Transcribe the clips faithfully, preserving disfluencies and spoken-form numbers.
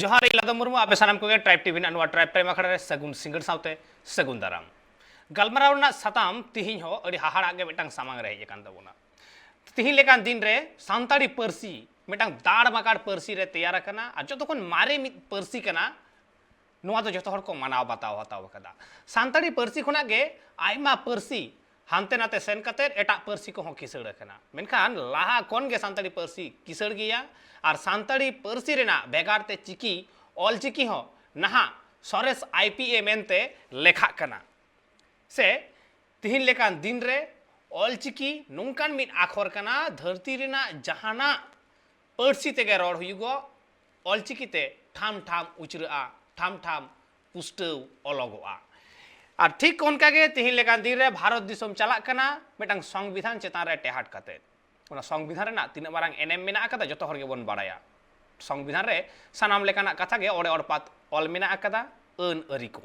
ᱡᱚᱦᱟᱨ, ᱤᱧ ᱞᱟᱫᱚ ᱢᱩᱨᱢᱩ᱾ ᱟᱯᱮ ᱥᱟᱱᱟᱢ ᱠᱚᱜᱮ ᱴᱨᱟᱭᱤᱵᱽ ᱴᱤᱵᱷᱤ ᱨᱮᱱᱟᱜ ᱱᱚᱣᱟ ᱴᱨᱟᱭᱤᱵᱽ ᱴᱟᱭᱤᱢ ᱟᱠᱷᱲᱟ ᱨᱮ ᱥᱟᱹᱜᱩᱱ ᱥᱤᱸᱜᱟᱹᱲ ᱥᱟᱶᱛᱮ ᱥᱟᱹᱜᱩᱱ ᱫᱟᱨᱟᱢ᱾ ᱜᱟᱞᱢᱟᱨᱟᱣ ᱨᱮᱱᱟᱜ ᱥᱟᱛᱟᱢ ᱛᱤᱦᱤᱧ ᱦᱚᱸ ᱟᱹᱰᱤ ᱦᱟᱦᱟᱲᱟᱜ ᱜᱮ ᱢᱤᱫᱴᱟᱝ ᱥᱟᱢᱟᱝ ᱨᱮ ᱦᱮᱡ ᱟᱠᱟᱱ ᱛᱟᱵᱚᱱᱟ᱾ ᱛᱤᱦᱤᱧ ᱞᱮᱠᱟᱱ ᱫᱤᱱ ᱨᱮ ᱥᱟᱱᱛᱟᱲᱤ ᱯᱟᱹᱨᱥᱤ ᱢᱤᱫᱴᱟᱝ ᱫᱟᱲ ᱢᱟᱠᱟᱲ ᱯᱟᱹᱨᱥᱤ ᱨᱮ ᱛᱮᱭᱟᱨ ᱟᱠᱟᱱᱟ ᱟᱨ ᱡᱚᱛᱚ ᱠᱷᱚᱱ ᱢᱟᱨᱮ ᱢᱤᱫ ᱯᱟᱹᱨᱥᱤ ᱠᱟᱱᱟ᱾ ᱱᱚᱣᱟ ᱫᱚ ᱡᱚᱛᱚ ᱦᱚᱲ ᱠᱚ ᱢᱟᱱᱟᱣ ᱵᱟᱛᱟᱣ ᱦᱟᱛᱟᱣ ᱟᱠᱟᱫᱟ᱾ ᱥᱟᱱᱛᱟᱲᱤ ᱯᱟᱹᱨᱥᱤ ᱠᱷᱚᱱᱟᱜ ᱜᱮ ᱟᱭᱢᱟ ᱯᱟᱹᱨᱥᱤ ᱦᱟᱱᱛᱮ ᱱᱟᱛᱮ ᱥᱮᱱ ᱠᱟᱛᱮ ᱮᱴᱟᱜ ᱯᱟᱹᱨᱥᱤ ᱠᱚᱦᱚᱸ ᱠᱤᱥᱟᱹᱲ ᱟᱠᱟᱱᱟ, ᱢᱮᱱᱠᱷᱟᱱ ᱞᱟᱦᱟ ᱠᱷᱚᱱ ᱜᱮ ᱥᱟᱱᱛᱟᱲᱤ ᱯᱟᱹᱨᱥᱤ ᱠᱤᱥᱟᱹᱲ ᱜᱮᱭᱟ᱾ ᱟᱨ ᱥᱟᱱᱛᱟᱲᱤ ᱯᱟᱹᱨᱥᱤ ᱨᱮᱱᱟᱜ ᱵᱷᱮᱜᱟᱨ ᱛᱮ ᱪᱤᱠᱤ, ᱚᱞᱪᱤᱠᱤ ᱦᱚᱸ ᱱᱟᱦᱟᱜ ᱥᱚᱨᱮᱥ ᱟᱭ ᱯᱤ ᱮ ᱢᱮᱱᱛᱮ ᱞᱮᱠᱷᱟᱜ ᱠᱟᱱᱟ᱾ ᱥᱮ ᱛᱤᱦᱤᱧ ᱞᱮᱠᱟᱱ ᱫᱤᱱ ᱨᱮ ᱚᱞᱪᱤᱠᱤ ᱱᱚᱝᱠᱟᱱ ᱢᱤᱫ ᱟᱠᱷᱚᱨ ᱠᱟᱱᱟ, ᱫᱷᱟᱹᱨᱛᱤ ᱨᱮᱱᱟᱜ ᱡᱟᱦᱟᱱᱟᱜ ᱯᱟᱹᱨᱥᱤ ᱛᱮᱜᱮ ᱨᱚᱲ ᱦᱩᱭᱩᱜᱚᱜ, ᱚᱞᱪᱤᱠᱤ ᱛᱮ ᱴᱷᱟᱢ ᱴᱷᱟᱢ ᱩᱪᱨᱟᱹᱜᱼᱟ, ᱴᱷᱟᱢ ᱴᱷᱟᱢ ᱯᱩᱥᱴᱟᱹᱣ ᱚᱞᱚᱜᱚᱜᱼᱟ᱾ ᱟᱨ ᱴᱷᱤᱠ ᱚᱱᱠᱟ ᱜᱮ ᱛᱤᱦᱤᱧ ᱞᱮᱠᱟᱱ ᱫᱤᱱ ᱨᱮ ᱵᱷᱟᱨᱚᱛ ᱫᱤᱥᱚᱢ ᱪᱟᱞᱟᱜ ᱠᱟᱱᱟ ᱢᱤᱫᱴᱟᱝ ᱥᱚᱝᱵᱤᱫᱷᱟᱱ ᱪᱮᱛᱟᱱ ᱨᱮ ᱴᱮᱦᱟᱴ ᱠᱟᱛᱮ᱾ ᱚᱱᱟ ᱥᱚᱝᱵᱤᱫᱷᱟᱱ ᱨᱮᱱᱟᱜ ᱛᱤᱱᱟᱹᱜ ᱢᱟᱨᱟᱝ ᱮᱱᱮᱢ ᱢᱮᱱᱟᱜ ᱟᱠᱟᱫᱟ, ᱡᱚᱛᱚ ᱦᱚᱲ ᱜᱮᱵᱚᱱ ᱵᱟᱲᱟᱭᱟ᱾ ᱥᱚᱝᱵᱤᱫᱷᱟᱱ ᱨᱮ ᱥᱟᱱᱟᱢ ᱞᱮᱠᱟᱱᱟᱜ ᱠᱟᱛᱷᱟ ᱜᱮ ᱚᱲᱮ ᱚᱲᱯᱟᱛ ᱚᱞ ᱢᱮᱱᱟᱜ ᱟᱠᱟᱫᱟ᱾ ᱟᱹᱱ ᱟᱹᱨᱤ ᱠᱚ,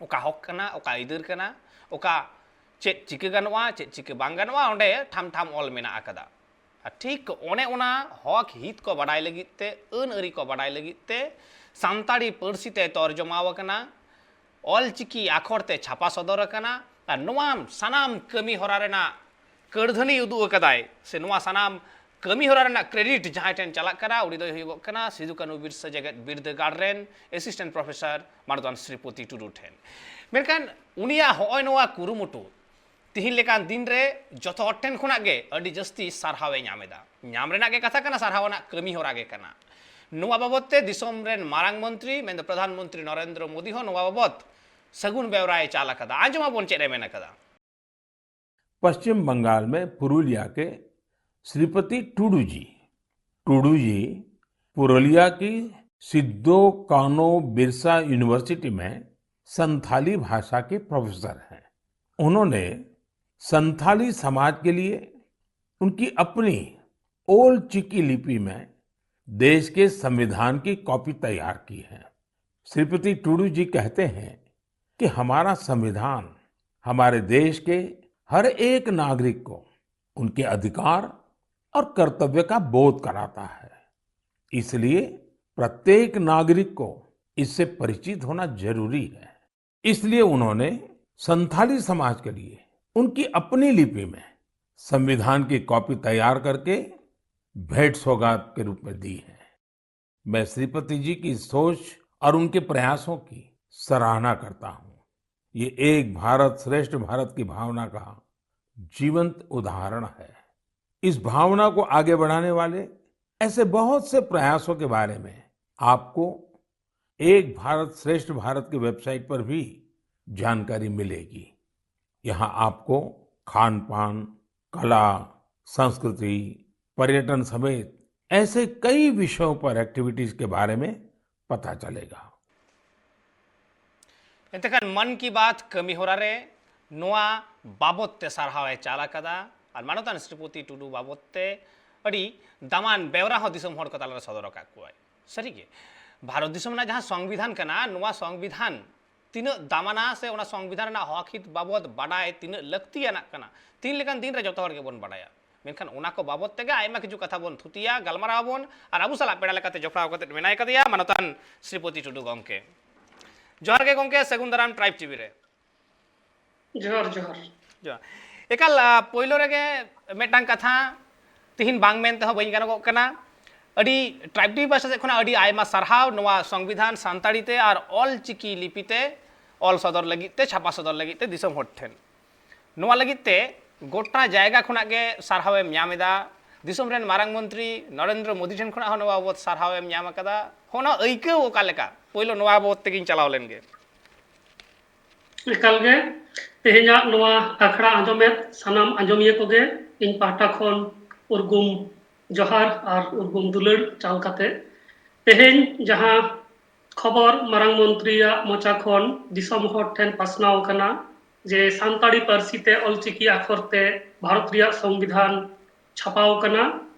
ᱚᱠᱟ ᱦᱚᱠ ᱠᱟᱱᱟ, ᱚᱠᱟ ᱟᱹᱭᱫᱟᱹᱨ ᱠᱟᱱᱟ, ᱚᱠᱟ ᱪᱮᱫ ᱪᱤᱠᱟᱹ ᱜᱟᱱᱚᱜᱼᱟ, ᱪᱮᱫ ᱪᱤᱠᱟᱹ ᱵᱟᱝ ᱜᱟᱱᱚᱜᱼᱟ, ᱚᱸᱰᱮ ᱴᱷᱟᱢ ᱴᱷᱟᱢ ᱚᱞ ᱢᱮᱱᱟᱜ ᱟᱠᱟᱫᱟ᱾ ᱟᱨ ᱴᱷᱤᱠ ᱚᱱᱮ ᱚᱱᱟ ᱦᱚᱠ ᱦᱤᱛ ᱠᱚ ᱵᱟᱰᱟᱭ ᱞᱟᱹᱜᱤᱫ ᱛᱮ, ᱟᱹᱱ ᱟᱹᱨᱤ ᱠᱚ ᱵᱟᱰᱟᱭ ᱞᱟᱹᱜᱤᱫ ᱛᱮ ᱥᱟᱱᱛᱟᱲᱤ ᱯᱟᱹᱨᱥᱤ ᱛᱮ ᱛᱚᱨᱡᱚᱢᱟᱣ ᱟᱠᱟᱱᱟ, ᱚᱞᱪᱤᱠᱤ ᱟᱠᱷᱚᱨ ᱛᱮ ᱪᱷᱟᱯᱟ ᱥᱚᱫᱚᱨ ᱟᱠᱟᱱᱟ᱾ ᱟᱨ ᱱᱚᱣᱟ ᱥᱟᱱᱟᱢ ᱠᱟᱹᱢᱤ ᱦᱚᱨᱟ ᱨᱮᱱᱟᱜ ᱠᱟᱹᱨᱫᱷᱟᱹᱱᱤ ᱩᱫᱩᱜ ᱟᱠᱟᱫᱟᱭ, ᱥᱮ ᱱᱚᱣᱟ ᱥᱟᱱᱟᱢ ᱠᱟᱹᱢᱤ ᱦᱚᱨᱟ ᱨᱮᱱᱟᱜ ᱠᱨᱮᱰᱤᱴ ᱡᱟᱦᱟᱸᱭ ᱴᱷᱮᱱ ᱪᱟᱞᱟᱜ ᱠᱟᱱᱟ, ᱩᱱᱤ ᱫᱚᱭ ᱦᱩᱭᱩᱜᱚᱜ ᱠᱟᱱᱟ ᱥᱤᱫᱩ ᱠᱟᱹᱱᱦᱩ ᱵᱤᱨᱥᱟᱹ ᱡᱮᱜᱮᱛ ᱵᱤᱨᱫᱟᱹᱜᱟᱲ ᱨᱮᱱ ᱮᱥᱤᱥᱴᱮᱱᱴ ᱯᱨᱚᱯᱷᱮᱥᱚᱨ ᱢᱟᱱᱚᱛᱟᱱ ᱥᱨᱤᱯᱚᱛᱤ ᱴᱩᱰᱩ ᱴᱷᱮᱱ᱾ ᱢᱮᱱᱠᱷᱟᱱ ᱩᱱᱤᱭᱟᱜ ᱦᱚᱸᱜᱼᱚᱭ ᱱᱚᱣᱟ ᱠᱩᱨᱩᱢᱩᱴᱩ ᱛᱤᱦᱤᱧ ᱞᱮᱠᱟᱱ ᱫᱤᱱ ᱨᱮ ᱡᱚᱛᱚ ᱦᱚᱲ ᱴᱷᱮᱱ ᱠᱷᱚᱱᱟᱜ ᱜᱮ ᱟᱹᱰᱤ ᱡᱟᱹᱥᱛᱤ ᱥᱟᱨᱦᱟᱣ ᱮ ᱧᱟᱢ ᱮᱫᱟ᱾ ᱧᱟᱢ ᱨᱮᱱᱟᱜ ᱜᱮ ᱠᱟᱛᱷᱟ ᱠᱟᱱᱟ, ᱥᱟᱨᱦᱟᱣ ᱨᱮᱱᱟᱜ ᱠᱟᱹᱢᱤ ᱦᱚᱨᱟ ᱜᱮ ᱠᱟᱱᱟ᱾ ᱱᱚᱣᱟ ᱵᱟᱵᱚᱛ ᱛᱮ ᱫᱤᱥᱚᱢ ᱨᱮᱱ ᱢᱟᱨᱟᱝ ᱢᱚᱱᱛᱨᱤ, ᱢᱮᱱᱫᱚ ᱯᱨᱚᱫᱷᱟᱱ ᱢᱚᱱᱛᱨᱤ ᱱᱚᱨᱮᱱᱫᱨᱚ ᱢᱳᱫᱤ ᱦᱚᱸ ᱱᱚᱣᱟ ᱵᱟᱵᱚᱛ ᱥᱟᱹᱜᱩᱱ ᱵᱮᱣᱨᱟᱭ ᱪᱟᱞ ᱟᱠᱟᱫᱟ᱾ ᱟᱸᱡᱚᱢ ᱟᱵᱚᱱ ᱪᱮᱫ ᱮ ᱢᱮᱱ ᱟᱠᱟᱫᱟ᱾ पश्चिम बंगाल में पुरुलिया के श्रीपति टुडू जी। टुडू जी पुरुलिया की सिद्धो कानो बिरसा यूनिवर्सिटी में संथाली भाषा के प्रोफेसर हैं। उन्होंने संथाली समाज के लिए उनकी अपनी ओल्ड चिकी लिपि में देश के संविधान की कॉपी तैयार की है। श्रीपति टुडू जी कहते हैं कि हमारा संविधान हमारे देश के हर एक नागरिक को उनके अधिकार और कर्तव्य का बोध कराता है। इसलिए प्रत्येक नागरिक को इससे परिचित होना जरूरी है। इसलिए उन्होंने संथाली समाज के लिए उनकी अपनी लिपि में संविधान की कॉपी तैयार करके भेंट सौगात के रूप में दी है। मैं श्रीपति जी की सोच और उनके प्रयासों की सराहना करता हूं। ये एक भारत श्रेष्ठ भारत की भावना का जीवंत उदाहरण है। इस भावना को आगे बढ़ाने वाले ऐसे बहुत से प्रयासों के बारे में आपको एक भारत श्रेष्ठ भारत की वेबसाइट पर भी जानकारी मिलेगी। यहाँ आपको खान पान, कला, संस्कृति, पर्यटन समेत ऐसे कई विषयों पर एक्टिविटीज के बारे में पता चलेगा। ᱮᱱᱛᱮᱠᱷᱟᱱ ᱢᱚᱱ ᱠᱤ ᱵᱟᱛ ᱠᱟᱹᱢᱤ ᱦᱚᱨᱟ ᱨᱮ ᱱᱚᱣᱟ ᱵᱟᱵᱚᱛ ᱛᱮ ᱥᱟᱨᱦᱟᱣ ᱮ ᱪᱟᱞ ᱟᱠᱟᱫᱟ ᱟᱨ ᱢᱟᱱᱚᱛᱟᱱ ᱥᱨᱤᱯᱚᱛᱤ ᱴᱩᱰᱩ ᱵᱟᱵᱚᱛ ᱛᱮ ᱟᱹᱰᱤ ᱫᱟᱢᱟᱱ ᱵᱮᱣᱨᱟ ᱦᱚᱸ ᱫᱤᱥᱚᱢ ᱦᱚᱲ ᱠᱚ ᱛᱟᱞᱟᱨᱮ ᱥᱚᱫᱚᱨ ᱟᱠᱟᱫ ᱠᱚᱣᱟᱭ᱾ ᱥᱟᱹᱨᱤᱜᱮ ᱵᱷᱟᱨᱚᱛ ᱫᱤᱥᱚᱢ ᱨᱮᱱᱟᱜ ᱡᱟᱦᱟᱸ ᱥᱚᱝᱵᱤᱫᱷᱟᱱ ᱠᱟᱱᱟ, ᱱᱚᱣᱟ ᱥᱚᱝᱵᱤᱫᱷᱟᱱ ᱛᱤᱱᱟᱹᱜ ᱫᱟᱢᱟᱱᱟ ᱥᱮ ᱚᱱᱟ ᱥᱚᱝᱵᱤᱫᱷᱟᱱ ᱨᱮᱱᱟᱜ ᱦᱚᱠ ᱦᱤᱛ ᱵᱟᱵᱚᱛ ᱵᱟᱰᱟᱭ ᱛᱤᱱᱟᱹᱜ ᱞᱟᱹᱠᱛᱤᱭᱟᱱᱟᱜ ᱠᱟᱱᱟ, ᱛᱤᱱ ᱞᱮᱠᱟᱱ ᱫᱤᱱ ᱨᱮ ᱡᱚᱛᱚ ᱦᱚᱲ ᱜᱮᱵᱚᱱ ᱵᱟᱰᱟᱭᱟ᱾ ᱢᱮᱱᱠᱷᱟᱱ ᱚᱱᱟ ᱠᱚ ᱵᱟᱵᱚᱛ ᱛᱮᱜᱮ ᱟᱭᱢᱟ ᱠᱤᱪᱷᱩ ᱠᱟᱛᱷᱟ ᱵᱚᱱ ᱛᱷᱩᱛᱤᱭᱟ, ᱜᱟᱞᱢᱟᱨᱟᱣ ᱟᱵᱚᱱ᱾ ᱟᱨ ᱟᱵᱚ ᱥᱟᱞᱟᱜ ᱯᱮᱲᱟ ᱞᱮᱠᱟᱛᱮ ᱡᱚᱯᱲᱟᱣ ᱠᱟᱛᱮ ᱢᱮᱱᱟᱭ ᱠᱟᱫᱮᱭᱟ ᱢᱟᱱᱚᱛᱟᱱ ᱥᱨᱤᱯᱚᱛᱤ ᱴᱩᱰᱩ ᱜᱚᱢᱠᱮ᱾ ᱡᱚᱦᱟᱨ ᱜᱮ ᱜᱚᱢᱠᱮ, ᱥᱟᱹᱜᱩᱱ ᱫᱟᱨᱟᱢ ᱴᱨᱟᱭᱤᱵᱽ ᱴᱤᱵᱷᱤ ᱨᱮ᱾ ᱡᱚᱦᱟᱨ ᱡᱚᱦᱟᱨ᱾ ᱡᱚᱦᱟᱨ᱾ ᱮᱠᱟᱞ, ᱟ, ᱯᱳᱭᱞᱳ ᱨᱮᱜᱮ ᱢᱤᱫᱴᱟᱝ ᱠᱟᱛᱷᱟ ᱛᱤᱦᱤᱧ ᱵᱟᱝ ᱢᱮᱱ ᱛᱮᱦᱚᱸ ᱵᱟᱹᱧ ᱜᱟᱱᱚᱜᱚᱜ ᱠᱟᱱᱟ᱾ ᱟᱹᱰᱤ ᱴᱨᱟᱭᱤᱵᱽ ᱴᱤᱵᱷᱤ ᱯᱟᱦᱴᱟ ᱥᱮᱫ ᱠᱷᱚᱱᱟᱜ ᱟᱹᱰᱤ ᱟᱭᱢᱟ ᱥᱟᱨᱦᱟᱣ ᱱᱚᱣᱟ ᱥᱚᱝᱵᱤᱫᱷᱟᱱ ᱥᱟᱱᱛᱟᱲᱤ ᱛᱮ ᱟᱨ ᱚᱞ ᱪᱤᱠᱤ ᱞᱤᱯᱤ ᱛᱮ ᱚᱞ ᱥᱚᱫᱚᱨ ᱞᱟᱹᱜᱤᱫ ᱛᱮ, ᱪᱷᱟᱯᱟ ᱥᱚᱫᱚᱨ ᱞᱟᱹᱜᱤᱫ ᱛᱮ ᱫᱤᱥᱚᱢ ᱦᱚᱲ ᱴᱷᱮᱱ᱾ ᱱᱚᱣᱟ ᱞᱟᱹᱜᱤᱫ ᱛᱮ ᱜᱚᱴᱟ ᱡᱟᱭᱜᱟ ᱠᱷᱚᱱᱟᱜ ᱜᱮ ᱥᱟᱨᱦᱟᱣ ᱮᱢ ᱧᱟᱢ ᱮᱫᱟ᱾ ᱫᱤᱥᱚᱢ ᱨᱮᱱ ᱢᱟᱨᱟᱝ ᱢᱚᱱᱛᱨᱤ ᱱᱚᱨᱮᱱᱫᱨᱚ ᱢᱳᱫᱤ ᱴᱷᱮᱱ ᱠᱷᱚᱱᱟᱜ ᱦᱚᱸ ᱱᱚᱣᱟ ᱵᱟᱵᱚᱛ ᱥᱟᱨᱦᱟᱣ ᱮᱢ ᱧᱟᱢ ᱟᱠᱟᱫᱟ᱾ ᱦᱚᱸ, ᱱᱚᱣᱟ ᱟᱹᱭᱠᱟᱹᱣ ᱚᱠᱟ ᱞᱮᱠᱟ? ᱯᱳᱭᱞᱳ ᱱᱚᱣᱟ ᱵᱟᱵᱚᱛ ᱛᱮᱜᱤᱧ ᱪᱟᱞᱟᱣ ᱞᱮᱱ ᱜᱮ᱾ ᱮᱠᱟᱞ ᱜᱮ, ᱛᱮᱦᱮᱧᱟᱜ ᱱᱚᱣᱟ ᱟᱠᱷᱲᱟ ᱟᱸᱡᱚᱢᱮᱫ ᱥᱟᱱᱟᱢ ᱟᱸᱡᱚᱢᱤᱭᱟᱹ ᱠᱚᱜᱮ ᱤᱧ ᱯᱟᱦᱴᱟ ᱠᱷᱚᱱ ᱩᱨᱜᱩᱢ ᱡᱚᱦᱟᱨ ᱟᱨ ᱩᱨᱜᱩᱢ ᱫᱩᱞᱟᱹᱲ ᱪᱟᱞ ᱠᱟᱛᱮ, ᱛᱮᱦᱮᱧ ᱡᱟᱦᱟᱸ ᱠᱷᱚᱵᱚᱨ ᱢᱟᱨᱟᱝ ᱢᱚᱱᱛᱨᱤᱭᱟᱜ ᱢᱚᱪᱟ ᱠᱷᱚᱱ ᱫᱤᱥᱚᱢ ᱦᱚᱲ ᱴᱷᱮᱱ ᱯᱟᱥᱱᱟᱣ ᱟᱠᱟᱱᱟ ᱡᱮ ᱥᱟᱱᱛᱟᱲᱤ ᱯᱟᱹᱨᱥᱤ ᱛᱮ ᱚᱞᱪᱤᱠᱤ ᱟᱠᱷᱚᱨ ᱛᱮ ᱵᱷᱟᱨᱚᱛ ᱨᱮᱭᱟᱜ ᱥᱚᱝᱵᱤᱫᱷᱟᱱ ᱪᱷᱟᱯᱟᱣ ᱟᱠᱟᱱᱟ᱾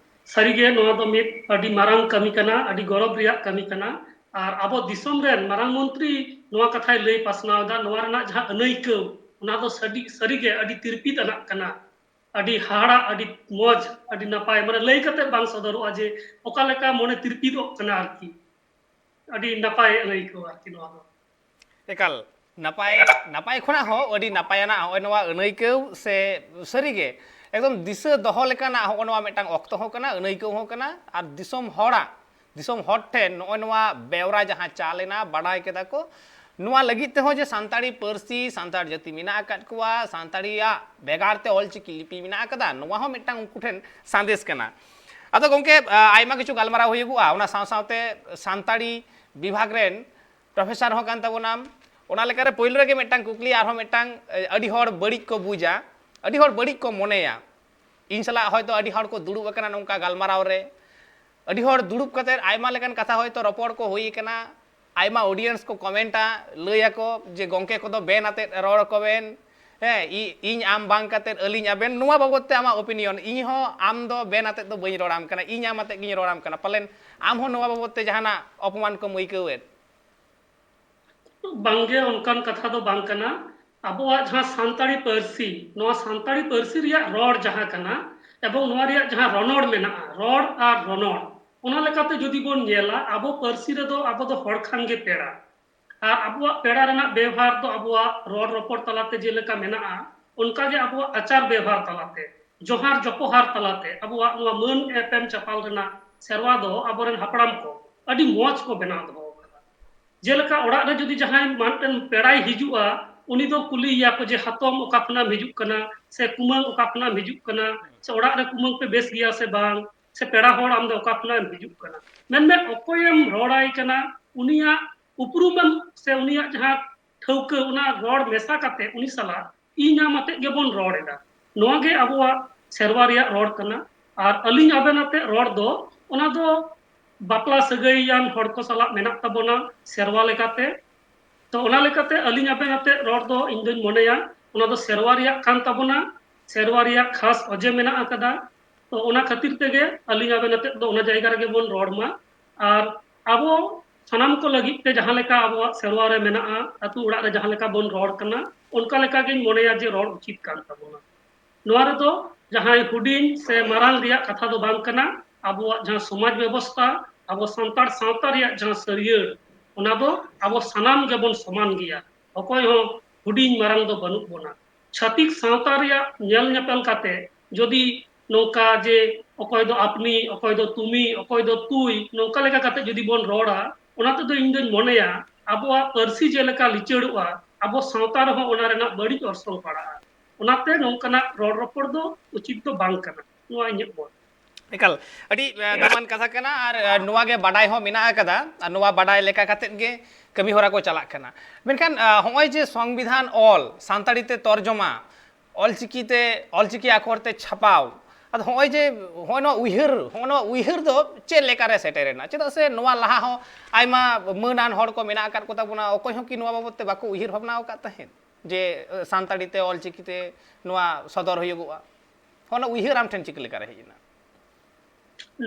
ᱥᱟᱹᱨᱤᱜᱮ ᱱᱚᱣᱟ ᱫᱚ ᱢᱤᱫ ᱟᱹᱰᱤ ᱢᱟᱨᱟᱝ ᱠᱟᱹᱢᱤ ᱠᱟᱱᱟ, ᱟᱹᱰᱤ ᱜᱚᱨᱚᱵᱽ ᱨᱮᱭᱟᱜ ᱠᱟᱹᱢᱤ ᱠᱟᱱᱟ᱾ ᱟᱨ ᱟᱵᱚ ᱫᱤᱥᱚᱢ ᱨᱮᱱ ᱢᱟᱨᱟᱝ ᱢᱚᱱᱛᱨᱤ ᱱᱚᱣᱟ ᱠᱟᱛᱷᱟᱭ ᱞᱟᱹᱭ ᱯᱟᱥᱱᱟᱣ ᱮᱫᱟ, ᱱᱚᱣᱟ ᱨᱮᱱᱟᱜ ᱡᱟᱦᱟᱸ ᱟᱹᱱᱟᱹᱭᱠᱟᱹᱣ, ᱚᱱᱟ ᱫᱚ ᱥᱟᱹᱰᱤ-, ᱥᱟᱹᱨᱤᱜᱮ ᱟᱹᱰᱤ ᱛᱤᱨᱯᱤᱛ ᱟᱱᱟᱜ ᱠᱟᱱᱟ᱾ ᱟᱹᱰᱤ ᱦᱟᱦᱟᱲᱟᱜ, ᱟᱹᱰᱤ ᱢᱚᱡᱽ, ᱟᱹᱰᱤ ᱱᱟᱯᱟᱭ, ᱢᱟᱱᱮ ᱞᱟᱹᱭ ᱠᱟᱛᱮ ᱵᱟᱝ ᱥᱚᱫᱚᱨᱚᱜᱼᱟ ᱡᱮ ᱚᱠᱟ ᱞᱮᱠᱟ ᱢᱚᱱᱮ ᱛᱤᱨᱯᱤᱛᱚᱜ ᱠᱟᱱᱟ ᱟᱨᱠᱤ᱾ ᱟᱹᱰᱤ ᱱᱟᱯᱟᱭ ᱟᱹᱭᱠᱟᱹᱣᱟ ᱟᱨᱠᱤ ᱱᱚᱣᱟ ᱫᱚ᱾ ᱮᱠᱟᱞ ᱱᱟᱯᱟᱭ, ᱱᱟᱯᱟᱭ ᱠᱷᱚᱱᱟᱜ ᱦᱚᱸ ᱟᱹᱰᱤ ᱱᱟᱯᱟᱭᱟᱱᱟᱜ ᱦᱚᱸᱜᱼᱚᱭ ᱱᱚᱣᱟ ᱟᱹᱱᱟᱹᱭᱠᱟᱹᱣ ᱥᱮ ᱥᱟᱹᱨᱤᱜᱮ ᱮᱠᱫᱚᱢ ᱫᱤᱥᱟᱹ ᱫᱚᱦᱚ ᱞᱮᱠᱟᱱᱟᱜ ᱦᱚᱸᱜᱼᱚ ᱱᱚᱣᱟ ᱢᱤᱫᱴᱟᱝ ᱚᱠᱛᱚ ᱦᱚᱸ ᱠᱟᱱᱟ, ᱟᱹᱱᱟᱹᱭᱠᱟᱹᱣ ᱦᱚᱸ ᱠᱟᱱᱟ᱾ ᱟᱨ ᱫᱤᱥᱚᱢ ᱦᱚᱲᱟᱜ, ᱫᱤᱥᱚᱢ ᱦᱚᱲ ᱴᱷᱮᱱ ᱱᱚᱜᱼᱚᱭ ᱱᱚᱣᱟ ᱵᱮᱣᱨᱟ ᱡᱟᱦᱟᱸ ᱪᱟᱞ ᱮᱱᱟ, ᱵᱟᱰᱟᱭ ᱠᱮᱫᱟ ᱠᱚ, ᱱᱚᱣᱟ ᱞᱟᱹᱜᱤᱫ ᱛᱮᱦᱚᱸ ᱡᱮ ᱥᱟᱱᱛᱟᱲᱤ ᱯᱟᱹᱨᱥᱤ, ᱥᱟᱱᱛᱟᱲ ᱡᱟᱹᱛᱤ ᱢᱮᱱᱟᱜ ᱟᱠᱟᱫ ᱠᱚᱣᱟ, ᱥᱟᱱᱛᱟᱲᱤᱭᱟᱜ ᱵᱷᱮᱜᱟᱨ ᱛᱮ ᱚᱞᱪᱤᱠᱤ ᱞᱤᱯᱤ ᱢᱮᱱᱟᱜ ᱟᱠᱟᱫᱟ, ᱱᱚᱣᱟ ᱦᱚᱸ ᱢᱤᱫᱴᱟᱝ ᱩᱱᱠᱩ ᱴᱷᱮᱱ ᱥᱟᱸᱫᱮᱥ ᱠᱟᱱᱟ᱾ ᱟᱫᱚ ᱜᱚᱢᱠᱮ, ᱟ, ᱟᱭᱢᱟ ᱠᱤᱪᱷᱩ ᱜᱟᱞᱢᱟᱨᱟᱣ ᱦᱩᱭᱩᱜᱼᱟ, ᱚᱱᱟ ᱥᱟᱶ ᱥᱟᱶᱛᱮ ᱥᱟᱱᱛᱟᱲᱤ ᱵᱤᱵᱷᱟᱜᱽ ᱨᱮᱱ ᱯᱨᱚᱯᱷᱮᱥᱚᱨ ᱦᱚᱸ ᱠᱟᱱ ᱛᱟᱵᱚᱱᱟᱢ᱾ ᱚᱱᱟ ᱞᱮᱠᱟᱨᱮ ᱯᱳᱭᱞᱳ ᱨᱮᱜᱮ ᱢᱤᱫᱴᱟᱝ ᱠᱩᱠᱞᱤ, ᱟᱨᱦᱚᱸ ᱢᱤᱫᱴᱟᱝ, ᱮ, ᱟᱹᱰᱤ ᱦᱚᱲ ᱵᱟᱹᱲᱤᱡ ᱠᱚ ᱵᱩᱡᱟ, ᱟᱹᱰᱤ ᱦᱚᱲ ᱵᱟᱹᱲᱤᱡ ᱠᱚ ᱢᱚᱱᱮᱭᱟ᱾ ᱤᱧ ᱥᱟᱞᱟᱜ ᱦᱚᱭᱛᱳ ᱟᱹᱰᱤ ᱦᱚᱲ ᱠᱚ ᱫᱩᱲᱩᱵ ᱟᱠᱟᱱᱟ ᱱᱚᱝᱠᱟ ᱜᱟᱞᱢᱟᱨᱟᱣ ᱨᱮ, ᱟᱹᱰᱤ ᱦᱚᱲ ᱫᱩᱲᱩᱵ ᱠᱟᱛᱮᱫ ᱟᱭᱢᱟ ᱞᱮᱠᱟᱱ ᱠᱟᱛᱷᱟ ᱦᱚᱭᱛᱳ ᱨᱚᱯᱚᱲ ᱠᱚ ᱦᱩᱭ ᱟᱠᱟᱱᱟ, ᱟᱭᱢᱟ ᱚᱰᱤᱭᱮᱱᱥ ᱠᱚ ᱠᱚᱢᱮᱱᱴᱟ, ᱞᱟᱹᱭ ᱟᱠᱚ ᱡᱮ, "ᱜᱚᱢᱠᱮ ᱠᱚᱫᱚ ᱵᱮᱱ ᱟᱛᱮᱫ ᱨᱚᱲ ᱟᱠᱚ ᱵᱮᱱ, ᱦᱮᱸ, ᱤ-, ᱤᱧ ᱟᱢ ᱵᱟᱝ ᱠᱟᱛᱮᱫ ᱟᱹᱞᱤᱧ ᱟᱵᱮᱱ", ᱱᱚᱣᱟ ᱵᱟᱵᱚᱫ ᱛᱮ ᱟᱢᱟᱜ ᱚᱯᱤᱱᱤᱭᱚᱱ? ᱤᱧ ᱦᱚᱸ ᱟᱢ ᱫᱚ ᱵᱮᱱ ᱟᱛᱮᱫ ᱫᱚ ᱵᱟᱹᱧ ᱨᱚᱲᱟᱢ ᱠᱟᱱᱟ, ᱤᱧ ᱟᱢ ᱟᱛᱮᱫ ᱜᱤᱧ ᱨᱚᱲᱟᱢ ᱠᱟᱱᱟ, ᱯᱟᱞᱮᱱ ᱟᱢ ᱦᱚᱸ ᱱᱚᱣᱟ ᱵᱟᱵᱚᱫ ᱛᱮ ᱡᱟᱦᱟᱱᱟᱜ ᱚᱯᱚᱢᱟᱱ ᱠᱚᱢ ᱟᱹᱭᱠᱟᱹᱣᱮᱫ? ᱵᱟᱝᱜᱮ, ᱚᱱᱠᱟᱱ ᱠᱟᱛᱷᱟ ᱫᱚ ᱵᱟᱝ ᱠᱟᱱᱟ᱾ ᱟᱵᱚᱣᱟᱜ ᱡᱟᱦᱟᱸ ᱥᱟᱱᱛᱟᱲᱤ ᱯᱟᱹᱨᱥᱤ, ᱱᱚᱣᱟ ᱥᱟᱱᱛᱟᱲᱤ ᱯᱟᱹᱨᱥᱤ ᱨᱮᱭᱟᱜ ᱨᱚᱲ ᱡᱟᱦᱟᱸ ᱠᱟᱱᱟ ᱮᱵᱚᱝ ᱱᱚᱣᱟ ᱨᱮᱭᱟᱜ ᱡᱟᱦᱟᱸ ᱨᱚᱱᱚᱲ ᱢᱮᱱᱟᱜᱼᱟ, ᱨᱚᱲ ᱟᱨ ᱨᱚᱱᱚᱲ, ᱚᱱᱟ ᱞᱮᱠᱟᱛᱮ ᱡᱩᱫᱤ ᱵᱚᱱ ᱧᱮᱞᱟ, ᱟᱵᱚ ᱯᱟᱹᱨᱥᱤ ᱨᱮᱫᱚ ᱟᱵᱚ ᱫᱚ ᱦᱚᱲ ᱠᱷᱟᱱ ᱜᱮ ᱯᱮᱲᱟ᱾ ᱟᱨ ᱟᱵᱚᱣᱟᱜ ᱯᱮᱲᱟ ᱨᱮᱱᱟᱜ ᱵᱮᱣᱦᱟᱨ ᱫᱚ ᱟᱵᱚᱣᱟᱜ ᱨᱚᱲ ᱨᱚᱯᱚᱲ ᱛᱟᱞᱟᱛᱮ ᱡᱮᱞᱮᱠᱟ ᱢᱮᱱᱟᱜᱼᱟ, ᱚᱱᱠᱟᱜᱮ ᱟᱵᱚᱣᱟᱜ ᱟᱪᱟᱨ ᱵᱮᱣᱦᱟᱨ ᱛᱟᱞᱟᱛᱮ, ᱡᱚᱦᱟᱨ ᱡᱚᱯᱚᱦᱟᱨ ᱛᱟᱞᱟᱛᱮ ᱟᱵᱚᱣᱟᱜ ᱱᱚᱣᱟ ᱢᱟᱹᱱ ᱮᱯᱮᱢ ᱪᱟᱯᱟᱞ ᱨᱮᱱᱟᱜ ᱥᱮᱨᱣᱟ ᱫᱚ ᱟᱵᱚᱨᱮᱱ ᱦᱟᱯᱲᱟᱢ ᱠᱚ ᱟᱹᱰᱤ ᱢᱚᱸᱡᱽ ᱠᱚ ᱵᱮᱱᱟᱣ ᱫᱚᱦᱚ ᱟᱠᱟᱫᱟ᱾ ᱡᱮᱞᱮᱠᱟ ᱚᱲᱟᱜ ᱨᱮ ᱡᱩᱫᱤ ᱡᱟᱦᱟᱸᱭ ᱢᱤᱫᱴᱮᱱ ᱯᱮᱲᱟᱭ ᱦᱤᱡᱩᱜᱼᱟ, ᱩᱱᱤ ᱫᱚ ᱠᱩᱞᱤᱭᱮᱭᱟ ᱠᱚ ᱡᱮ, "ᱦᱟᱛᱚᱢ ᱚᱠᱟ ᱠᱷᱚᱱᱟᱜ ᱮᱢ ᱦᱤᱡᱩᱜ ᱠᱟᱱᱟ?" ᱥᱮ, "ᱠᱩᱢᱟᱹᱝ ᱚᱠᱟ ᱠᱷᱚᱱᱟᱜ ᱮᱢ ᱦᱤᱡᱩᱜ ᱠᱟᱱᱟ?" ᱥᱮ, "ᱚᱲᱟᱜ ᱨᱮ ᱠᱩᱢᱟᱹᱝ ᱯᱮ ᱵᱮᱥ ᱜᱮᱭᱟ ᱥᱮ ᱵᱟᱝ?" ᱥᱮ, "ᱯᱮᱲᱟ ᱦᱚᱲ ᱟᱢ ᱫᱚ ᱚᱠᱟ ᱠᱷᱚᱱᱟᱜ ᱮᱢ ᱦᱤᱡᱩᱜ ᱠᱟᱱᱟ?" ᱢᱮᱱᱢᱮ, ᱚᱠᱚᱭᱮᱢ ᱨᱚᱲᱟᱭ ᱠᱟᱱᱟ, ᱩᱱᱤᱭᱟᱜ ᱩᱯᱨᱩᱢᱮᱢ ᱥᱮ ᱩᱱᱤᱭᱟᱜ ᱡᱟᱦᱟᱸ ᱴᱷᱟᱹᱣᱠᱟᱹ, ᱚᱱᱟ ᱨᱚᱲ ᱢᱮᱥᱟ ᱠᱟᱛᱮ ᱩᱱᱤ ᱥᱟᱞᱟᱜ ᱤᱧ ᱟᱢ ᱟᱛᱮᱫ ᱜᱮᱵᱚᱱ ᱨᱚᱲ ᱮᱫᱟ᱾ ᱱᱚᱣᱟ ᱜᱮ ᱟᱵᱚᱣᱟᱜ ᱥᱮᱨᱣᱟ ᱨᱮᱭᱟᱜ ᱨᱚᱲ ᱠᱟᱱᱟ᱾ ᱟᱨ ᱟᱹᱞᱤᱧ ᱟᱵᱮᱱ ᱟᱛᱮᱫ ᱨᱚᱲ ᱫᱚ, ᱚᱱᱟ ᱫᱚ ᱵᱟᱯᱞᱟ ᱥᱟᱹᱜᱟᱹᱭᱟᱱ ᱦᱚᱲ ᱠᱚ ᱥᱟᱞᱟᱜ ᱢᱮᱱᱟᱜ ᱛᱟᱵᱚᱱᱟ ᱥᱮᱨᱣᱟ ᱞᱮᱠᱟᱛᱮ᱾ ᱛᱚ, ᱚᱱᱟ ᱞᱮᱠᱟᱛᱮ ᱟᱹᱞᱤᱧ ᱟᱵᱮᱱ ᱟᱛᱮᱫ ᱨᱚᱲ ᱫᱚ ᱤᱧ ᱫᱚᱧ ᱢᱚᱱᱮᱭᱟ, ᱚᱱᱟ ᱫᱚ ᱥᱮᱨᱣᱟ ᱨᱮᱭᱟᱜ ᱠᱟᱱ ᱛᱟᱵᱚᱱᱟ, ᱥᱮᱨᱣᱟ ᱨᱮᱭᱟᱜ ᱠᱷᱟᱥ ᱚᱡᱮ ᱢᱮᱱᱟᱜ ᱟᱠᱟᱫᱟ᱾ ᱛᱚ, ᱚᱱᱟ ᱠᱷᱟᱹᱛᱤᱨ ᱛᱮᱜᱮ ᱟᱹᱞᱤᱧ ᱟᱵᱮᱱ ᱟᱛᱮᱫ ᱫᱚ ᱚᱱᱟ ᱡᱟᱭᱜᱟ ᱨᱮᱜᱮ ᱵᱚᱱ ᱨᱚᱲ ᱢᱟ᱾ ᱟᱨ ᱟᱵᱚ ᱥᱟᱱᱟᱢ ᱠᱚ ᱞᱟᱹᱜᱤᱫ ᱛᱮ ᱡᱟᱦᱟᱸ ᱞᱮᱠᱟ ᱟᱵᱚᱣᱟᱜ ᱥᱮᱨᱣᱟ ᱨᱮ ᱢᱮᱱᱟᱜᱼᱟ, ᱟᱹᱛᱩ ᱚᱲᱟᱜ ᱨᱮ ᱡᱟᱦᱟᱸ ᱞᱮᱠᱟ ᱵᱚᱱ ᱨᱚᱲ ᱠᱟᱱᱟ, ᱚᱱᱠᱟ ᱞᱮᱠᱟ ᱜᱤᱧ ᱢᱚᱱᱮᱭᱟ ᱡᱮ ᱨᱚᱲ ᱩᱪᱤᱛ ᱠᱟᱱ ᱛᱟᱵᱚᱱᱟ᱾ ᱱᱚᱣᱟ ᱨᱮᱫᱚ ᱡᱟᱦᱟᱸᱭ ᱦᱩᱰᱤᱧ ᱥᱮ ᱢᱟᱨᱟᱝ ᱨᱮᱭᱟᱜ ᱠᱟᱛᱷᱟ ᱫᱚ ᱵᱟᱝ ᱠᱟᱱᱟ᱾ ᱟᱵᱚᱣᱟᱜ ᱡᱟᱦᱟᱸ ᱥᱚᱢᱟᱡᱽ ᱵᱮᱵᱚᱥᱛᱷᱟ, ᱟᱵᱚ ᱥᱟᱱᱛᱟᱲ ᱥᱟᱶᱛᱟ ᱨᱮᱭᱟᱜ ᱡᱟᱦᱟᱸ ᱥᱟᱹᱨᱭᱟᱹᱲ, ᱚᱱᱟ ᱫᱚ ᱟᱵᱚ ᱥᱟᱱᱟᱢ ᱜᱮᱵᱚᱱ ᱥᱚᱢᱟᱱ ᱜᱮᱭᱟ, ᱚᱠᱚᱭ ᱦᱚᱸ ᱦᱩᱰᱤᱧ ᱢᱟᱨᱟᱝ ᱫᱚ ᱵᱟᱹᱱᱩᱜ ᱵᱚᱱᱟ᱾ ᱪᱷᱟᱹᱛᱤᱠ ᱥᱟᱶᱛᱟ ᱨᱮᱭᱟᱜ ᱧᱮᱞ ᱧᱮᱯᱮᱞ ᱠᱟᱛᱮ ᱡᱩᱫᱤ ᱱᱚᱝᱠᱟ ᱡᱮ ᱚᱠᱚᱭ ᱫᱚ ᱟᱯᱱᱤ, ᱚᱠᱚᱭ ᱫᱚ ᱛᱩᱢᱤ, ᱚᱠᱚᱭ ᱫᱚ ᱛᱩᱭ, ᱱᱚᱝᱠᱟ ᱞᱮᱠᱟ ᱠᱟᱛᱮ ᱡᱩᱫᱤ ᱵᱚᱱ ᱨᱚᱲᱟ, ᱚᱱᱟ ᱛᱮᱫᱚ ᱤᱧ ᱫᱚᱧ ᱢᱚᱱᱮᱭᱟ ᱟᱵᱚᱣᱟᱜ ᱯᱟᱹᱨᱥᱤ ᱡᱮᱞᱮᱠᱟ ᱞᱤᱪᱟᱹᱲᱚᱜᱼᱟ, ᱟᱵᱚ ᱥᱟᱶᱛᱟ ᱨᱮᱦᱚᱸ ᱚᱱᱟ ᱨᱮᱱᱟᱜ ᱵᱟᱹᱲᱤᱡ ᱚᱨᱥᱚᱝ ᱯᱟᱲᱟᱜᱼᱟ᱾ ᱚᱱᱟᱛᱮ ᱱᱚᱝᱠᱟᱱᱟᱜ ᱨᱚᱲ ᱨᱚᱯᱚᱲ ᱫᱚ ᱩᱪᱤᱛ ᱫᱚ ᱵᱟᱝ ᱠᱟᱱᱟ, ᱱᱚᱣᱟ ᱤᱧᱟᱹᱜ ᱢᱚᱛ᱾ ᱮᱠᱟᱞ, ᱟᱹᱰᱤ ᱮ, ᱫᱟᱢᱟᱱ ᱠᱟᱛᱷᱟ ᱠᱟᱱᱟ᱾ ᱟᱨ ᱮ, ᱱᱚᱣᱟ ᱜᱮ ᱵᱟᱰᱟᱭ ᱦᱚᱸ ᱢᱮᱱᱟᱜ ᱟᱠᱟᱫᱟ, ᱟᱨ ᱱᱚᱣᱟ ᱵᱟᱰᱟᱭ ᱞᱮᱠᱟ ᱠᱟᱛᱮᱫ ᱜᱮ ᱠᱟᱹᱢᱤ ᱦᱚᱨᱟ ᱠᱚ ᱪᱟᱞᱟᱜ ᱠᱟᱱᱟ᱾ ᱢᱮᱱᱠᱷᱟᱱ ᱮ, ᱦᱚᱸᱜᱼᱚᱭ ᱡᱮ ᱥᱚᱝᱵᱤᱫᱷᱟᱱ ᱚᱞ, ᱥᱟᱱᱛᱟᱲᱤ ᱛᱮ ᱛᱚᱨᱡᱚᱢᱟ, ᱚᱞᱪᱤᱠᱤ ᱛᱮ, ᱚᱞᱪᱤᱠᱤ ᱟᱠᱷᱚᱨ ᱛᱮ ᱪᱷᱟᱯᱟᱣ, ᱟᱫᱚ ᱦᱚᱸᱜᱼᱚᱭ ᱡᱮ ᱦᱚᱸᱜᱼᱚᱭ ᱱᱚᱣᱟ ᱩᱭᱦᱟᱹᱨ, ᱦᱚᱸᱜᱼᱚᱭ ᱱᱚᱣᱟ ᱩᱭᱦᱟᱹᱨ ᱫᱚ ᱪᱮᱫ ᱞᱮᱠᱟᱨᱮ ᱥᱮᱴᱮᱨᱮᱱᱟ? ᱪᱮᱫᱟᱜ ᱥᱮ ᱱᱚᱣᱟ ᱞᱟᱦᱟ ᱦᱚᱸ ᱟᱭᱢᱟ ᱢᱟᱹᱱᱟᱱ ᱦᱚᱲ ᱠᱚ ᱢᱮᱱᱟᱜ ᱟᱠᱟᱫ ᱠᱚ ᱛᱟᱵᱚᱱᱟ, ᱚᱠᱚᱭ ᱦᱚᱸ ᱠᱤ ᱱᱚᱣᱟ ᱵᱟᱵᱚᱫ ᱛᱮ ᱵᱟᱠᱚ ᱩᱭᱦᱟᱹᱨ ᱵᱷᱟᱵᱽᱱᱟ ᱟᱠᱟᱫ ᱛᱟᱦᱮᱸᱫ ᱡᱮ ᱮ, ᱥᱟᱱᱛᱟᱲᱤ ᱛᱮ ᱚᱞᱪᱤᱠᱤ ᱛᱮ ᱱᱚᱣᱟ ᱥᱚᱫᱚᱨ ᱦᱩᱭᱩᱜᱚᱜᱼᱟ? ᱦᱚᱸᱜᱼᱚ ᱱᱚᱣᱟ ᱩᱭᱦᱟᱹᱨ ᱟᱢ ᱴᱷᱮᱱ ᱪᱤᱠᱟᱹ ᱞᱮᱠᱟᱨᱮ ᱦᱮᱡ ᱮᱱᱟ?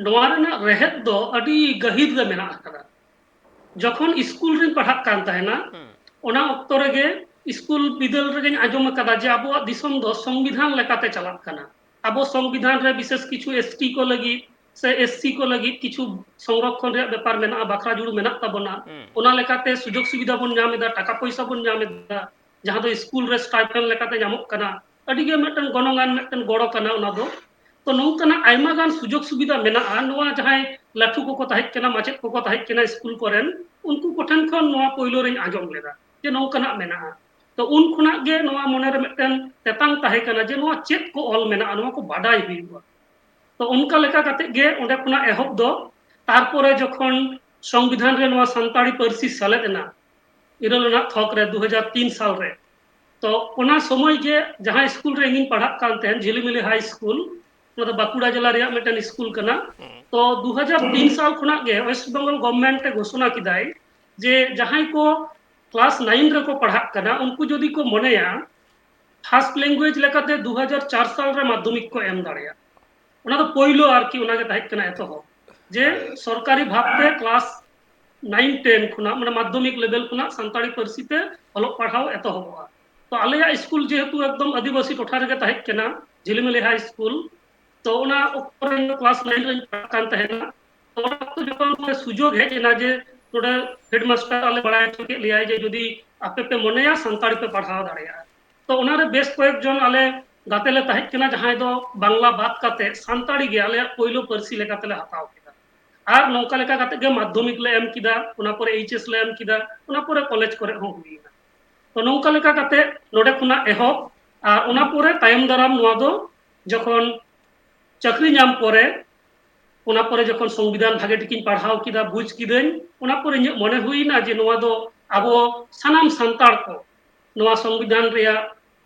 ᱱᱚᱣᱟ ᱨᱮᱱᱟᱜ ᱨᱮᱦᱮᱫ ᱫᱚ ᱟᱹᱰᱤ ᱜᱟᱹᱦᱤᱨ ᱨᱮ ᱢᱮᱱᱟᱜ ᱟᱠᱟᱫᱟ᱾ ᱡᱚᱠᱷᱚᱱ ᱥᱠᱩᱞ ᱨᱤᱧ ᱯᱟᱲᱦᱟᱜ ᱠᱟᱱ ᱛᱟᱦᱮᱱᱟ, ᱦᱩᱸ᱾ ᱚᱱᱟ ᱚᱠᱛᱚ ᱨᱮᱜᱮ ᱥᱠᱩᱞ ᱵᱤᱫᱟᱹᱞ ᱨᱮᱜᱮᱧ ᱟᱸᱡᱚᱢ ᱟᱠᱟᱫᱟ ᱡᱮ ᱟᱵᱚᱣᱟᱜ ᱫᱤᱥᱚᱢ ᱫᱚ ᱥᱚᱝᱵᱤᱫᱷᱟᱱ ᱞᱮᱠᱟᱛᱮ ᱪᱟᱞᱟᱜ ᱠᱟᱱᱟ᱾ ᱟᱵᱚ ᱥᱚᱝᱵᱤᱫᱷᱟᱱ ᱨᱮ ᱵᱤᱥᱮᱥ ᱠᱤᱪᱷᱩ ᱮᱥ ᱴᱤ ᱠᱚ ᱞᱟᱹᱜᱤᱫ ᱥᱮ ᱮᱥ ᱥᱤ ᱠᱚ ᱞᱟᱹᱜᱤᱫ ᱠᱤᱪᱷᱩ ᱥᱚᱝᱨᱚᱠᱷᱚᱱ ᱨᱮᱭᱟᱜ ᱵᱮᱯᱟᱨ ᱢᱮᱱᱟᱜᱼᱟ, ᱵᱟᱠᱷᱨᱟ ᱡᱩᱲᱩ ᱢᱮᱱᱟᱜ ᱛᱟᱵᱚᱱᱟ᱾ ᱦᱩᱸ᱾ ᱚᱱᱟ ᱞᱮᱠᱟᱛᱮ ᱥᱩᱡᱳᱜᱽ ᱥᱩᱵᱤᱫᱷᱟ ᱵᱚᱱ ᱧᱟᱢ ᱮᱫᱟ, ᱴᱟᱠᱟ ᱯᱚᱭᱥᱟ ᱵᱚᱱ ᱧᱟᱢ ᱮᱫᱟ, ᱡᱟᱦᱟᱸ ᱫᱚ ᱥᱠᱩᱞ ᱨᱮ ᱥᱴᱟᱭᱯᱮᱱᱰ ᱞᱮᱠᱟᱛᱮ ᱧᱟᱢᱚᱜ ᱠᱟᱱᱟ, ᱟᱹᱰᱤ ᱜᱮ ᱢᱤᱫᱴᱮᱱ ᱜᱚᱱᱚᱝᱟᱱ ᱢᱤᱫᱴᱮᱱ ᱜᱚᱲᱚ ᱠᱟᱱᱟ ᱚᱱᱟ ᱫᱚ᱾ ᱛᱚ ᱱᱚᱝᱠᱟᱱᱟᱜ ᱟᱭᱢᱟ ᱜᱟᱱ ᱥᱩᱡᱳᱜᱽ ᱥᱩᱵᱤᱫᱷᱟ ᱢᱮᱱᱟᱜᱼᱟ᱾ ᱱᱚᱣᱟ ᱡᱟᱦᱟᱸᱭ ᱞᱟᱹᱴᱷᱩ ᱠᱚᱠᱚ ᱛᱟᱦᱮᱸ ᱠᱟᱱᱟ, ᱢᱟᱪᱮᱫ ᱠᱚᱠᱚ ᱛᱟᱦᱮᱸ ᱠᱟᱱᱟ ᱥᱠᱩᱞ ᱠᱚᱨᱮᱱ, ᱩᱱᱠᱩ ᱠᱚᱴᱷᱮᱱ ᱠᱷᱚᱱ ᱱᱚᱣᱟ ᱯᱳᱭᱞᱳ ᱨᱤᱧ ᱟᱸᱡᱚᱢ ᱞᱮᱫᱟ ᱡᱮ ᱱᱚᱝᱠᱟᱱᱟᱜ ᱢᱮᱱᱟᱜᱼᱟ᱾ ᱛᱚ ᱩᱱ ᱠᱷᱚᱱᱟᱜ ᱜᱮ ᱱᱚᱣᱟ ᱢᱚᱱᱮᱨᱮ ᱢᱤᱫᱴᱮᱱ ᱛᱮᱛᱟᱝ ᱛᱟᱦᱮᱸ ᱠᱟᱱᱟ ᱡᱮ ᱱᱚᱣᱟ ᱪᱮᱫ ᱠᱚ ᱚᱞ ᱢᱮᱱᱟᱜᱼᱟ, ᱱᱚᱣᱟ ᱠᱚ ᱵᱟᱰᱟᱭ ᱦᱩᱭᱩᱜᱼᱟ᱾ ᱛᱚ ᱚᱱᱠᱟ ᱞᱮᱠᱟ ᱠᱟᱛᱮ ᱜᱮ ᱚᱸᱰᱮ ᱠᱷᱚᱱᱟᱜ ᱮᱦᱚᱵ ᱫᱚ᱾ ᱛᱟᱨᱯᱚᱨᱮ ᱡᱚᱠᱷᱚᱱ ᱥᱚᱝᱵᱤᱫᱷᱟᱱ ᱨᱮ ᱱᱚᱣᱟ ᱥᱟᱱᱛᱟᱲᱤ ᱯᱟᱹᱨᱥᱤ ᱥᱮᱞᱮᱫ ᱮᱱᱟ ᱤᱨᱟᱹᱞ ᱟᱱᱟᱜ ᱛᱷᱚᱠ ᱨᱮ ᱫᱩ ᱦᱟᱡᱟᱨ ᱛᱤᱱ ᱥᱟᱞ ᱨᱮ, ᱛᱚ ᱚᱱᱟ ᱥᱚᱢᱚᱭ ᱜᱮ ᱡᱟᱦᱟᱸ ᱥᱠᱩᱞ ᱨᱮ ᱤᱧᱤᱧ ᱯᱟᱲᱦᱟᱜ ᱠᱟᱱ ᱛᱟᱦᱮᱸᱱ, ᱡᱷᱤᱞᱤᱢᱤᱞᱤ ᱦᱟᱭ ᱥᱠᱩᱞ, ᱚᱱᱟ ᱫᱚ ᱵᱟᱸᱠᱩᱲᱟ ᱡᱮᱞᱟ ᱨᱮᱭᱟᱜ ᱢᱤᱫᱴᱮᱱ ᱥᱠᱩᱞ ᱠᱟᱱᱟ᱾ ᱦᱩᱸ᱾ ᱛᱚ ᱫᱩ ᱦᱟᱡᱟᱨ ᱛᱤᱱ ᱥᱟᱞ ᱠᱷᱚᱱᱟᱜ ᱜᱮ ᱳᱭᱮᱥᱴ ᱵᱮᱝᱜᱚᱞ ᱜᱚᱵᱷᱢᱮᱱᱴ ᱮ ᱜᱷᱳᱥᱚᱱᱟ ᱠᱮᱫᱟᱭ ᱡᱮ ᱡᱟᱦᱟᱸᱭ ᱠᱚ ᱠᱞᱟᱥ ᱱᱟᱭᱤᱱ ᱨᱮᱠᱚ ᱯᱟᱲᱦᱟᱜ ᱠᱟᱱᱟ, ᱩᱱᱠᱩ ᱡᱩᱫᱤ ᱠᱚ ᱢᱚᱱᱮᱭᱟ ᱯᱷᱟᱨᱥᱴ ᱞᱮᱝᱜᱩᱭᱮᱡᱽ ᱞᱮᱠᱟᱛᱮ ᱫᱩ ᱦᱟᱡᱟᱨ ᱪᱟᱨ ᱥᱟᱞ ᱨᱮ ᱢᱟᱫᱽᱫᱷᱚᱢᱤᱠ ᱠᱚ ᱮᱢ ᱫᱟᱲᱮᱭᱟᱜᱼᱟ᱾ ᱚᱱᱟ ᱫᱚ ᱯᱳᱭᱞᱳ ᱟᱨᱠᱤ, ᱚᱱᱟ ᱜᱮ ᱛᱟᱦᱮᱸ ᱠᱟᱱᱟ ᱮᱛᱚᱦᱚᱵ, ᱡᱮ ᱥᱚᱨᱠᱟᱨᱤ ᱵᱷᱟᱵᱽᱛᱮ ᱠᱞᱟᱥ ᱱᱟᱭᱤᱱ ᱴᱮᱱ ᱠᱷᱚᱱᱟᱜ, ᱢᱟᱱᱮ ᱢᱟᱫᱽᱫᱷᱚᱢᱤᱠ ᱞᱮᱵᱮᱞ ᱠᱷᱚᱱᱟᱜ ᱥᱟᱱᱛᱟᱲᱤ ᱯᱟᱹᱨᱥᱤ ᱛᱮ ᱚᱞᱚᱜ ᱯᱟᱲᱦᱟᱣ ᱮᱛᱚᱦᱚᱵᱚᱜᱼᱟ᱾ ᱛᱚ ᱟᱞᱮᱭᱟᱜ ᱥᱠᱩᱞ ᱡᱮᱦᱮᱛᱩ ᱮᱠᱫᱚᱢ ᱟᱹᱫᱤᱵᱟᱹᱥᱤ ᱴᱚᱴᱷᱟ ᱨᱮᱜᱮ ᱛᱟᱦᱮᱸ ᱠᱟᱱᱟ, ᱡᱷᱤᱞᱤᱢᱤᱞᱤ ᱦᱟᱭ ᱥᱠᱩᱞ, ᱛᱚ ᱚᱱᱟ ᱚᱠᱛᱚ ᱨᱮ ᱠᱞᱟᱥ ᱱᱟᱭᱤᱱ ᱨᱮᱧ ᱯᱟᱲᱦᱟᱜ ᱠᱟᱱ ᱛᱟᱦᱮᱱᱟ᱾ ᱚᱱᱟ ᱚᱠᱛᱚ ᱡᱚᱠᱷᱚᱱ ᱥᱩᱡᱳᱜᱽ ᱦᱮᱡ ᱮᱱᱟ ᱡᱮ ᱱᱚᱰᱮ ᱦᱮᱰᱢᱟᱥᱴᱟᱨ ᱟᱞᱮ ᱵᱟᱲᱟᱭ ᱦᱚᱪᱚ ᱠᱮᱫ ᱞᱮᱭᱟᱭ ᱡᱮ ᱡᱩᱫᱤ ᱟᱯᱮ ᱯᱮ ᱢᱚᱱᱮᱭᱟ ᱥᱟᱱᱛᱟᱲᱤ ᱯᱮ ᱯᱟᱲᱦᱟᱣ ᱫᱟᱲᱮᱭᱟᱜᱼᱟ, ᱛᱚ ᱚᱱᱟᱨᱮ ᱵᱮᱥ ᱠᱚᱭᱮᱠ ᱡᱚᱱ ᱟᱞᱮ ᱜᱟᱛᱮ ᱞᱮ ᱛᱟᱦᱮᱸ ᱠᱟᱱᱟ ᱡᱟᱦᱟᱸᱭ ᱫᱚ ᱵᱟᱝᱞᱟ ᱵᱟᱫ ᱠᱟᱛᱮ ᱥᱟᱱᱛᱟᱲᱤ ᱜᱮ ᱟᱞᱮᱭᱟᱜ ᱯᱳᱭᱞᱳ ᱯᱟᱹᱨᱥᱤ ᱞᱮᱠᱟᱛᱮᱞᱮ ᱦᱟᱛᱟᱣ ᱠᱮᱫᱟ᱾ ᱟᱨ ᱱᱚᱝᱠᱟ ᱞᱮᱠᱟ ᱠᱟᱛᱮ ᱜᱮ ᱢᱟᱫᱽᱫᱷᱚᱢᱤᱠ ᱞᱮ ᱮᱢ ᱠᱮᱫᱟ, ᱚᱱᱟ ᱯᱚᱨᱮ ᱮᱭᱤᱪ ᱮᱥ ᱞᱮ ᱮᱢ ᱠᱮᱫᱟ, ᱚᱱᱟ ᱯᱚᱨᱮ ᱠᱚᱞᱮᱡᱽ ᱠᱚᱨᱮ ᱦᱚᱸ ᱦᱩᱭᱮᱱᱟ᱾ ᱛᱚ ᱱᱚᱝᱠᱟ ᱞᱮᱠᱟ ᱠᱟᱛᱮ ᱱᱚᱰᱮ ᱠᱷᱚᱱᱟᱜ ᱮᱦᱚᱵ, ᱟᱨ ᱚᱱᱟ ᱯᱚᱨᱮ ᱛᱟᱭᱚᱢ ᱫᱟᱨᱟᱢ ᱱᱚᱣᱟ ᱫᱚ ᱡᱚᱠᱷᱚᱱ ᱪᱟᱹᱠᱨᱤ ᱧᱟᱢ ᱯᱚᱨᱮ, ᱚᱱᱟ ᱯᱚᱨᱮ ᱡᱚᱠᱷᱚᱱ ᱥᱚᱝᱵᱤᱫᱷᱟᱱ ᱵᱷᱟᱜᱮ ᱴᱷᱤᱠᱤᱧ ᱯᱟᱲᱦᱟᱣ ᱠᱮᱫᱟ, ᱵᱩᱡᱽ ᱠᱤᱫᱟᱹᱧ, ᱚᱱᱟ ᱯᱚᱨᱮ ᱤᱧᱟᱹᱜ ᱢᱚᱱᱮ ᱦᱩᱭᱱᱟ ᱡᱮ ᱱᱚᱣᱟ ᱫᱚ ᱟᱵᱚ ᱥᱟᱱᱟᱢ ᱥᱟᱱᱛᱟᱲ ᱠᱚ ᱱᱚᱣᱟ ᱥᱚᱝᱵᱤᱫᱷᱟᱱ ᱨᱮᱭᱟᱜ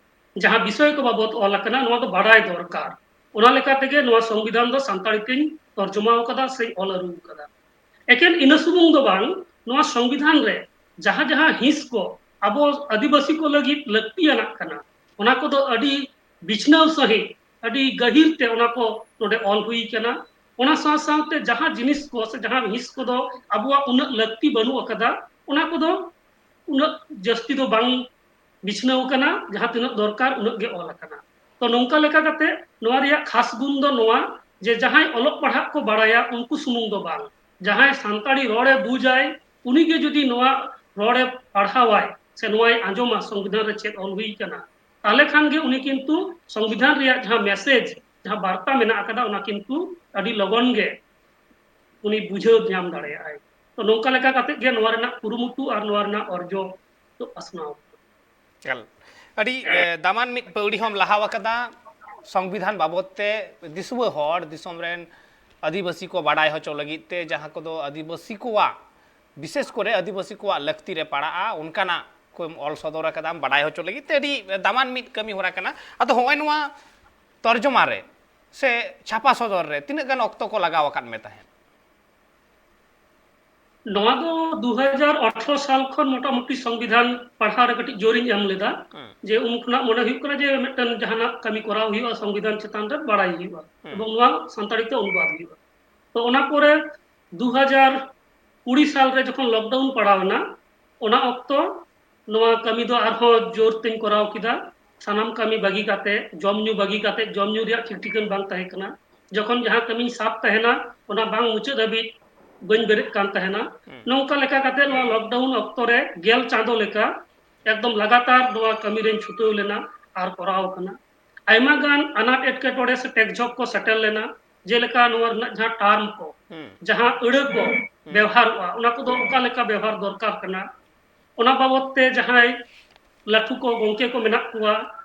ᱡᱟᱦᱟᱸ ᱵᱤᱥᱚᱭ ᱠᱚ ᱵᱟᱵᱚᱛ ᱚᱞ ᱟᱠᱟᱱᱟ, ᱱᱚᱣᱟ ᱫᱚ ᱵᱟᱰᱟᱭ ᱫᱚᱨᱠᱟᱨ᱾ ᱚᱱᱟ ᱞᱮᱠᱟ ᱛᱮᱜᱮ ᱱᱚᱣᱟ ᱥᱚᱝᱵᱤᱫᱷᱟᱱ ᱫᱚ ᱥᱟᱱᱛᱟᱲᱤ ᱛᱮᱧ ᱛᱚᱨᱡᱚᱢᱟ ᱟᱠᱟᱫᱟ ᱥᱮᱧ ᱚᱞ ᱟᱹᱨᱩ ᱟᱠᱟᱫᱟ᱾ ᱮᱠᱮᱱ ᱤᱱᱟᱹ ᱥᱩᱢᱩᱝ ᱫᱚ ᱵᱟᱝ, ᱱᱚᱣᱟ ᱥᱚᱝᱵᱤᱫᱷᱟᱱ ᱨᱮ ᱡᱟᱦᱟᱸ ᱡᱟᱦᱟᱸ ᱦᱤᱸᱥ ᱠᱚ ᱟᱵᱚ ᱟᱹᱫᱤᱵᱟᱹᱥᱤ ᱠᱚ ᱞᱟᱹᱜᱤᱫ ᱞᱟᱹᱠᱛᱤᱭᱟᱱᱟᱜ ᱠᱟᱱᱟ, ᱚᱱᱟ ᱠᱚᱫᱚ ᱟᱹᱰᱤ ᱵᱤᱪᱷᱱᱟᱹᱣ ᱥᱟᱺᱦᱤᱡ, ᱟᱹᱰᱤ ᱜᱟᱹᱦᱤᱨ ᱛᱮ ᱚᱱᱟ ᱠᱚ ᱱᱚᱰᱮ ᱚᱞ ᱦᱩᱭ ᱠᱟᱱᱟ᱾ ᱚᱱᱟ ᱥᱟᱶ ᱥᱟᱶᱛᱮ ᱡᱟᱦᱟᱸ ᱡᱤᱱᱤᱥ ᱠᱚ ᱥᱮ ᱡᱟᱦᱟᱸ ᱦᱤᱸᱥ ᱠᱚᱫᱚ ᱟᱵᱚᱣᱟᱜ ᱩᱱᱟᱹᱜ ᱞᱟᱹᱠᱛᱤ ᱵᱟᱹᱱᱩᱜ ᱟᱠᱟᱫᱟ, ᱚᱱᱟ ᱠᱚᱫᱚ ᱩᱱᱟᱹᱜ ᱡᱟᱹᱥᱛᱤ ᱫᱚ ᱵᱟᱝ ᱵᱤᱪᱷᱱᱟᱹᱣ ᱟᱠᱟᱱᱟ, ᱡᱟᱦᱟᱸ ᱛᱤᱱᱟᱹᱜ ᱫᱚᱨᱠᱟᱨ ᱩᱱᱟᱹᱜ ᱜᱮ ᱚᱞ ᱟᱠᱟᱱᱟ᱾ ᱛᱚ ᱱᱚᱝᱠᱟ ᱞᱮᱠᱟ ᱠᱟᱛᱮ ᱱᱚᱣᱟ ᱨᱮᱭᱟᱜ ᱠᱷᱟᱥ ᱜᱩᱱ ᱫᱚ ᱱᱚᱣᱟ ᱡᱮ ᱡᱟᱦᱟᱸᱭ ᱚᱞᱚᱜ ᱯᱟᱲᱦᱟᱜ ᱠᱚ ᱵᱟᱲᱟᱭᱟ ᱩᱱᱠᱩ ᱥᱩᱢᱩᱝ ᱫᱚ ᱵᱟᱝ, ᱡᱟᱦᱟᱸᱭ ᱥᱟᱱᱛᱟᱲᱤ ᱨᱚᱲᱮ ᱵᱩᱡᱟᱭ ᱩᱱᱤᱜᱮ ᱡᱩᱫᱤ ᱱᱚᱣᱟ ᱨᱚᱲᱮ ᱯᱟᱲᱦᱟᱣᱟᱭ ᱥᱮ ᱱᱚᱣᱟᱭ ᱟᱸᱡᱚᱢᱟ ᱥᱚᱝᱵᱤᱫᱷᱟᱱ ᱨᱮ ᱪᱮᱫ ᱚᱞ ᱦᱩᱭ ᱟᱠᱟᱱᱟ, ᱛᱟᱦᱚᱞᱮ ᱠᱷᱟᱱ ᱜᱮ ᱩᱱᱤ ᱠᱤᱱᱛᱩ ᱥᱚᱝᱵᱤᱫᱷᱟᱱ ᱨᱮᱭᱟᱜ ᱡᱟᱦᱟᱸ ᱢᱮᱥᱮᱡᱽ, ᱡᱟᱦᱟᱸ ᱵᱟᱨᱛᱟ ᱢᱮᱱᱟᱜ ᱟᱠᱟᱫᱟ ᱚᱱᱟ ᱠᱤᱱᱛᱩ ᱟᱹᱰᱤ ᱞᱚᱜᱚᱱ ᱜᱮ ᱩᱱᱤ ᱵᱩᱡᱷᱟᱹᱣ ᱧᱟᱢ ᱫᱟᱲᱮᱭᱟᱜᱼᱟᱭ᱾ ᱛᱚ ᱱᱚᱝᱠᱟ ᱞᱮᱠᱟ ᱠᱟᱛᱮ ᱜᱮ ᱱᱚᱣᱟ ᱨᱮᱱᱟᱜ ᱠᱩᱨᱩᱢᱩᱴᱩ ᱟᱨ ᱱᱚᱣᱟ ᱨᱮᱱᱟᱜ ᱚᱨᱡᱚ ᱫᱚ ᱯᱟᱥᱱᱟᱣ᱾ ᱮᱠᱟᱞ᱾ ᱟᱹᱰᱤ ᱮ, ᱫᱟᱢᱟᱱ ᱢᱤᱫ ᱯᱟᱹᱣᱲᱤ ᱦᱚᱸᱢ ᱞᱟᱦᱟᱣ ᱟᱠᱟᱫᱟ᱾ ᱥᱚᱝᱵᱤᱫᱷᱟᱱ ᱵᱟᱵᱚᱫ ᱛᱮ ᱫᱤᱥᱩᱣᱟᱹ ᱦᱚᱲ ᱫᱤᱥᱚᱢ ᱨᱮᱱ ᱟᱹᱫᱤᱵᱟᱹᱥᱤ ᱠᱚ ᱵᱟᱰᱟᱭ ᱦᱚᱪᱚ ᱞᱟᱹᱜᱤᱫ ᱛᱮ, ᱡᱟᱦᱟᱸ ᱠᱚᱫᱚ ᱟᱹᱫᱤᱵᱟᱹᱥᱤ ᱠᱚᱣᱟᱜ, ᱵᱤᱥᱮᱥ ᱠᱚᱨᱮ ᱟᱹᱫᱤᱵᱟᱹᱥᱤ ᱠᱚᱣᱟᱜ ᱞᱟᱹᱠᱛᱤ ᱨᱮ ᱯᱟᱲᱟᱜᱼᱟ, ᱚᱱᱠᱟᱱᱟᱜ ᱠᱚᱢ ᱚᱞ ᱥᱚᱫᱚᱨ ᱟᱠᱟᱫᱟ, ᱵᱟᱰᱟᱭ ᱦᱚᱪᱚ ᱞᱟᱹᱜᱤᱫ ᱛᱮ ᱟᱹᱰᱤ ᱫᱟᱢᱟᱱ ᱢᱤᱫ ᱠᱟᱹᱢᱤ ᱦᱚᱨᱟ ᱠᱟᱱᱟ᱾ ᱟᱫᱚ ᱦᱚᱸᱜᱼᱚᱭ ᱱᱚᱣᱟ ᱛᱚᱨᱡᱚᱢᱟ ᱨᱮ ᱥᱮ ᱪᱷᱟᱯᱟ ᱥᱚᱫᱚᱨ ᱨᱮ ᱛᱤᱱᱟᱹᱜ ᱜᱟᱱ ᱚᱠᱛᱚ ᱠᱚ ᱞᱟᱜᱟᱣ ᱟᱠᱟᱫ ᱢᱮ ᱛᱟᱦᱮᱸᱫ? ᱱᱚᱣᱟ ᱫᱚ ᱫᱩ ᱦᱟᱡᱟᱨ ᱟᱴᱷᱨᱚ ᱥᱟᱞ ᱠᱷᱚᱱ ᱢᱚᱴᱟᱢᱩᱴᱤ ᱥᱚᱝᱵᱤᱫᱷᱟᱱ ᱯᱟᱲᱦᱟᱣ ᱨᱮ ᱠᱟᱹᱴᱤᱡ ᱡᱳᱨᱤᱧ ᱮᱢ ᱞᱮᱫᱟ᱾ ᱦᱩᱸ᱾ ᱡᱮ ᱩᱱ ᱠᱷᱚᱱᱟᱜ ᱢᱚᱱᱮ ᱦᱩᱭᱩᱜ ᱠᱟᱱᱟ ᱡᱮ ᱢᱤᱫᱴᱮᱱ ᱡᱟᱦᱟᱱᱟᱜ ᱠᱟᱹᱢᱤ ᱠᱚᱨᱟᱣ ᱦᱩᱭᱩᱜᱼᱟ, ᱥᱚᱝᱵᱤᱫᱷᱟᱱ ᱪᱮᱛᱟᱱ ᱨᱮ ᱵᱟᱲᱟᱭ ᱦᱩᱭᱩᱜᱼᱟ᱾ ᱦᱩᱸ᱾ ᱮᱵᱚᱝ ᱱᱚᱣᱟ ᱥᱟᱱᱛᱟᱲᱤ ᱛᱮ ᱚᱱᱩᱵᱟᱫ ᱦᱩᱭᱩᱜᱼᱟ᱾ ᱛᱚ ᱚᱱᱟ ᱯᱚᱨᱮ ᱫᱩ ᱦᱟᱡᱟᱨ ᱠᱩᱲᱤ ᱥᱟᱞ ᱨᱮ ᱡᱚᱠᱷᱚᱱ ᱞᱚᱠᱰᱟᱣᱩᱱ ᱯᱟᱲᱟᱣ ᱮᱱᱟ, ᱚᱱᱟ ᱚᱠᱛᱚ ᱱᱚᱣᱟ ᱠᱟᱹᱢᱤ ᱫᱚ ᱟᱨᱦᱚᱸ ᱡᱳᱨ ᱛᱮᱧ ᱠᱚᱨᱟᱣ ᱠᱮᱫᱟ᱾ ᱥᱟᱱᱟᱢ ᱠᱟᱹᱢᱤ ᱵᱟᱹᱜᱤ ᱠᱟᱛᱮ, ᱡᱚᱢ ᱧᱩ ᱵᱟᱹᱜᱤ ᱠᱟᱛᱮ, ᱡᱚᱢ ᱧᱩ ᱨᱮᱭᱟᱜ ᱴᱷᱤᱠ ᱴᱷᱤᱠᱟᱹᱱ ᱵᱟᱝ ᱛᱟᱦᱮᱸ ᱠᱟᱱᱟ᱾ ᱡᱚᱠᱷᱚᱱ ᱡᱟᱦᱟᱸ ᱠᱟᱹᱢᱤᱧ ᱥᱟᱵ ᱛᱟᱦᱮᱱᱟ, ᱚᱱᱟ ᱵᱟᱝ ᱢᱩᱪᱟᱹᱫ ᱦᱟᱹᱵᱤᱡ ᱵᱟᱹᱧ ᱵᱮᱨᱮᱫ ᱠᱟᱱ ᱛᱟᱦᱮᱱᱟ᱾ ᱦᱩᱸ᱾ ᱱᱚᱝᱠᱟ ᱞᱮᱠᱟ ᱠᱟᱛᱮ ᱱᱚᱣᱟ lockdown ᱚᱠᱛᱚ ᱨᱮ ᱜᱮᱞ ᱪᱟᱸᱫᱚ ᱞᱮᱠᱟ ᱮᱠᱫᱚᱢ ᱞᱟᱜᱟᱛᱟᱨ ᱱᱚᱣᱟ ᱠᱟᱹᱢᱤ ᱨᱮᱧ ᱪᱷᱩᱴᱟᱹᱣ ᱞᱮᱱᱟ ᱟᱨ ᱠᱚᱨᱟᱣ ᱠᱟᱱᱟ᱾ ᱟᱭᱢᱟ ᱜᱟᱱ ᱟᱱᱟᱴ ᱮᱴᱠᱮᱴᱚᱬᱮ ᱥᱮ ᱴᱮᱠᱡᱷᱚᱠ ᱠᱚ ᱥᱮᱴᱮᱨ ᱞᱮᱱᱟ, ᱡᱮᱞᱮᱠᱟ ᱱᱚᱣᱟ ᱨᱮᱱᱟᱜ ᱡᱟᱦᱟᱸ term ᱠᱚ, ᱦᱩᱸ᱾ ᱡᱟᱦᱟᱸ ᱟᱹᱲᱟᱹ ᱠᱚ ᱦᱩᱸ᱾ ᱵᱮᱣᱦᱟᱨᱚᱜᱼᱟ, ᱚᱱᱟ ᱠᱚᱫᱚ ᱚᱠᱟ ᱞᱮᱠᱟ ᱵᱮᱣᱦᱟᱨ ᱫᱚᱨᱠᱟᱨ ᱠᱟᱱᱟ, ᱚᱱᱟ ᱵᱟᱵᱚᱛ ᱛᱮ ᱡᱟᱦᱟᱸᱭ ᱞᱟᱹᱴᱩ ᱠᱚ ᱜᱚᱢᱠᱮ ᱠᱚ ᱢᱮᱱᱟᱜ ᱠᱚᱣᱟ,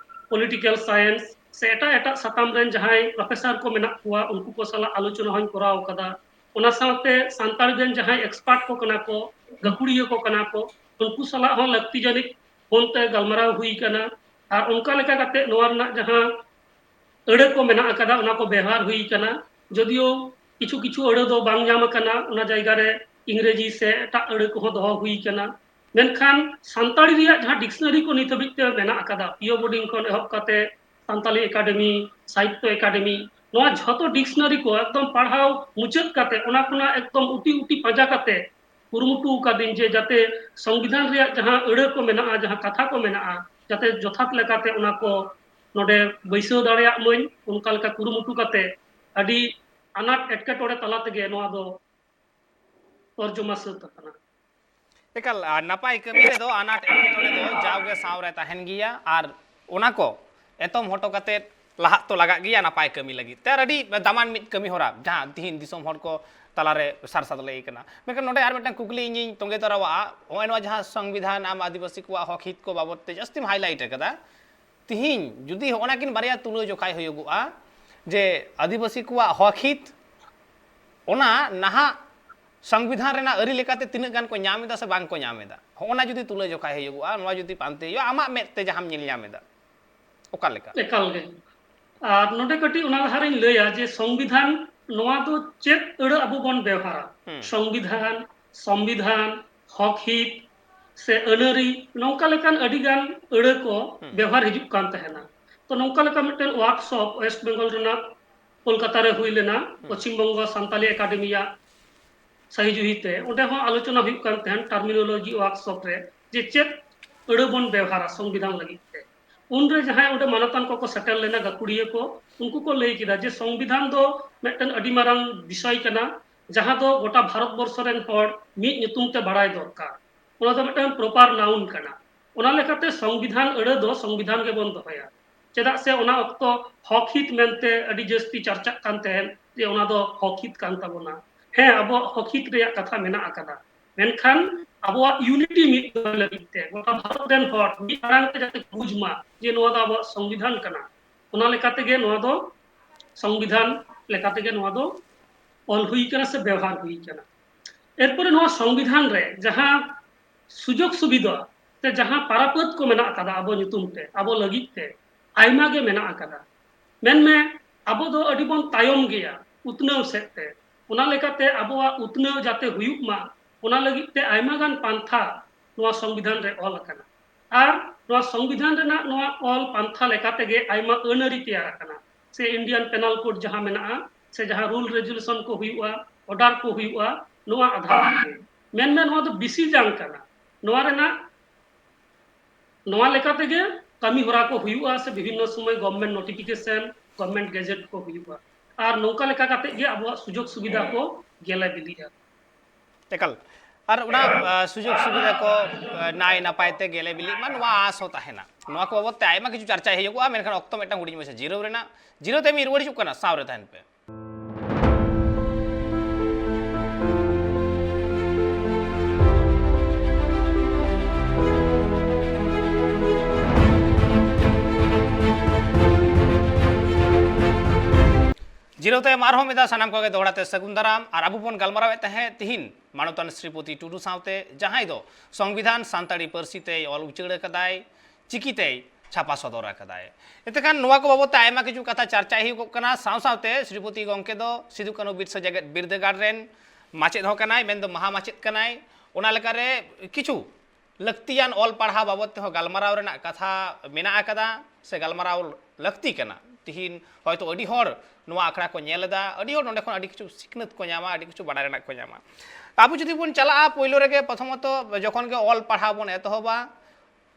political science ᱥᱮ ᱮᱴᱟᱜ ᱮᱴᱟᱜ ᱥᱟᱛᱟᱢ ᱨᱮᱱ ᱡᱟᱦᱟᱸᱭ professor ᱠᱚ ᱢᱮᱱᱟᱜ ᱠᱚᱣᱟ, ᱩᱱᱠᱩ ᱠᱚ ᱥᱟᱞᱟᱜ ᱟᱞᱳᱪᱚᱱᱟ ᱦᱚᱸᱧ ᱠᱚᱨᱟᱣ ᱠᱟᱫᱟ᱾ ᱚᱱᱟ ᱥᱟᱶᱛᱮ ᱥᱟᱱᱛᱟᱲᱤ ᱨᱮᱱ ᱡᱟᱦᱟᱸᱭ expert ᱠᱚ ᱠᱟᱱᱟ ᱠᱚ, ᱜᱟᱹᱠᱷᱩᱲᱤᱭᱟᱹ ᱠᱚ ᱠᱟᱱᱟ ᱠᱚ, ᱩᱱᱠᱩ ᱥᱟᱞᱟᱜ ᱦᱚᱸ ᱞᱟᱹᱠᱛᱤ ᱡᱟᱹᱱᱤᱡ ᱯᱷᱳᱱ ᱛᱮ ᱜᱟᱞᱢᱟᱨᱟᱣ ᱦᱩᱭ ᱠᱟᱱᱟ᱾ ᱟᱨ ᱚᱱᱠᱟ ᱞᱮᱠᱟ ᱠᱟᱛᱮ ᱱᱚᱣᱟ ᱨᱮᱱᱟᱜ ᱡᱟᱦᱟᱸ ᱟᱹᱲᱟᱹ ᱠᱚ ᱢᱮᱱᱟᱜ ᱟᱠᱟᱫᱟ, ᱚᱱᱟ ᱠᱚ ᱵᱮᱣᱦᱟᱨ ᱦᱩᱭ ᱠᱟᱱᱟ᱾ ᱡᱚᱫᱤᱭᱳ ᱠᱤᱪᱷᱩ ᱠᱤᱪᱷᱩ ᱟᱹᱲᱟᱹ ᱫᱚ ᱵᱟᱝ ᱧᱟᱢ ᱟᱠᱟᱱᱟ, ᱚᱱᱟ ᱡᱟᱭᱜᱟ ᱨᱮ ᱤᱝᱨᱮᱡᱤ ᱥᱮ ᱮᱴᱟᱜ ᱟᱹᱲᱟᱹ ᱠᱚᱦᱚᱸ ᱫᱚᱦᱚ ᱦᱩᱭ ᱠᱟᱱᱟ᱾ ᱢᱮᱱᱠᱷᱟᱱ ᱥᱟᱱᱛᱟᱲᱤ ᱨᱮᱭᱟᱜ ᱡᱟᱦᱟᱸ dictionary ᱠᱚ ᱱᱤᱛ ᱦᱟᱹᱵᱤᱡ ᱛᱮ ᱢᱮᱱᱟᱜ ᱟᱠᱟᱫᱟ, ᱯᱤᱭᱳ ᱵᱳᱨᱰᱤᱝ ᱠᱷᱚᱱ ᱮᱦᱚᱵ ᱠᱟᱛᱮ ᱥᱟᱱᱛᱟᱞᱤ ᱮᱠᱟᱰᱮᱢᱤ, ᱥᱟᱦᱤᱛᱛᱚ ᱮᱠᱟᱰᱮᱢᱤ, ᱱᱚᱣᱟ ᱡᱷᱚᱛᱚ dictionary ᱠᱚ ᱮᱠᱫᱚᱢ ᱯᱟᱲᱦᱟᱣ ᱢᱩᱪᱟᱹᱫ ᱠᱟᱛᱮ, ᱚᱱᱟ ᱠᱷᱚᱱᱟᱜ ᱮᱠᱫᱚᱢ ᱩᱴᱤ ᱩᱴᱤ ᱯᱟᱸᱡᱟ ᱠᱟᱛᱮ ᱠᱩᱨᱩᱢᱩᱴᱩ ᱟᱠᱟᱫᱟᱹᱧ ᱡᱮ ᱡᱟᱛᱮ ᱥᱚᱝᱵᱤᱫᱷᱟᱱ ᱨᱮᱭᱟᱜ ᱡᱟᱦᱟᱸ ᱟᱹᱲᱟᱹ ᱠᱚ ᱢᱮᱱᱟᱜᱼᱟ, ᱡᱟᱦᱟᱸ ᱠᱟᱛᱷᱟ ᱠᱚ ᱢᱮᱱᱟᱜᱼᱟ, ᱡᱟᱛᱮ ᱡᱚᱛᱷᱟᱛ ᱞᱮᱠᱟᱛᱮ ᱚᱱᱟ ᱠᱚ ᱱᱚᱰᱮ ᱵᱟᱹᱭᱥᱟᱹᱣ ᱫᱟᱲᱮᱭᱟᱜ ᱢᱟᱹᱧ, ᱚᱱᱠᱟ ᱞᱮᱠᱟ ᱠᱩᱨᱩᱢᱩᱴᱩ ᱠᱟᱛᱮ ᱟᱹᱰᱤ ᱟᱱᱟᱴ ᱮᱴᱠᱮᱴᱚᱬᱮ ᱛᱟᱞᱟ ᱛᱮᱜᱮ ᱱᱚᱣᱟ ᱫᱚ ᱛᱚᱨᱡᱚᱢᱟ ᱥᱟᱹᱛ ᱟᱠᱟᱱᱟ᱾ ᱮᱠᱟᱞ, ᱟᱨ ᱱᱟᱯᱟᱭ ᱠᱟᱹᱢᱤ ᱨᱮᱫᱚ ᱟᱱᱟᱴ ᱮᱴᱠᱮᱴᱚᱬᱮ ᱫᱚ ᱡᱟᱣᱜᱮ ᱥᱟᱶᱨᱮ ᱛᱟᱦᱮᱱ ᱜᱮᱭᱟ, ᱟᱨ ᱚᱱᱟ ᱠᱚ ᱮᱛᱚᱢ ᱦᱚᱴᱚ ᱠᱟᱛᱮᱫ ᱞᱟᱦᱟᱜ ᱛᱚ ᱞᱟᱜᱟᱜ ᱜᱮᱭᱟ ᱱᱟᱯᱟᱭ ᱠᱟᱹᱢᱤ ᱞᱟᱹᱜᱤᱫ ᱛᱮ᱾ ᱟᱨ ᱟᱹᱰᱤ ᱫᱟᱢᱟᱱ ᱢᱤᱫ ᱠᱟᱹᱢᱤ ᱦᱚᱨᱟ, ᱡᱟᱦᱟᱸ ᱛᱤᱦᱤᱧ ᱫᱤᱥᱚᱢ ᱦᱚᱲ ᱠᱚ ᱛᱟᱞᱟᱨᱮ ᱥᱟᱨ ᱥᱟᱫᱽᱞᱟᱹᱭ ᱠᱟᱱᱟ᱾ ᱢᱮᱱᱠᱷᱟᱱ ᱱᱚᱰᱮ ᱟᱨ ᱢᱤᱫᱴᱟᱝ ᱠᱩᱠᱞᱤ ᱤᱧᱤᱧ ᱛᱚᱸᱜᱮ ᱛᱚᱨᱟᱣᱟᱜᱼᱟ, ᱱᱚᱜᱼᱚᱭ ᱱᱚᱣᱟ ᱡᱟᱦᱟᱸ ᱥᱚᱝᱵᱤᱫᱷᱟᱱ ᱟᱢ ᱟᱹᱫᱤᱵᱟᱹᱥᱤ ᱠᱚᱣᱟᱜ ᱦᱚᱠ ᱦᱤᱛ ᱠᱚ ᱵᱟᱵᱚᱫ ᱛᱮ ᱡᱟᱹᱥᱛᱤᱢ highlight ᱟᱠᱟᱫᱟ, ᱛᱤᱦᱤᱧ ᱡᱩᱫᱤ ᱦᱚᱸᱜᱼᱚ ᱱᱟ ᱠᱤᱱ ᱵᱟᱨᱭᱟ ᱛᱩᱞᱟᱹ ᱡᱚᱠᱷᱟᱭ ᱦᱩᱭᱩᱜᱚᱜᱼᱟ, ᱡᱮ ᱟᱹᱫᱤᱵᱟᱹᱥᱤ ᱠᱚᱣᱟᱜ ᱦᱚᱠ ᱦᱤᱛ ᱚᱱᱟ ᱱᱟᱦᱟᱜ ᱥᱚᱝᱵᱤᱫᱷᱟᱱ ᱨᱮᱱᱟᱜ ᱟᱹᱨᱤ ᱞᱮᱠᱟᱛᱮ ᱛᱤᱱᱟᱹᱜ ᱜᱟᱱ ᱠᱚ ᱧᱟᱢ ᱮᱫᱟ ᱥᱮ ᱵᱟᱝ ᱠᱚ ᱧᱟᱢ ᱮᱫᱟ, ᱦᱚᱸᱜᱼᱚ ᱱᱟ ᱡᱩᱫᱤ ᱛᱩᱞᱟᱹ ᱡᱚᱠᱷᱟᱭ ᱦᱩᱭᱩᱜᱚᱜᱼᱟ, ᱱᱚᱣᱟ ᱡᱩᱫᱤ ᱯᱟᱱᱛᱮ ᱦᱩᱭᱩᱜᱼᱟ, ᱟᱢᱟᱜ ᱢᱮᱫ ᱛᱮ ᱡᱟᱦᱟᱸᱢ ᱧᱮᱞ ᱧᱟᱢ ᱮᱫᱟ, ᱚᱠᱟ ᱞᱮᱠᱟ? ᱮᱠᱟᱞ ᱜᱮ᱾ ᱟᱨ ᱱᱚᱰᱮ ᱠᱟᱹᱴᱤᱡ ᱚᱱᱟ ᱞᱟᱦᱟ ᱨᱤᱧ ᱞᱟᱹᱭᱟ ᱡᱮ ᱥᱚᱝᱵᱤᱫᱷᱟᱱ ᱱᱚᱣᱟ ᱫᱚ ᱪᱮᱫ ᱟᱹᱲᱟᱹ ᱟᱵᱚ ᱵᱚᱱ ᱵᱮᱣᱦᱟᱨᱟ? ᱦᱩᱸ᱾ ᱥᱚᱝᱵᱤᱫᱷᱟᱱ, ᱥᱚᱢᱵᱤᱫᱷᱟᱱ, ᱦᱚᱠ ᱦᱤᱛ ᱥᱮ ᱟᱹᱱᱟᱹᱨᱤ, ᱱᱚᱝᱠᱟ ᱞᱮᱠᱟᱱ ᱟᱹᱰᱤ ᱜᱟᱱ ᱟᱹᱲᱟᱹ ᱠᱚ ᱦᱩᱸ᱾ ᱵᱮᱣᱦᱟᱨ ᱦᱤᱡᱩᱜ ᱠᱟᱱ ᱛᱟᱦᱮᱱᱟ᱾ ᱛᱚ ᱱᱚᱝᱠᱟ ᱞᱮᱠᱟ ᱢᱤᱫᱴᱮᱱ workshop West Bengal ᱨᱮᱱᱟᱜ ᱠᱳᱞᱠᱟᱛᱟ ᱨᱮ ᱦᱩᱭ ᱞᱮᱱᱟ, ᱦᱩᱸ᱾ ᱯᱚᱪᱷᱤᱢ ᱵᱚᱝᱜᱚ ᱥᱟᱱᱛᱟᱞᱤ ᱮᱠᱟᱰᱮᱢᱤᱭᱟᱜ ᱥᱟᱹᱦᱤ ᱡᱩᱦᱤ ᱛᱮ᱾ ᱚᱸᱰᱮ ᱦᱚᱸ ᱟᱞᱳᱪᱚᱱᱟ ᱦᱩᱭᱩᱜ ᱠᱟᱱ ᱛᱟᱦᱮᱸᱱ terminology workshop ᱨᱮ, ᱡᱮ ᱪᱮᱫ ᱟᱹᱲᱟᱹ ᱵᱚᱱ ᱵᱮᱣᱦᱟᱨᱟ ᱥᱚᱝᱵᱤᱫᱷᱟᱱ ᱞᱟᱹᱜᱤᱫ ᱛᱮ᱾ ᱩᱱᱨᱮ ᱡᱟᱦᱟᱸᱭ ᱚᱸᱰᱮ ᱢᱟᱱᱚᱛᱟᱱ ᱠᱚᱠᱚ ᱥᱮᱴᱮᱨ ᱞᱮᱱᱟ, ᱜᱟᱹᱠᱷᱩᱲᱤᱭᱟᱹ ᱠᱚ, ᱩᱱᱠᱩ ᱠᱚ ᱞᱟᱹᱭ ᱠᱮᱫᱟ ᱡᱮ ᱥᱚᱝᱵᱤᱫᱷᱟᱱ ᱫᱚ ᱢᱤᱫᱴᱮᱱ ᱟᱹᱰᱤ ᱢᱟᱨᱟᱝ ᱵᱤᱥᱚᱭ ᱠᱟᱱᱟ, ᱡᱟᱦᱟᱸ ᱫᱚ ᱜᱚᱴᱟ ᱵᱷᱟᱨᱚᱛ ᱵᱚᱨᱥᱚ ᱨᱮᱱ ᱦᱚᱲ ᱢᱤᱫ ᱧᱩᱛᱩᱢ ᱛᱮ ᱵᱟᱲᱟᱭ ᱫᱚᱨᱠᱟᱨ᱾ ᱚᱱᱟ ᱫᱚ ᱢᱤᱫᱴᱟᱝ proper noun ᱠᱟᱱᱟ᱾ ᱚᱱᱟ ᱞᱮᱠᱟᱛᱮ ᱥᱚᱝᱵᱤᱫᱷᱟᱱ ᱟᱹᱲᱟᱹ ᱫᱚ ᱥᱚᱝᱵᱤᱫᱷᱟᱱ ᱜᱮᱵᱚᱱ ᱫᱚᱦᱚᱭᱟ᱾ ᱪᱮᱫᱟᱜ ᱥᱮ ᱚᱱᱟ ᱚᱠᱛᱚ ᱦᱚᱠ ᱦᱤᱛ ᱢᱮᱱᱛᱮ ᱟᱹᱰᱤ ᱡᱟᱹᱥᱛᱤ ᱪᱟᱨᱪᱟᱜ ᱠᱟᱱ ᱛᱟᱦᱮᱸᱫ ᱡᱮ ᱚᱱᱟ ᱫᱚ ᱦᱚᱠ ᱦᱤᱛ ᱠᱟᱱ ᱛᱟᱵᱚᱱᱟ᱾ ᱦᱮᱸ, ᱟᱵᱚᱣᱟᱜ ᱦᱚᱠ ᱦᱤᱛ ᱨᱮᱭᱟᱜ ᱠᱟᱛᱷᱟ ᱢᱮᱱᱟᱜ ᱟᱠᱟᱫᱟ, ᱢᱮᱱᱠᱷᱟᱱ ᱟᱵᱚᱣᱟᱜ unity ᱢᱤᱫ ᱫᱚᱦᱚᱭ ᱞᱟᱹᱜᱤᱫ ᱛᱮ, ᱜᱚᱴᱟ ᱵᱷᱟᱨᱚᱛ ᱨᱮᱱ ᱦᱚᱲ ᱢᱤᱫ ᱟᱲᱟᱝ ᱛᱮ ᱡᱟᱛᱮ ᱠᱚ ᱵᱩᱡᱽ ᱢᱟ ᱡᱮ ᱱᱚᱣᱟ ᱫᱚ ᱟᱵᱚᱣᱟᱜ ᱥᱚᱝᱵᱤᱫᱷᱟᱱ ᱠᱟᱱᱟ, ᱚᱱᱟ ᱞᱮᱠᱟ ᱛᱮᱜᱮ ᱱᱚᱣᱟ ᱫᱚ, ᱥᱚᱝᱵᱤᱫᱷᱟᱱ ᱞᱮᱠᱟ ᱛᱮᱜᱮ ᱱᱚᱣᱟ ᱫᱚ ᱚᱞ ᱦᱩᱭ ᱠᱟᱱᱟ ᱥᱮ ᱵᱮᱣᱦᱟᱨ ᱦᱩᱭ ᱠᱟᱱᱟ᱾ ᱮᱨᱯᱚᱨᱮ ᱱᱚᱣᱟ ᱥᱚᱝᱵᱤᱫᱷᱟᱱ ᱨᱮ ᱡᱟᱦᱟᱸ ᱥᱩᱡᱳᱜᱽ ᱥᱩᱵᱤᱫᱷᱟ ᱥᱮ ᱡᱟᱦᱟᱸ ᱯᱟᱨᱟᱯᱟᱹᱛ ᱠᱚ ᱢᱮᱱᱟᱜ ᱟᱠᱟᱫᱟ ᱟᱵᱚ ᱧᱩᱛᱩᱢ ᱛᱮ, ᱟᱵᱚ ᱞᱟᱹᱜᱤᱫ ᱛᱮ ᱟᱭᱢᱟ ᱜᱮ ᱢᱮᱱᱟᱜ ᱟᱠᱟᱫᱟ᱾ ᱢᱮᱱᱢᱮ, ᱟᱵᱚ ᱫᱚ ᱟᱹᱰᱤ ᱵᱚᱱ ᱛᱟᱭᱚᱢ ᱜᱮᱭᱟ ᱩᱛᱱᱟᱹᱣ ᱥᱮᱫ ᱛᱮ᱾ ᱚᱱᱟ ᱞᱮᱠᱟᱛᱮ ᱟᱵᱚᱣᱟᱜ ᱩᱛᱱᱟᱹᱣ ᱡᱟᱛᱮ ᱦᱩᱭᱩᱜ ᱢᱟ, ᱚᱱᱟ ᱞᱟᱹᱜᱤᱫ ᱛᱮ ᱟᱭᱢᱟ ᱜᱟᱱ ᱯᱟᱱᱛᱷᱟ ᱱᱚᱣᱟ ᱥᱚᱝᱵᱤᱫᱷᱟᱱ ᱨᱮ ᱚᱞ ᱟᱠᱟᱱᱟ᱾ ᱟᱨ ᱱᱚᱣᱟ ᱥᱚᱝᱵᱤᱫᱷᱟᱱ ᱨᱮᱱᱟᱜ ᱱᱚᱣᱟ ᱚᱞ ᱯᱟᱱᱛᱷᱟ ᱞᱮᱠᱟ ᱛᱮᱜᱮ ᱟᱭᱢᱟ ᱟᱹᱱ ᱟᱹᱨᱤ ᱛᱮᱭᱟᱨ ᱟᱠᱟᱱᱟ, ᱥᱮ Indian Penal Code ᱡᱟᱦᱟᱸ ᱢᱮᱱᱟᱜᱼᱟ, ᱥᱮ ᱡᱟᱦᱟᱸ rule resolution ᱠᱚ ᱦᱩᱭᱩᱜᱼᱟ, order ᱠᱚ ᱦᱩᱭᱩᱜᱼᱟ, ᱱᱚᱣᱟ ᱟᱫᱷᱟᱨ ᱛᱮᱜᱮ᱾ ᱢᱮᱱᱢᱮ, ᱱᱚᱣᱟ ᱫᱚ ᱵᱤᱥᱤ ᱡᱟᱝ ᱠᱟᱱᱟ᱾ ᱱᱚᱣᱟ ᱨᱮᱱᱟᱜ, ᱱᱚᱣᱟ ᱞᱮᱠᱟ ᱛᱮᱜᱮ ᱠᱟᱹᱢᱤ ᱦᱚᱨᱟ ᱠᱚ ᱦᱩᱭᱩᱜᱼᱟ, ᱥᱮ ᱵᱤᱵᱷᱤᱱᱱᱚ ᱥᱚᱢᱚᱭ government notification, government gazette ᱠᱚ ᱦᱩᱭᱩᱜᱼᱟ᱾ ᱟᱨ ᱱᱚᱝᱠᱟ ᱞᱮᱠᱟ ᱠᱟᱛᱮ ᱜᱮ ᱟᱵᱚᱣᱟᱜ ᱥᱩᱡᱳᱜᱽ ᱥᱩᱵᱤᱫᱷᱟ ᱠᱚ ᱜᱮᱞᱮ ᱵᱤᱞᱤᱜᱼᱟ᱾ ᱮᱠᱟᱞ᱾ ᱟᱨ ᱚᱱᱟ ᱟ, ᱥᱩᱡᱳᱜᱽ ᱥᱩᱵᱤᱫᱷᱟ ᱠᱚ ᱟ, ᱱᱟᱭ ᱱᱟᱯᱟᱭ ᱛᱮ ᱜᱮᱞᱮ ᱵᱤᱞᱤᱜ ᱢᱟ, ᱱᱚᱣᱟ ᱟᱸᱥ ᱦᱚᱸ ᱛᱟᱦᱮᱱᱟ᱾ ᱱᱚᱣᱟ ᱠᱚ ᱵᱟᱵᱚᱫ ᱛᱮ ᱟᱭᱢᱟ ᱠᱤᱪᱷᱩ ᱪᱟᱨᱪᱟᱭ ᱦᱩᱭᱩᱜᱚᱜᱼᱟ, ᱢᱮᱱᱠᱷᱟᱱ ᱚᱠᱛᱚ ᱢᱤᱫᱴᱟᱝ ᱦᱩᱰᱤᱧ ᱢᱟᱪᱷᱟ ᱡᱤᱨᱟᱹᱣ ᱨᱮᱱᱟᱜ᱾ ᱡᱤᱨᱟᱹᱣ ᱛᱟᱭᱚᱢ ᱤᱧ ᱨᱩᱣᱟᱹᱲ ᱦᱤᱡᱩᱜ ᱠᱟᱱᱟ, ᱥᱟᱶ ᱨᱮ ᱛᱟᱦᱮᱱ ᱯᱮ᱾ ᱡᱤᱨᱟᱹᱣ ᱛᱟᱭᱚᱢ ᱟᱨᱦᱚᱸ ᱢᱤᱫ ᱫᱷᱟᱣ ᱥᱟᱱᱟᱢ ᱠᱚᱜᱮ ᱫᱚᱦᱲᱟ ᱛᱮ ᱥᱟᱹᱜᱩᱱ ᱫᱟᱨᱟᱢ᱾ ᱟᱨ ᱟᱵᱚ ᱵᱚᱱ ᱜᱟᱞᱢᱟᱨᱟᱣᱮᱫ ᱛᱟᱦᱮᱸᱫ ᱛᱤᱦᱤᱧ ᱢᱟᱱᱚᱛᱟᱱ ᱥᱨᱤᱯᱚᱛᱤ ᱴᱩᱰᱩ ᱥᱟᱶᱛᱮ, ᱡᱟᱦᱟᱸᱭ ᱫᱚ ᱥᱚᱝᱵᱤᱫᱷᱟᱱ ᱥᱟᱱᱛᱟᱲᱤ ᱯᱟᱹᱨᱥᱤ ᱛᱮᱭ ᱚᱞ ᱩᱪᱟᱹᱲ ᱟᱠᱟᱫᱟᱭ, ᱪᱤᱠᱤ ᱛᱮᱭ ᱪᱷᱟᱯᱟ ᱥᱚᱫᱚᱨ ᱟᱠᱟᱫᱟᱭ᱾ ᱮᱱᱛᱮᱠᱷᱟᱱ ᱱᱚᱣᱟ ᱠᱚ ᱵᱟᱵᱚᱫ ᱛᱮ ᱟᱭᱢᱟ ᱠᱤᱪᱷᱩ ᱠᱟᱛᱷᱟ ᱪᱟᱨᱪᱟᱭ ᱦᱩᱭᱩᱜᱚᱜ ᱠᱟᱱᱟ᱾ ᱥᱟᱶ ᱥᱟᱶᱛᱮ ᱥᱨᱤᱯᱚᱛᱤ ᱜᱚᱢᱠᱮ ᱫᱚ ᱥᱤᱫᱩ ᱠᱟᱹᱱᱦᱩ ᱵᱤᱨᱥᱟᱹ ᱡᱮᱜᱮᱛ ᱵᱤᱨᱫᱟᱹᱜᱟᱲ ᱨᱮᱱ ᱢᱟᱪᱮᱫ ᱦᱚᱸ ᱠᱟᱱᱟᱭ, ᱢᱮᱱᱫᱚ ᱢᱟᱦᱟ ᱢᱟᱪᱮᱫ ᱠᱟᱱᱟᱭ᱾ ᱚᱱᱟ ᱞᱮᱠᱟᱨᱮ ᱠᱤᱪᱷᱩ ᱞᱟᱹᱠᱛᱤᱭᱟᱱ ᱚᱞ ᱯᱟᱲᱦᱟᱣ ᱵᱟᱵᱚᱫ ᱛᱮᱦᱚᱸ ᱜᱟᱞᱢᱟᱨᱟᱣ ᱨᱮᱱᱟᱜ ᱠᱟᱛᱷᱟ ᱢᱮᱱᱟᱜ ᱟᱠᱟᱫᱟ ᱥᱮ ᱜᱟᱞᱢᱟᱨᱟᱣ ᱞᱟᱹᱠᱛᱤ ᱠᱟᱱᱟ᱾ ᱛᱤᱦᱤᱧ ᱦᱚᱭᱛᱳ ᱟᱹᱰᱤ ᱦᱚᱲ ᱱᱚᱣᱟ ᱟᱠᱷᱲᱟ ᱠᱚ ᱧᱮᱞ ᱮᱫᱟ, ᱟᱹᱰᱤ ᱦᱚᱲ ᱱᱚᱸᱰᱮ ᱠᱷᱚᱱ ᱟᱹᱰᱤ ᱠᱤᱪᱷᱩ ᱥᱤᱠᱷᱱᱟᱹᱛ ᱠᱚ ᱧᱟᱢᱟ, ᱟᱹᱰᱤ ᱠᱤᱪᱷᱩ ᱵᱟᱰᱟᱭ ᱨᱮᱱᱟᱜ ᱠᱚ ᱧᱟᱢᱟ᱾ ᱟᱵᱚ ᱡᱩᱫᱤ ᱵᱚᱱ ᱪᱟᱞᱟᱜᱼᱟ, ᱯᱳᱭᱞᱳ ᱨᱮᱜᱮ ᱯᱨᱚᱛᱷᱚᱢᱚᱛᱚ ᱡᱚᱠᱷᱚᱱ ᱜᱮ ᱚᱞ ᱯᱟᱲᱦᱟᱣ ᱵᱚᱱ ᱮᱛᱚᱦᱚᱵᱟ,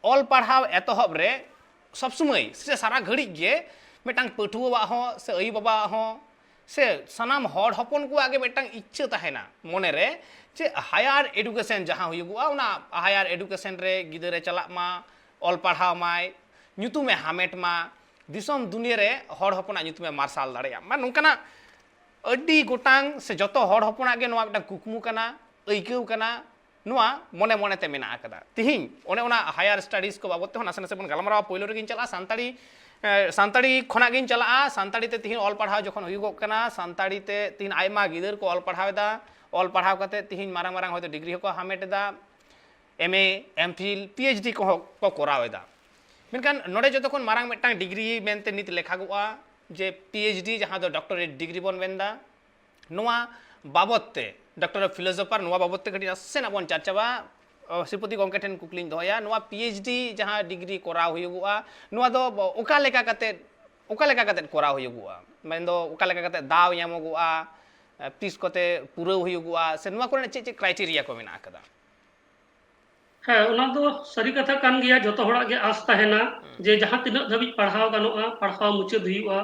ᱚᱞ ᱯᱟᱲᱦᱟᱣ ᱮᱛᱚᱦᱚᱵ ᱨᱮ ᱥᱚᱵ ᱥᱚᱢᱚᱭ ᱥᱮ ᱥᱟᱨᱟ ᱜᱷᱟᱹᱲᱤᱡ ᱜᱮ ᱢᱤᱫᱴᱟᱝ ᱯᱟᱹᱴᱷᱩᱣᱟᱹᱣᱟᱜ ᱦᱚᱸ ᱥᱮ ᱟᱭᱳᱼᱵᱟᱵᱟᱣᱟᱜ ᱦᱚᱸ ᱥᱮ ᱥᱟᱱᱟᱢ ᱦᱚᱲ ᱦᱚᱯᱚᱱ ᱠᱚᱣᱟᱜ ᱜᱮ ᱢᱤᱫᱴᱟᱝ ᱤᱪᱪᱷᱟᱹ ᱛᱟᱦᱮᱱᱟ ᱢᱚᱱᱮᱨᱮ, ᱡᱮ ᱦᱟᱭᱟᱨ ᱮᱰᱩᱠᱮᱥᱚᱱ ᱡᱟᱦᱟᱸ ᱦᱩᱭᱩᱜᱚᱜᱼᱟ, ᱚᱱᱟ ᱦᱟᱭᱟᱨ ᱮᱰᱩᱠᱮᱥᱚᱱ ᱨᱮ ᱜᱤᱫᱟᱹᱨᱮ ᱪᱟᱞᱟᱜ ᱢᱟ, ᱚᱞ ᱯᱟᱲᱦᱟᱣ ᱢᱟᱭ, ᱧᱩᱛᱩᱢᱮ ᱦᱟᱢᱮᱴ ᱢᱟ, ᱫᱤᱥᱚᱢ ᱫᱩᱱᱤᱭᱟᱹ ᱨᱮ ᱦᱚᱲ ᱦᱚᱯᱚᱱᱟᱜ ᱧᱩᱛᱩᱢᱮ ᱢᱟᱨᱥᱟᱞ ᱫᱟᱲᱮᱭᱟᱜ ᱢᱟ᱾ ᱱᱚᱝᱠᱟᱱᱟᱜ ᱟᱹᱰᱤ ᱜᱚᱴᱟᱝ ᱥᱮ ᱡᱚᱛᱚ ᱦᱚᱲ ᱦᱚᱯᱚᱱᱟᱜ ᱜᱮ ᱱᱚᱣᱟ ᱢᱤᱫᱴᱟᱝ ᱠᱩᱠᱢᱩ ᱠᱟᱱᱟ, ᱟᱹᱭᱠᱟᱹᱣ ᱠᱟᱱᱟ, ᱱᱚᱣᱟ ᱢᱚᱱᱮ ᱢᱚᱱᱮᱛᱮ ᱢᱮᱱᱟᱜ ᱟᱠᱟᱫᱟ᱾ ᱛᱤᱦᱤᱧ ᱚᱱᱮ ᱚᱱᱟ ᱦᱟᱭᱟᱨ ᱥᱴᱟᱰᱤᱡᱽ ᱠᱚ ᱵᱟᱵᱚᱫ ᱛᱮᱦᱚᱸ ᱱᱟᱥᱮ ᱱᱟᱥᱮ ᱵᱚᱱ ᱜᱟᱞᱢᱟᱨᱟᱣᱟ᱾ ᱯᱳᱭᱞᱳ ᱨᱮᱜᱮᱧ ᱪᱟᱞᱟᱜᱼᱟ ᱥᱟᱱᱛᱟᱲᱤ, ᱮ, ᱥᱟᱱᱛᱟᱲᱤ ᱠᱷᱚᱱᱟᱜ ᱜᱤᱧ ᱪᱟᱞᱟᱜᱼᱟ᱾ ᱥᱟᱱᱛᱟᱲᱤ ᱛᱮ ᱛᱤᱦᱤᱧ ᱚᱞ ᱯᱟᱲᱦᱟᱣ ᱡᱚᱠᱷᱚᱱ ᱦᱩᱭᱩᱜᱚᱜ ᱠᱟᱱᱟ, ᱥᱟᱱᱛᱟᱲᱤ ᱛᱮ ᱛᱤᱦᱤᱧ ᱟᱭᱢᱟ ᱜᱤᱫᱟᱹᱨ ᱠᱚ ᱚᱞ ᱯᱟᱲᱦᱟᱣ ᱮᱫᱟ, ᱚᱞ ᱯᱟᱲᱦᱟᱣ ᱠᱟᱛᱮ ᱛᱤᱦᱤᱧ ᱢᱟᱨᱟᱝ ᱢᱟᱨᱟᱝ ᱦᱚᱭᱛᱳ ᱰᱤᱜᱽᱨᱤ ᱦᱚᱸᱠᱚ ᱦᱟᱢᱮᱴ ᱮᱫᱟ, ᱮᱢ ᱮ, ᱮᱢ ᱯᱷᱤᱞ, ᱯᱤ ᱮᱭᱤᱪ ᱰᱤ ᱠᱚᱦᱚᱸ ᱠᱚ ᱠᱚᱨᱟᱣ ᱮᱫᱟ᱾ ᱢᱮᱱᱠᱷᱟᱱ ᱱᱚᱰᱮ ᱡᱚᱛᱚ ᱠᱷᱚᱱ ᱢᱟᱨᱟᱝ ᱢᱤᱫᱴᱟᱝ ᱰᱤᱜᱽᱨᱤ ᱢᱮᱱᱛᱮ ᱱᱤᱛ ᱞᱮᱠᱷᱟᱜᱚᱜᱼᱟ ᱡᱮ ᱯᱤ ᱮᱭᱤᱪ ᱰᱤ, ᱡᱟᱦᱟᱸ ᱫᱚ ᱰᱚᱠᱴᱚᱨᱮᱴ ᱰᱤᱜᱽᱨᱤ ᱵᱚᱱ ᱢᱮᱱᱫᱟ᱾ ᱱᱚᱣᱟ ᱵᱟᱵᱚᱫ ᱛᱮ, ᱰᱚᱠᱴᱚᱨ ᱚᱯᱷ ᱯᱷᱤᱞᱳᱡᱚᱯᱷᱟᱨ, ᱱᱚᱣᱟ ᱵᱟᱵᱚᱫ ᱛᱮ ᱠᱟᱹᱴᱤᱡ ᱱᱟᱥᱮᱱᱟᱜ ᱵᱚᱱ ᱪᱟᱨᱪᱟᱣᱟ᱾ ᱚ, ᱥᱨᱤᱯᱚᱛᱤ ᱜᱚᱢᱠᱮ ᱴᱷᱮᱱ ᱠᱩᱠᱞᱤᱧ ᱫᱚᱦᱚᱭᱟ, ᱱᱚᱣᱟ ᱯᱤ ᱮᱭᱤᱪ ᱰᱤ ᱡᱟᱦᱟᱸ ᱰᱤᱜᱽᱨᱤ ᱠᱚᱨᱟᱣ ᱦᱩᱭᱩᱜᱚᱜᱼᱟ, ᱱᱚᱣᱟ ᱫᱚ ᱚᱠᱟ ᱞᱮᱠᱟ ᱠᱟᱛᱮᱫ, ᱚᱠᱟ ᱞᱮᱠᱟ ᱠᱟᱛᱮᱫ ᱠᱚᱨᱟᱣ ᱦᱩᱭᱩᱜᱚᱜᱼᱟ? ᱢᱮᱱᱫᱚ ᱚᱠᱟ ᱞᱮᱠᱟ ᱠᱟᱛᱮᱫ ᱫᱟᱣ ᱧᱟᱢᱚᱜᱚᱜᱼᱟ, ᱛᱤᱥ ᱠᱚᱛᱮ ᱯᱩᱨᱟᱹᱣ ᱦᱩᱭᱩᱜᱚᱜᱼᱟ, ᱥᱮ ᱱᱚᱣᱟ ᱠᱚᱨᱮᱱᱟᱜ ᱪᱮᱫ ᱪᱮᱫ ᱠᱨᱟᱭᱴᱮᱨᱤᱭᱟ ᱠᱚ ᱢᱮᱱᱟᱜ ᱟᱠᱟᱫᱟ? ᱦᱮᱸ, ᱚᱱᱟ ᱫᱚ ᱥᱟᱹᱨᱤ ᱠᱟᱛᱷᱟ ᱠᱟᱱ ᱜᱮᱭᱟ, ᱡᱚᱛᱚ ᱦᱚᱲᱟᱜ ᱜᱮ ᱟᱥ ᱛᱟᱦᱮᱱᱟ ᱦᱩᱸ᱾ ᱡᱮ ᱡᱟᱦᱟᱸ ᱛᱤᱱᱟᱹᱜ ᱫᱷᱟᱹᱵᱤᱡ ᱯᱟᱲᱦᱟᱣ ᱜᱟᱱᱚᱜᱼᱟ, ᱯᱟᱲᱦᱟᱣ ᱢᱩᱪᱟᱹᱫ ᱦᱩᱭᱩᱜᱼᱟ᱾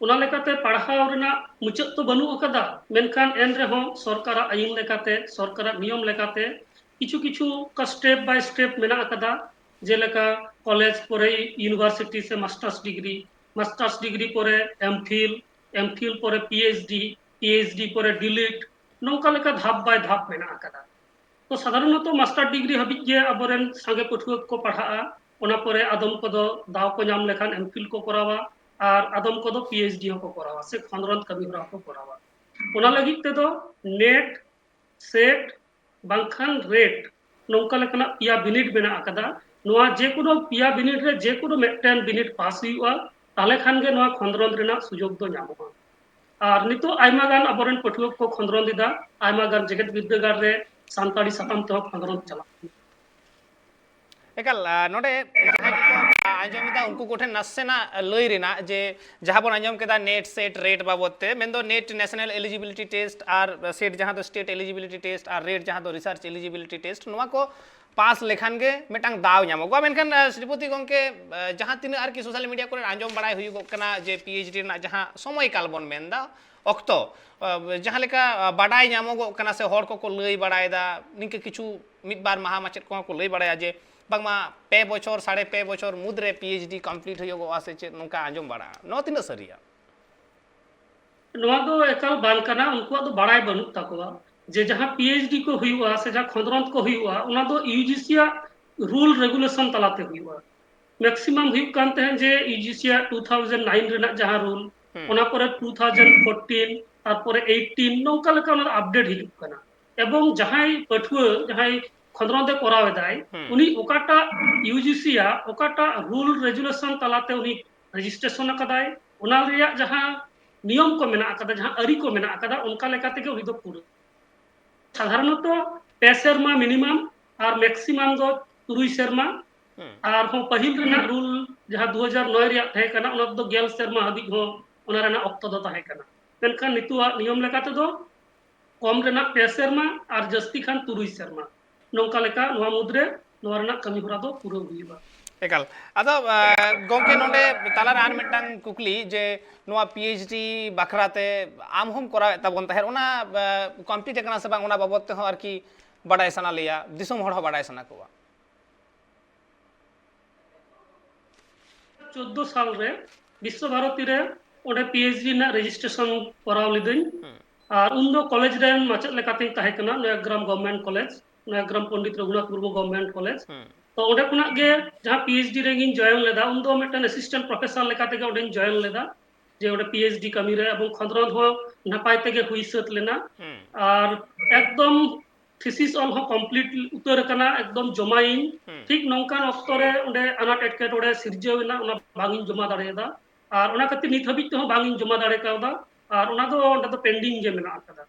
ᱚᱱᱟ ᱞᱮᱠᱟᱛᱮ ᱯᱟᱲᱦᱟᱣ ᱨᱮᱱᱟᱜ ᱢᱩᱪᱟᱹᱫ ᱛᱚ ᱵᱟᱹᱱᱩᱜ ᱟᱠᱟᱫᱟ, ᱢᱮᱱᱠᱷᱟᱱ ᱮᱱ ᱨᱮᱦᱚᱸ ᱥᱚᱨᱠᱟᱨᱟᱜ ᱟᱹᱭᱤᱱ ᱞᱮᱠᱟᱛᱮ, ᱥᱚᱨᱠᱟᱨᱟᱜ ᱱᱤᱭᱚᱢ ᱞᱮᱠᱟᱛᱮ ᱠᱤᱪᱷᱩ ᱠᱤᱪᱷᱩ ᱚᱱᱠᱟ ᱥᱴᱮᱯ ᱵᱟᱭ ᱥᱴᱮᱯ ᱢᱮᱱᱟᱜ ᱟᱠᱟᱫᱟ, ᱡᱮᱞᱮᱠᱟ ᱠᱚᱞᱮᱡᱽ ᱯᱚᱨᱮ ᱤᱭᱩᱱᱤᱵᱷᱟᱨᱥᱤᱴᱤ ᱥᱮ ᱢᱟᱥᱴᱟᱨᱥ ᱰᱤᱜᱽᱨᱤ, ᱢᱟᱥᱴᱟᱨᱥ ᱰᱤᱜᱽᱨᱤ ᱯᱚᱨᱮ ᱮᱢ ᱯᱷᱤᱞ, ᱮᱢ ᱯᱷᱤᱞ ᱯᱚᱨᱮ P H D, P H D ᱯᱚᱨᱮ ᱰᱤᱞᱤᱴ, ᱱᱚᱝᱠᱟ ᱞᱮᱠᱟ ᱫᱷᱟᱯ ᱵᱟᱭ ᱫᱷᱟᱯ ᱢᱮᱱᱟᱜ ᱟᱠᱟᱫᱟ᱾ ᱛᱚ ᱥᱟᱫᱷᱟᱨᱚᱱᱚᱛᱚ ᱢᱟᱥᱴᱟᱨ ᱰᱤᱜᱽᱨᱤ ᱦᱟᱹᱵᱤᱡ ᱜᱮ ᱟᱵᱚᱨᱮᱱ ᱥᱟᱸᱜᱮ ᱯᱟᱹᱴᱷᱩᱣᱟᱹ ᱠᱚ ᱯᱟᱲᱦᱟᱜᱼᱟ᱾ ᱚᱱᱟ ᱯᱚᱨᱮ ᱟᱫᱚᱢ ᱠᱚᱫᱚ ᱫᱟᱣ ᱠᱚ ᱧᱟᱢ ᱞᱮᱠᱷᱟᱱ ᱮᱢ ᱯᱷᱤᱞ ᱠᱚ ᱠᱚᱨᱟᱣᱟ, ᱟᱨ ᱟᱫᱚᱢ ᱠᱚᱫᱚ ᱯᱤ ᱮᱭᱤᱪ ᱰᱤ ᱦᱚᱸᱠᱚ ᱠᱚᱨᱟᱣᱟ ᱥᱮ ᱠᱷᱚᱸᱫᱽᱨᱚᱸᱫᱽ ᱠᱟᱹᱢᱤ ᱦᱚᱨᱟ ᱦᱚᱸᱠᱚ ᱠᱚᱨᱟᱣᱟ᱾ ᱚᱱᱟ ᱞᱟᱹᱜᱤᱫ ᱛᱮᱫᱚ ᱱᱮᱴ, ᱥᱮᱴ ᱵᱟᱝᱠᱷᱟᱱ ᱨᱮᱴ, ᱱᱚᱝᱠᱟ ᱞᱮᱠᱟᱱᱟᱜ ᱯᱮᱭᱟ ᱵᱤᱱᱤᱰ ᱢᱮᱱᱟᱜ ᱟᱠᱟᱫᱟ᱾ ᱱᱚᱣᱟ ᱡᱮᱠᱳᱱᱳ ᱯᱮᱭᱟ ᱵᱤᱱᱤᱰ ᱨᱮ ᱡᱮᱠᱳᱱᱳ ᱢᱤᱫᱴᱮᱱ ᱵᱤᱱᱤᱰ ᱯᱟᱥ ᱦᱩᱭᱩᱜᱼᱟ, ᱛᱟᱦᱚᱞᱮ ᱠᱷᱟᱱ ᱜᱮ ᱱᱚᱣᱟ ᱠᱷᱚᱸᱫᱽᱨᱚᱸᱫᱽ ᱨᱮᱱᱟᱜ ᱥᱩᱡᱳᱜᱽ ᱫᱚ ᱧᱟᱢᱚᱜᱼᱟ᱾ ᱟᱨ ᱱᱤᱛᱚᱜ ᱟᱭᱢᱟ ᱜᱟᱱ ᱟᱵᱚᱨᱮᱱ ᱯᱟᱹᱴᱷᱩᱣᱟᱹ ᱠᱚ ᱠᱷᱚᱸᱫᱽᱨᱚᱸᱫᱽ ᱮᱫᱟ, ᱟᱭᱢᱟ ᱜᱟᱱ ᱡᱮᱜᱮᱛ ᱵᱤᱨᱫᱟᱹᱜᱟᱲ ᱨᱮ ᱥᱟᱱᱛᱟᱲᱤ ᱥᱟᱛᱟᱢ ᱛᱮᱦᱚᱸ ᱠᱷᱚᱸᱫᱽᱨᱚᱸᱫᱽ ᱪᱟᱞᱟᱜ ᱠᱟᱱᱟ᱾ ᱮᱠᱟᱞ, ᱟ, ᱱᱚᱰᱮ ᱡᱟᱦᱟᱸᱭ ᱠᱚᱠᱚ, ᱟ, ᱟᱸᱡᱚᱢ ᱮᱫᱟ, ᱩᱱᱠᱩ ᱠᱚᱴᱷᱮᱱ ᱱᱟᱥᱮᱱᱟᱜ ᱞᱟᱹᱭ ᱨᱮᱱᱟᱜ, ᱡᱮ ᱡᱟᱦᱟᱸ ᱵᱚᱱ ᱟᱸᱡᱚᱢ ᱠᱮᱫᱟ ᱱᱮᱴ ᱥᱮᱴ ᱨᱮᱴ ᱵᱟᱵᱚᱫ ᱛᱮ, ᱢᱮᱱᱫᱚ ᱱᱮᱴ ᱱᱮᱥᱱᱟᱞ ᱮᱞᱤᱡᱤᱵᱤᱞᱤᱴᱤ ᱴᱮᱥᱴ ᱟᱨ ᱥᱮᱴ ᱡᱟᱦᱟᱸ ᱫᱚ ᱥᱴᱮᱴ ᱮᱞᱤᱡᱤᱵᱤᱞᱤᱴᱤ ᱴᱮᱥᱴ ᱟᱨ ᱨᱮᱴ ᱡᱟᱦᱟᱸ ᱫᱚ ᱨᱤᱥᱟᱨᱪ ᱮᱞᱤᱡᱤᱵᱤᱞᱤᱴᱤ ᱴᱮᱥᱴ, ᱱᱚᱣᱟ ᱠᱚ ᱯᱟᱥ ᱞᱮᱠᱷᱟᱱ ᱜᱮ ᱢᱤᱫᱴᱟᱝ ᱫᱟᱣ ᱧᱟᱢᱚᱜᱚᱜᱼᱟ᱾ ᱢᱮᱱᱠᱷᱟᱱ, ᱟᱸ, ᱥᱨᱤᱯᱚᱛᱤ ᱜᱚᱢᱠᱮ, ᱟᱸ, ᱡᱟᱦᱟᱸ ᱛᱤᱱᱟᱹᱜ ᱟᱨᱠᱤ social media ᱠᱚᱨᱮ ᱟᱸᱡᱚᱢ ᱵᱟᱲᱟᱭ ᱦᱩᱭᱩᱜᱚᱜ ᱠᱟᱱᱟ ᱡᱮ PhD ᱨᱮᱱᱟᱜ ᱡᱟᱦᱟᱸ ᱥᱚᱢᱚᱭ ᱠᱟᱞ ᱵᱚᱱ ᱢᱮᱱᱫᱟ, ᱚᱠᱛᱚ, ᱟᱸ, ᱡᱟᱦᱟᱸ ᱞᱮᱠᱟ, ᱟᱸ, ᱵᱟᱰᱟᱭ ᱧᱟᱢᱚᱜᱚᱜ ᱠᱟᱱᱟ ᱥᱮ ᱦᱚᱲ ᱠᱚᱠᱚ ᱞᱟᱹᱭ ᱵᱟᱲᱟᱭᱮᱫᱟ, ᱱᱤᱝᱠᱟᱹ ᱠᱤᱪᱷᱩ ᱢᱤᱫ ᱵᱟᱨ ᱢᱟᱦᱟ ᱢᱟᱪᱮᱫ ᱠᱚᱦᱚᱸ ᱠᱚ ᱞᱟᱹᱭ ᱵᱟᱲᱟᱭᱟ ᱡᱮ ᱵᱟᱝᱢᱟ ᱯᱮ ᱵᱚᱪᱷᱚᱨ, ᱥᱟᱲᱮ ᱯᱮ ᱵᱚᱪᱷᱚᱨ ᱢᱩᱫᱽᱨᱮ PhD complete ᱦᱩᱭᱩᱜᱚᱜᱼᱟ ᱥᱮ ᱪᱮᱫ, ᱱᱚᱝᱠᱟ ᱟᱸᱡᱚᱢ ᱵᱟᱲᱟᱜᱼᱟ᱾ ᱱᱚᱣᱟ ᱛᱤᱱᱟᱹᱜ ᱥᱟᱹᱨᱤᱭᱟ? ᱱᱚᱣᱟ ᱫᱚ ᱮᱠᱟᱞ ᱵᱟᱝ ᱠᱟᱱᱟ, ᱩᱱᱠᱩᱣᱟᱜ ᱫᱚ ᱵᱟᱲᱟᱭ ᱵᱟᱹᱱᱩᱜ ᱛᱟᱠᱚᱣᱟ ᱡᱮ ᱡᱟᱦᱟᱸ PhD ᱠᱚ ᱦᱩᱭᱩᱜᱼᱟ ᱥᱮ ᱡᱟᱦᱟᱸ ᱠᱷᱚᱸᱫᱽᱨᱚᱸᱫᱽ ᱠᱚ ᱦᱩᱭᱩᱜᱼᱟ, ᱚᱱᱟ ᱫᱚ UGC ᱟᱜ rule regulation ᱛᱟᱞᱟᱛᱮ ᱦᱩᱭᱩᱜᱼᱟ᱾ Maximum ᱦᱩᱭᱩᱜ ᱠᱟᱱ ᱛᱟᱦᱮᱸᱫ ᱡᱮ UGC ᱟᱜ two thousand nine ᱨᱮᱱᱟᱜ ᱡᱟᱦᱟᱸ rule, ᱦᱩᱸ᱾ ᱚᱱᱟ ᱯᱚᱨᱮ two thousand fourteen, ᱛᱟᱨᱯᱚᱨᱮ eighteen, ᱱᱚᱝᱠᱟ ᱞᱮᱠᱟ ᱚᱱᱟ ᱫᱚ update ᱦᱤᱡᱩᱜ ᱠᱟᱱᱟ᱾ ᱮᱵᱚᱝ ᱡᱟᱦᱟᱸᱭ ᱯᱟᱹᱴᱷᱩᱣᱟᱹ, ᱡᱟᱦᱟᱸᱭ ᱠᱷᱚᱸᱫᱽᱨᱚᱸᱫᱽ ᱮ ᱠᱚᱨᱟᱣ ᱮᱫᱟᱭ, ᱦᱩᱸ᱾ ᱩᱱᱤ ᱚᱠᱟᱴᱟᱜ UGC ᱟᱜ ᱚᱠᱟᱴᱟᱜ rule regulation ᱛᱟᱞᱟᱛᱮ ᱩᱱᱤ registration ᱟᱠᱟᱫᱟᱭ, ᱚᱱᱟ ᱨᱮᱭᱟᱜ ᱡᱟᱦᱟᱸ ᱱᱤᱭᱚᱢ ᱠᱚ ᱢᱮᱱᱟᱜ ᱟᱠᱟᱫᱟ, ᱡᱟᱦᱟᱸ ᱟᱹᱨᱤ ᱠᱚ ᱢᱮᱱᱟᱜ ᱟᱠᱟᱫᱟ, ᱚᱱᱠᱟ ᱞᱮᱠᱟ ᱛᱮᱜᱮ ᱩᱱᱤ ᱫᱚ ᱯᱩᱨᱟᱹ᱾ ᱥᱟᱫᱷᱟᱨᱚᱱᱚᱛᱚ ᱯᱮ ᱥᱮᱨᱢᱟ minimum ᱟᱨ maximum ᱫᱚ ᱛᱩᱨᱩᱭ ᱥᱮᱨᱢᱟ᱾ ᱦᱩᱸ᱾ ᱟᱨᱦᱚᱸ ᱯᱟᱹᱦᱤᱞ ᱨᱮᱱᱟᱜ rule ᱡᱟᱦᱟᱸ ᱫᱩ ᱦᱟᱡᱟᱨ ᱱᱚᱭ ᱨᱮᱭᱟᱜ ᱛᱟᱦᱮᱸ ᱠᱟᱱᱟ, ᱚᱱᱟ ᱫᱚ ᱜᱮᱞ ᱥᱮᱨᱢᱟ ᱦᱟᱹᱵᱤᱡ ᱦᱚᱸ ᱚᱱᱟ ᱨᱮᱱᱟᱜ ᱚᱠᱛᱚ ᱫᱚ ᱛᱟᱦᱮᱸ ᱠᱟᱱᱟ᱾ ᱢᱮᱱᱠᱷᱟᱱ ᱱᱤᱛᱚᱜᱟᱜ ᱱᱤᱭᱚᱢ ᱞᱮᱠᱟ ᱛᱮᱫᱚ ᱠᱚᱢ ᱨᱮᱱᱟᱜ ᱯᱮ ᱥᱮᱨᱢᱟ ᱟᱨ ᱡᱟᱹᱥᱛᱤ ᱠᱷᱟᱱ ᱛᱩᱨᱩᱭ ᱥᱮᱨᱢᱟ᱾ ᱱᱚᱝᱠᱟ ᱞᱮᱠᱟ ᱱᱚᱣᱟ ᱢᱩᱫᱽᱨᱮ ᱱᱚᱣᱟ ᱨᱮᱱᱟᱜ ᱠᱟᱹᱢᱤ ᱦᱚᱨᱟ ᱫᱚ ᱯᱩᱨᱟᱹᱣ ᱦᱩᱭᱩᱜᱼᱟ᱾ ᱮᱠᱟᱞ᱾ ᱟᱫᱚ, ᱟᱸ, ᱜᱚᱢᱠᱮ, ᱱᱚᱰᱮ ᱛᱟᱞᱟᱨᱮ ᱟᱨ ᱢᱤᱫᱴᱟᱝ ᱠᱩᱠᱞᱤ ᱡᱮ ᱱᱚᱣᱟ PhD ᱵᱟᱠᱷᱨᱟ ᱛᱮ ᱟᱢ ᱦᱚᱸᱢ ᱠᱚᱨᱟᱣᱮᱫ ᱛᱟᱵᱚᱱ ᱛᱟᱦᱮᱸᱫ, ᱚᱱᱟ, ᱟᱸ, complete ᱟᱠᱟᱱᱟ ᱥᱮ ᱵᱟᱝ, ᱚᱱᱟ ᱵᱟᱵᱚᱫ ᱛᱮᱦᱚᱸ ᱟᱨᱠᱤ ᱵᱟᱰᱟᱭ ᱥᱟᱱᱟ ᱞᱮᱭᱟ, ᱫᱤᱥᱚᱢ ᱦᱚᱲ ᱦᱚᱸ ᱵᱟᱰᱟᱭ ᱥᱟᱱᱟ ᱠᱚᱣᱟ᱾ ᱪᱳᱫᱽᱫᱳ ᱥᱟᱞ ᱨᱮ ᱵᱤᱥᱥᱚ ᱵᱷᱟᱨᱚᱛᱤ ᱨᱮ ᱚᱸᱰᱮ PhD ᱨᱮᱱᱟᱜ registration ᱠᱚᱨᱟᱣ ᱞᱤᱫᱟᱹᱧ᱾ ᱦᱩᱸ᱾ ᱟᱨ ᱩᱱᱫᱚ ᱠᱚᱞᱮᱡᱽ ᱨᱮᱱ ᱢᱟᱪᱮᱫ ᱞᱮᱠᱟᱛᱤᱧ ᱛᱟᱦᱮᱸ ᱠᱟᱱᱟ ᱱᱚᱭᱟᱜᱨᱟᱢ Government College, ᱱᱚᱭᱟᱜᱨᱟᱢ ᱯᱚᱱᱰᱤᱛ ᱨᱚᱜᱷᱩᱱᱟᱛᱷ ᱢᱩᱨᱢᱩ Government College᱾ ᱦᱩᱸ᱾ ᱛᱚ ᱚᱸᱰᱮ ᱠᱷᱚᱱᱟᱜ ᱜᱮ ᱡᱟᱦᱟᱸ PhD ᱨᱮᱜᱤᱧ join ᱞᱮᱫᱟ, ᱩᱱᱫᱚ ᱢᱤᱫᱴᱮᱱ assistant professor ᱞᱮᱠᱟ ᱛᱮᱜᱮ ᱚᱸᱰᱮᱧ join ᱞᱮᱫᱟ, ᱡᱮ ᱚᱸᱰᱮ PhD ᱠᱟᱹᱢᱤ ᱨᱮ, ᱮᱵᱚᱝ ᱠᱷᱚᱸᱫᱽᱨᱚᱸᱫᱽ ᱦᱚᱸ ᱱᱟᱯᱟᱭ ᱛᱮᱜᱮ ᱦᱩᱭ ᱥᱟᱹᱛ ᱞᱮᱱᱟ᱾ ᱦᱩᱸ᱾ ᱟᱨ ᱮᱠᱫᱚᱢ thesis ᱚᱞ ᱦᱚᱸ complete ᱩᱛᱟᱹᱨ ᱟᱠᱟᱱᱟ, ᱮᱠᱫᱚᱢ ᱡᱚᱢᱟᱭᱟᱹᱧ᱾ ᱦᱩᱸ᱾ ᱴᱷᱤᱠ ᱱᱚᱝᱠᱟᱱ ᱚᱠᱛᱚ ᱨᱮ ᱚᱸᱰᱮ ᱟᱱᱟᱴ ᱮᱴᱠᱮᱴᱚᱬᱮ ᱥᱤᱨᱡᱟᱹᱣ ᱮᱱᱟ, ᱚᱱᱟ ᱵᱟᱝ ᱤᱧ ᱡᱚᱢᱟ ᱫᱟᱲᱮᱭᱟᱫᱟ᱾ ᱟᱨ ᱚᱱᱟ ᱠᱷᱟᱹᱛᱤᱨ ᱱᱤᱛ ᱦᱟᱹᱵᱤᱡ ᱛᱮᱦᱚᱸ ᱵᱟᱝ ᱤᱧ ᱡᱚᱢᱟ ᱫᱟᱲᱮ ᱠᱟᱣᱫᱟ᱾ ᱟᱨ ᱚᱱᱟ ᱫᱚ ᱚᱸᱰᱮ ᱫᱚ pending ᱜᱮ ᱢᱮᱱᱟᱜ ᱟᱠᱟᱫᱟ᱾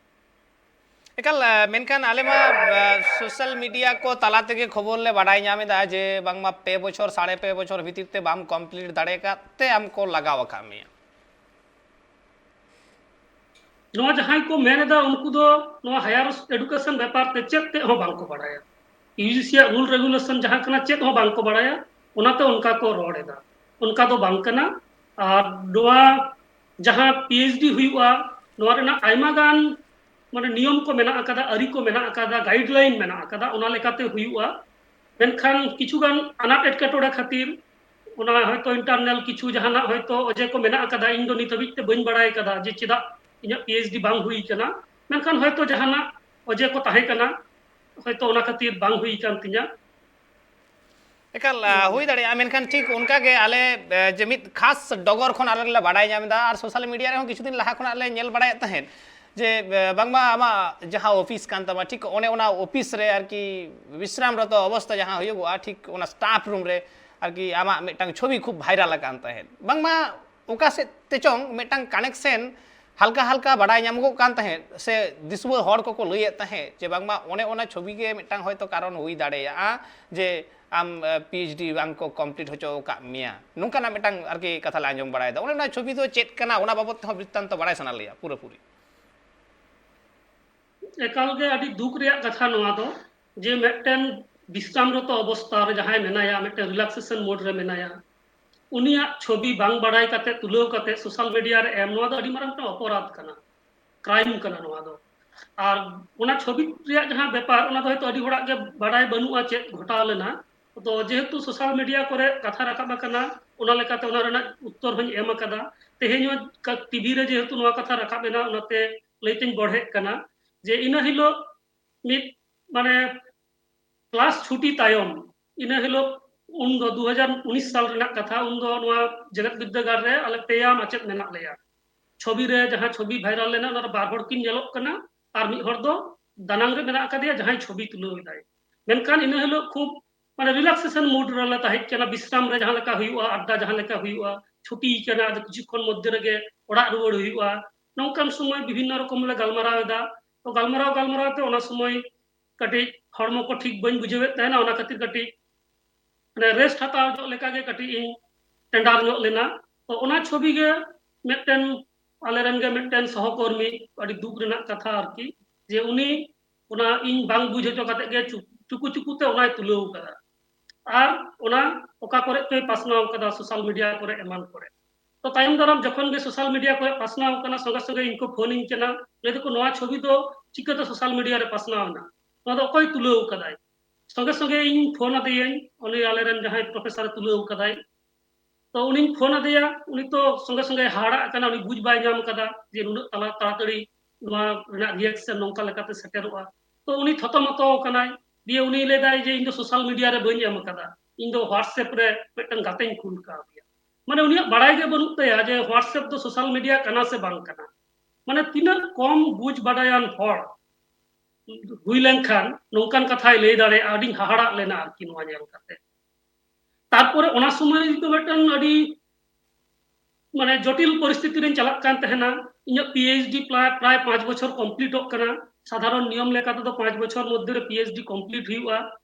ᱮᱠᱟᱞ, ᱮ, ᱢᱮᱱᱠᱷᱟᱱ ᱟᱞᱮ ᱢᱟ, ᱮ, social media ᱠᱚ ᱛᱟᱞᱟ ᱛᱮᱜᱮ ᱠᱷᱚᱵᱚᱨ ᱞᱮ ᱵᱟᱰᱟᱭ ᱧᱟᱢ ᱮᱫᱟ ᱡᱮ ᱵᱟᱝᱢᱟ ᱯᱮ ᱵᱚᱪᱷᱚᱨ, ᱥᱟᱲᱮ ᱯᱮ ᱵᱚᱪᱷᱚᱨ ᱵᱷᱤᱛᱤᱨ ᱛᱮ ᱵᱟᱢ complete ᱫᱟᱲᱮ ᱟᱠᱟᱫ ᱛᱮ ᱟᱢ ᱠᱚ ᱞᱟᱜᱟᱣ ᱟᱠᱟᱫ ᱢᱮᱭᱟ᱾ ᱱᱚᱣᱟ ᱡᱟᱦᱟᱸᱭ ᱠᱚ ᱢᱮᱱ ᱮᱫᱟ, ᱩᱱᱠᱩ ᱫᱚ ᱱᱚᱣᱟ higher education ᱵᱮᱯᱟᱨ ᱛᱮ ᱪᱮᱫ ᱛᱮᱫ ᱦᱚᱸ ᱵᱟᱝ ᱠᱚ ᱵᱟᱲᱟᱭᱟ᱾ ᱤᱭᱩ ᱡᱤ ᱥᱤ ᱟᱜ ᱨᱩᱞ ᱨᱮᱜᱩᱞᱮᱥᱚᱱ ᱡᱟᱦᱟᱸ ᱠᱟᱱᱟ, ᱪᱮᱫ ᱦᱚᱸ ᱵᱟᱝ ᱠᱚ ᱵᱟᱲᱟᱭᱟ, ᱚᱱᱟᱛᱮ ᱚᱱᱠᱟ ᱠᱚ ᱨᱚᱲ ᱮᱫᱟ᱾ ᱚᱱᱠᱟ ᱫᱚ ᱵᱟᱝ ᱠᱟᱱᱟ᱾ ᱟᱨ ᱱᱚᱣᱟ ᱡᱟᱦᱟᱸ ᱯᱤ ᱮᱭᱤᱪ ᱰᱤ ᱦᱩᱭᱩᱜᱼᱟ, ᱱᱚᱣᱟ ᱨᱮᱱᱟᱜ ᱟᱭᱢᱟ ᱜᱟᱱ ᱢᱟᱱᱮ ᱱᱤᱭᱚᱢ ᱠᱚ ᱢᱮᱱᱟᱜ ᱟᱠᱟᱫᱟ, ᱟᱹᱨᱤ ᱠᱚ ᱢᱮᱱᱟᱜ ᱟᱠᱟᱫᱟ, ᱜᱟᱭᱤᱰᱞᱟᱭᱤᱱ ᱢᱮᱱᱟᱜ ᱟᱠᱟᱫᱟ, ᱚᱱᱟ ᱞᱮᱠᱟᱛᱮ ᱦᱩᱭᱩᱜᱼᱟ᱾ ᱢᱮᱱᱠᱷᱟᱱ ᱠᱤᱪᱷᱩ ᱜᱟᱱ ᱟᱱᱟᱴ ᱮᱴᱠᱮᱴᱚᱬᱮ ᱠᱷᱟᱹᱛᱤᱨ, ᱚᱱᱟ ᱦᱚᱭᱛᱳ ᱤᱱᱴᱟᱨᱱᱟᱞ ᱠᱤᱪᱷᱩ ᱡᱟᱦᱟᱱᱟᱜ ᱦᱚᱭᱛᱳ ᱚᱡᱮ ᱠᱚ ᱢᱮᱱᱟᱜ ᱟᱠᱟᱫᱟ, ᱤᱧ ᱫᱚ ᱱᱤᱛ ᱦᱟᱹᱵᱤᱡ ᱛᱮ ᱵᱟᱹᱧ ᱵᱟᱲᱟᱭ ᱟᱠᱟᱫᱟ ᱡᱮ ᱪᱮᱫᱟᱜ ᱤᱧᱟᱹᱜ ᱯᱤ ᱮᱭᱤᱪ ᱰᱤ ᱵᱟᱝ ᱦᱩᱭ ᱟᱠᱟᱱᱟ᱾ ᱢᱮᱱᱠᱷᱟᱱ ᱦᱚᱭᱛᱳ ᱡᱟᱦᱟᱱᱟᱜ ᱚᱡᱮ ᱠᱚ ᱛᱟᱦᱮᱸ ᱠᱟᱱᱟ, ᱦᱚᱭᱛᱳ ᱚᱱᱟ ᱠᱷᱟᱹᱛᱤᱨ ᱵᱟᱝ ᱦᱩᱭ ᱟᱠᱟᱱ ᱛᱤᱧᱟᱹ᱾ ᱮᱠᱟᱞ ᱟ, ᱦᱩᱭ ᱫᱟᱲᱮᱭᱟᱜᱼᱟ, ᱢᱮᱱᱠᱷᱟᱱ ᱴᱷᱤᱠ ᱚᱱᱠᱟ ᱜᱮ ᱟᱞᱮ ᱮ, ᱡᱮ ᱢᱤᱫ ᱠᱷᱟᱥ ᱰᱚᱜᱚᱨ ᱠᱷᱚᱱ ᱟᱞᱮ ᱞᱮ ᱵᱟᱲᱟᱭ ᱧᱟᱢ ᱮᱫᱟ᱾ ᱟᱨ ᱥᱳᱥᱟᱞ ᱢᱤᱰᱤᱭᱟ ᱨᱮᱦᱚᱸ ᱠᱤᱪᱷᱩ ᱫᱤᱱ ᱞᱟᱦᱟ ᱠᱷᱚᱱᱟᱜ ᱞᱮ ᱧᱮᱞ ᱵᱟᱲᱟᱭᱮᱫ ᱛᱟᱦᱮᱸᱫ ᱡᱮ ᱮ, ᱵᱟᱝᱢᱟ ᱟᱢᱟᱜ ᱡᱟᱦᱟᱸ ᱚᱯᱷᱤᱥ ᱠᱟᱱ ᱛᱟᱢᱟ, ᱴᱷᱤᱠ ᱚᱱᱮ ᱚᱱᱟ ᱚᱯᱷᱤᱥ ᱨᱮ ᱟᱨᱠᱤ ᱵᱤᱥᱨᱟᱢ ᱨᱚᱛᱚ ᱚᱵᱚᱥᱛᱟ ᱡᱟᱦᱟᱸ ᱦᱩᱭᱩᱜᱚᱜᱼᱟ, ᱴᱷᱤᱠ ᱚᱱᱟ ᱥᱴᱟᱯ ᱨᱩᱢ ᱨᱮ ᱟᱨᱠᱤ ᱟᱢᱟᱜ ᱢᱤᱫᱴᱟᱝ ᱪᱷᱚᱵᱤ ᱠᱷᱩᱵ ᱵᱷᱟᱭᱨᱟᱞ ᱟᱠᱟᱱ ᱛᱟᱦᱮᱸᱫ᱾ ᱵᱟᱝᱢᱟ ᱚᱠᱟ ᱥᱮᱫ ᱛᱮᱪᱚᱝ ᱢᱤᱫᱴᱟᱝ ᱠᱟᱱᱮᱠᱥᱮᱱ ᱦᱟᱞᱠᱟ ᱦᱟᱞᱠᱟ ᱵᱟᱰᱟᱭ ᱧᱟᱢᱚᱜᱚᱜ ᱠᱟᱱ ᱛᱟᱦᱮᱸᱫ, ᱥᱮ ᱫᱤᱥᱩᱣᱟᱹ ᱦᱚᱲ ᱠᱚᱠᱚ ᱞᱟᱹᱭᱮᱫ ᱛᱟᱦᱮᱸᱫ ᱡᱮ ᱵᱟᱝᱢᱟ ᱚᱱᱮ ᱚᱱᱟ ᱪᱷᱚᱵᱤ ᱜᱮ ᱢᱤᱫᱴᱟᱝ ᱦᱚᱭᱛᱳ ᱠᱟᱨᱚᱱ ᱦᱩᱭ ᱫᱟᱲᱮᱭᱟᱜᱼᱟ ᱡᱮ ᱟᱢ ᱯᱤ ᱮᱭᱤᱪ ᱰᱤ ᱵᱟᱝ ᱠᱚ ᱠᱚᱢᱯᱞᱤᱴ ᱦᱚᱪᱚ ᱟᱠᱟᱫ ᱢᱮᱭᱟ, ᱱᱚᱝᱠᱟᱱᱟᱜ ᱢᱤᱫᱴᱟᱝ ᱟᱨᱠᱤ ᱠᱟᱛᱷᱟ ᱞᱮ ᱟᱸᱡᱚᱢ ᱵᱟᱲᱟᱭᱮᱫᱟ᱾ ᱚᱱᱮ ᱚᱱᱟ ᱪᱷᱚᱵᱤ ᱫᱚ ᱪᱮᱫ ᱠᱟᱱᱟ, ᱚᱱᱟ ᱵᱟᱵᱚᱫ ᱛᱮᱦᱚᱸ ᱵᱨᱤᱛᱛᱟᱱᱛᱚ ᱵᱟᱲᱟᱭ ᱥᱟᱱᱟ ᱞᱮᱭᱟ ᱯᱩᱨᱟᱹᱯᱩᱨᱤ᱾ ᱮᱠᱟᱞ ᱜᱮ ᱟᱹᱰᱤ ᱫᱩᱠ ᱨᱮᱭᱟᱜ ᱠᱟᱛᱷᱟ ᱱᱚᱣᱟ ᱫᱚ, ᱡᱮ ᱢᱤᱫᱴᱮᱱ ᱵᱤᱥᱨᱟᱢ ᱨᱚᱛᱚ ᱚᱵᱚᱥᱛᱟ ᱨᱮ ᱡᱟᱦᱟᱸᱭ ᱢᱮᱱᱟᱭᱟ, ᱢᱤᱫᱴᱮᱱ ᱨᱤᱞᱟᱠᱥᱮᱥᱚᱱ ᱢᱳᱰ ᱨᱮ ᱢᱮᱱᱟᱭᱟ, ᱩᱱᱤᱭᱟᱜ ᱪᱷᱚᱵᱤ ᱵᱟᱝ ᱵᱟᱲᱟᱭ ᱠᱟᱛᱮ ᱛᱩᱞᱟᱹᱣ ᱠᱟᱛᱮ ᱥᱳᱥᱟᱞ ᱢᱤᱰᱤᱭᱟ ᱨᱮ ᱮᱢ, ᱱᱚᱣᱟ ᱫᱚ ᱟᱹᱰᱤ ᱢᱟᱨᱟᱝ ᱢᱤᱫᱴᱟᱝ ᱚᱯᱚᱨᱟᱫᱷ ᱠᱟᱱᱟ, ᱠᱨᱟᱭᱤᱢ ᱠᱟᱱᱟ ᱱᱚᱣᱟ ᱫᱚ᱾ ᱟᱨ ᱚᱱᱟ ᱪᱷᱚᱵᱤ ᱨᱮᱭᱟᱜ ᱡᱟᱦᱟᱸ ᱵᱮᱯᱟᱨ, ᱚᱱᱟ ᱫᱚ ᱦᱚᱭᱛᱳ ᱟᱹᱰᱤ ᱦᱚᱲᱟᱜ ᱜᱮ ᱵᱟᱲᱟᱭ ᱵᱟᱹᱱᱩᱜᱼᱟ ᱪᱮᱫ ᱜᱷᱚᱴᱟᱣ ᱞᱮᱱᱟ᱾ ᱛᱚ ᱡᱮᱦᱮᱛᱩ ᱥᱳᱥᱟᱞ ᱢᱤᱰᱤᱭᱟ ᱠᱚᱨᱮ ᱠᱟᱛᱷᱟ ᱨᱟᱠᱟᱵ ᱟᱠᱟᱱᱟ, ᱚᱱᱟ ᱞᱮᱠᱟᱛᱮ ᱚᱱᱟ ᱨᱮᱱᱟᱜ ᱩᱛᱛᱚᱨ ᱦᱚᱸᱧ ᱮᱢ ᱟᱠᱟᱫᱟ᱾ ᱛᱮᱦᱮᱧ ᱦᱚᱸ ᱴᱤᱵᱷᱤ ᱨᱮ ᱡᱮᱦᱮᱛᱩ ᱱᱚᱣᱟ ᱠᱟᱛᱷᱟ ᱨᱟᱠᱟᱵ ᱮᱱᱟ, ᱚᱱᱟᱛᱮ ᱞᱟᱹᱭᱛᱮᱧ ᱵᱚᱲᱦᱮᱜ ᱠᱟᱱᱟ ᱡᱮ ᱤᱱᱟᱹ ᱦᱤᱞᱳᱜ ᱢᱤᱫ ᱢᱟᱱᱮ ᱠᱞᱟᱥ ᱪᱷᱩᱴᱤ ᱛᱟᱭᱚᱢ, ᱤᱱᱟᱹ ᱦᱤᱞᱳᱜ ᱩᱱ ᱫᱚ ᱫᱩ ᱦᱟᱡᱟᱨ ᱩᱱᱤᱥ ᱥᱟᱞ ᱨᱮᱱᱟᱜ ᱠᱟᱛᱷᱟ, ᱩᱱ ᱫᱚ ᱱᱚᱣᱟ ᱡᱮᱜᱮᱛ ᱵᱤᱨᱫᱟᱹᱜᱟᱲ ᱨᱮ ᱟᱞᱮ ᱯᱮᱭᱟ ᱢᱟᱪᱮᱫ ᱢᱮᱱᱟᱜ ᱞᱮᱭᱟ᱾ ᱪᱷᱚᱵᱤ ᱨᱮ ᱡᱟᱦᱟᱸ ᱪᱷᱚᱵᱤ ᱵᱷᱟᱭᱨᱟᱞ ᱞᱮᱱᱟ, ᱚᱱᱟ ᱨᱮ ᱵᱟᱨ ᱦᱚᱲ ᱠᱤᱱ ᱧᱮᱞᱚᱜ ᱠᱟᱱᱟ ᱟᱨ ᱢᱤᱫ ᱦᱚᱲ ᱫᱚ ᱫᱟᱱᱟᱝ ᱨᱮ ᱢᱮᱱᱟᱜ ᱟᱠᱟᱫᱮᱭᱟ, ᱡᱟᱦᱟᱸᱭ ᱪᱷᱚᱵᱤ ᱛᱩᱞᱟᱹᱣ ᱮᱫᱟᱭ᱾ ᱢᱮᱱᱠᱷᱟᱱ ᱤᱱᱟᱹ ᱦᱤᱞᱳᱜ ᱠᱷᱩᱵ ᱢᱟᱱᱮ ᱨᱤᱞᱟᱠᱥᱮᱥᱚᱱ ᱢᱩᱰ ᱨᱮᱞᱮ ᱛᱟᱦᱮᱸ ᱠᱟᱱᱟ, ᱵᱤᱥᱨᱟᱢ ᱨᱮ ᱡᱟᱦᱟᱸ ᱞᱮᱠᱟ ᱦᱩᱭᱩᱜᱼᱟ, ᱟᱰᱰᱟ ᱡᱟᱦᱟᱸ ᱞᱮᱠᱟ ᱦᱩᱭᱩᱜᱼᱟ, ᱪᱷᱩᱴᱤ ᱠᱟᱱᱟ, ᱟᱫᱚ ᱠᱤᱪᱷᱩ ᱠᱷᱚᱱ ᱢᱚᱫᱽᱫᱷᱮ ᱨᱮᱜᱮ ᱚᱲᱟᱜ ᱨᱩᱣᱟᱹᱲ ᱦᱩᱭᱩᱜᱼᱟ᱾ ᱱᱚᱝᱠᱟᱱ ᱥᱚᱢᱚᱭ ᱵᱤᱵᱷᱤᱱᱱᱚ ᱨᱚᱠᱚᱢ ᱞᱮ ᱜᱟᱞᱢᱟᱨᱟᱣ ᱮᱫᱟ᱾ ᱛᱚ ᱜᱟᱞᱢᱟᱨᱟᱣ ᱜᱟᱞᱢᱟᱨᱟᱣ ᱛᱮ ᱚᱱᱟ ᱥᱚᱢᱚᱭ ᱠᱟᱹᱴᱤᱡ ᱦᱚᱲᱢᱚ ᱠᱚ ᱴᱷᱤᱠ ᱵᱟᱹᱧ ᱵᱩᱡᱷᱟᱹᱣᱮᱫ ᱛᱟᱦᱮᱱᱟ, ᱚᱱᱟ ᱠᱷᱟᱹᱛᱤᱨ ᱠᱟᱹᱴᱤᱡ ᱢᱟᱱᱮ ᱨᱮᱥᱴ ᱦᱟᱛᱟᱣ ᱧᱚᱜ ᱞᱮᱠᱟᱜᱮ ᱠᱟᱹᱴᱤᱡ ᱤᱧ ᱴᱮᱸᱰᱟᱨ ᱧᱚᱜ ᱞᱮᱱᱟ᱾ ᱛᱚ ᱚᱱᱟ ᱪᱷᱚᱵᱤ ᱜᱮ ᱢᱤᱫᱴᱮᱱ ᱟᱞᱮᱨᱮᱱ ᱜᱮ ᱢᱤᱫᱴᱮᱱ ᱥᱚᱦᱚᱠᱚᱨᱢᱤ, ᱟᱹᱰᱤ ᱫᱩᱠ ᱨᱮᱱᱟᱜ ᱠᱟᱛᱷᱟ ᱟᱨᱠᱤ, ᱡᱮ ᱩᱱᱤ ᱚᱱᱟ ᱤᱧ ᱵᱟᱝ ᱵᱩᱡᱽ ᱦᱚᱪᱚ ᱠᱟᱛᱮ ᱜᱮ ᱪᱩᱯ ᱪᱩᱠᱩ ᱪᱩᱠᱩ ᱛᱮ ᱚᱱᱟᱭ ᱛᱩᱞᱟᱹᱣ ᱠᱟᱫᱟ᱾ ᱟᱨ ᱚᱱᱟ ᱚᱠᱟ ᱠᱚᱨᱮ ᱪᱚᱭ ᱯᱟᱥᱱᱟᱣ ᱠᱟᱫᱟ, ᱥᱳᱥᱟᱞ ᱢᱤᱰᱤᱭᱟ ᱠᱚᱨᱮ ᱮᱢᱟᱱ ᱠᱚᱨᱮ᱾ ᱛᱚ ᱛᱟᱭᱚᱢ ᱫᱟᱨᱟᱢ ᱡᱚᱠᱷᱚᱱ ᱜᱮ ᱥᱳᱥᱟᱞ ᱢᱤᱰᱤᱭᱟ ᱠᱚᱨᱮ ᱯᱟᱥᱱᱟᱣ ᱠᱟᱱᱟ, ᱥᱚᱸᱜᱮ ᱥᱚᱸᱜᱮ ᱤᱧ ᱠᱚ ᱯᱷᱳᱱᱤᱧ ᱠᱟᱱᱟ, ᱞᱟᱹᱭ ᱫᱟᱠᱚ, "ᱱᱚᱣᱟ ᱪᱷᱚᱵᱤ ᱫᱚ ᱪᱤᱠᱟᱹᱛᱮ ᱥᱳᱥᱟᱞ ᱢᱤᱰᱤᱭᱟ ᱨᱮ ᱯᱟᱥᱱᱟᱣ ᱮᱱᱟ? ᱱᱚᱣᱟ ᱫᱚ ᱚᱠᱚᱭ ᱛᱩᱞᱟᱹᱣ ᱠᱟᱫᱟᱭ?" ᱥᱚᱸᱜᱮ ᱥᱚᱸᱜᱮ ᱤᱧ ᱯᱷᱳᱱ ᱟᱫᱮᱭᱟᱹᱧ, ᱩᱱᱤ ᱟᱞᱮᱨᱮᱱ ᱡᱟᱦᱟᱸᱭ ᱯᱨᱚᱯᱷᱮᱥᱟᱨᱮ ᱛᱩᱞᱟᱹᱣ ᱠᱟᱫᱟᱭ᱾ ᱛᱚ ᱩᱱᱤᱧ ᱯᱷᱳᱱ ᱟᱫᱮᱭᱟ, ᱩᱱᱤ ᱛᱚ ᱥᱚᱸᱜᱮ ᱥᱚᱸᱜᱮ ᱦᱟᱦᱟᱲᱟᱜ ᱠᱟᱱᱟ, ᱩᱱᱤ ᱵᱩᱡᱽ ᱵᱟᱭ ᱧᱟᱢ ᱠᱟᱫᱟ ᱡᱮ ᱱᱩᱱᱟᱹᱜ ᱛᱟᱲᱟ-, ᱛᱟᱲᱟᱛᱟᱲᱤ ᱱᱚᱣᱟ ᱨᱮᱱᱟᱜ ᱨᱤᱭᱮᱠᱥᱚᱱ ᱱᱚᱝᱠᱟ ᱞᱮᱠᱟᱛᱮ ᱥᱮᱴᱮᱨᱚᱜᱼᱟ᱾ ᱛᱚ ᱩᱱᱤ ᱛᱷᱚᱛᱚ ᱢᱚᱛᱚ ᱠᱟᱱᱟᱭ᱾ ᱫᱤᱭᱮ ᱩᱱᱤ ᱞᱟᱹᱭᱫᱟᱭ ᱡᱮ, "ᱤᱧ ᱫᱚ ᱥᱳᱥᱟᱞ ᱢᱤᱰᱤᱭᱟ ᱨᱮ ᱵᱟᱹᱧ ᱮᱢ ᱠᱟᱫᱟ, ᱤᱧ ᱫᱚ WhatsApp ᱨᱮ ᱢᱤᱫᱴᱟᱝ ᱜᱟᱛᱮᱧ ᱠᱩᱞ ᱠᱟᱣᱫᱮᱭᱟ᱾" ᱢᱟᱱᱮ ᱩᱱᱤᱭᱟᱜ ᱵᱟᱲᱟᱭ ᱜᱮ ᱵᱟᱹᱱᱩᱜ ᱛᱟᱭᱟ ᱡᱮ WhatsApp ᱫᱚ ᱥᱳᱥᱟᱞ ᱢᱤᱰᱤᱭᱟ ᱠᱟᱱᱟ ᱥᱮ ᱵᱟᱝ ᱠᱟᱱᱟ᱾ ᱢᱟᱱᱮ ᱛᱤᱱᱟᱹᱜ ᱠᱚᱢ ᱵᱩᱡᱽ ᱵᱟᱰᱟᱭᱟᱱ ᱦᱚᱲ ᱦᱩᱭ ᱞᱮᱱᱠᱷᱟᱱ ᱱᱚᱝᱠᱟᱱ ᱠᱟᱛᱷᱟᱭ ᱞᱟᱹᱭ ᱫᱟᱲᱮᱭᱟᱜᱼᱟ᱾ ᱟᱹᱰᱤᱧ ᱦᱟᱦᱟᱲᱟᱜ ᱞᱮᱱᱟ ᱟᱨᱠᱤ ᱱᱚᱣᱟ ᱧᱮᱞ ᱠᱟᱛᱮ᱾ ᱛᱟᱨᱯᱚᱨᱮ ᱚᱱᱟ ᱥᱚᱢᱚᱭ ᱫᱚ ᱢᱤᱫᱴᱟᱝ ᱟᱹᱰᱤ ᱢᱟᱱᱮ ᱡᱚᱴᱤᱞ ᱯᱚᱨᱤᱥᱛᱷᱤᱛᱤ ᱨᱮᱧ ᱪᱟᱞᱟᱜ ᱠᱟᱱ ᱛᱟᱦᱮᱱᱟ᱾ ᱤᱧᱟᱹᱜ PhD ᱯᱨᱟᱭ, ᱯᱨᱟᱭ ᱯᱟᱸᱪ ᱵᱚᱪᱷᱚᱨ ᱠᱚᱢᱯᱞᱤᱴᱚᱜ ᱠᱟᱱᱟ᱾ ᱥᱟᱫᱷᱟᱨᱚᱱ ᱱᱤᱭᱚᱢ ᱞᱮᱠᱟ ᱛᱮᱫᱚ ᱯᱟᱸᱪ ᱵᱚᱪᱷᱚᱨ ᱢᱚᱫᱽᱫᱷᱮ ᱨᱮ PhD ᱠᱚᱢᱯᱞᱤᱴ ᱦᱩᱭᱩᱜᱼᱟ᱾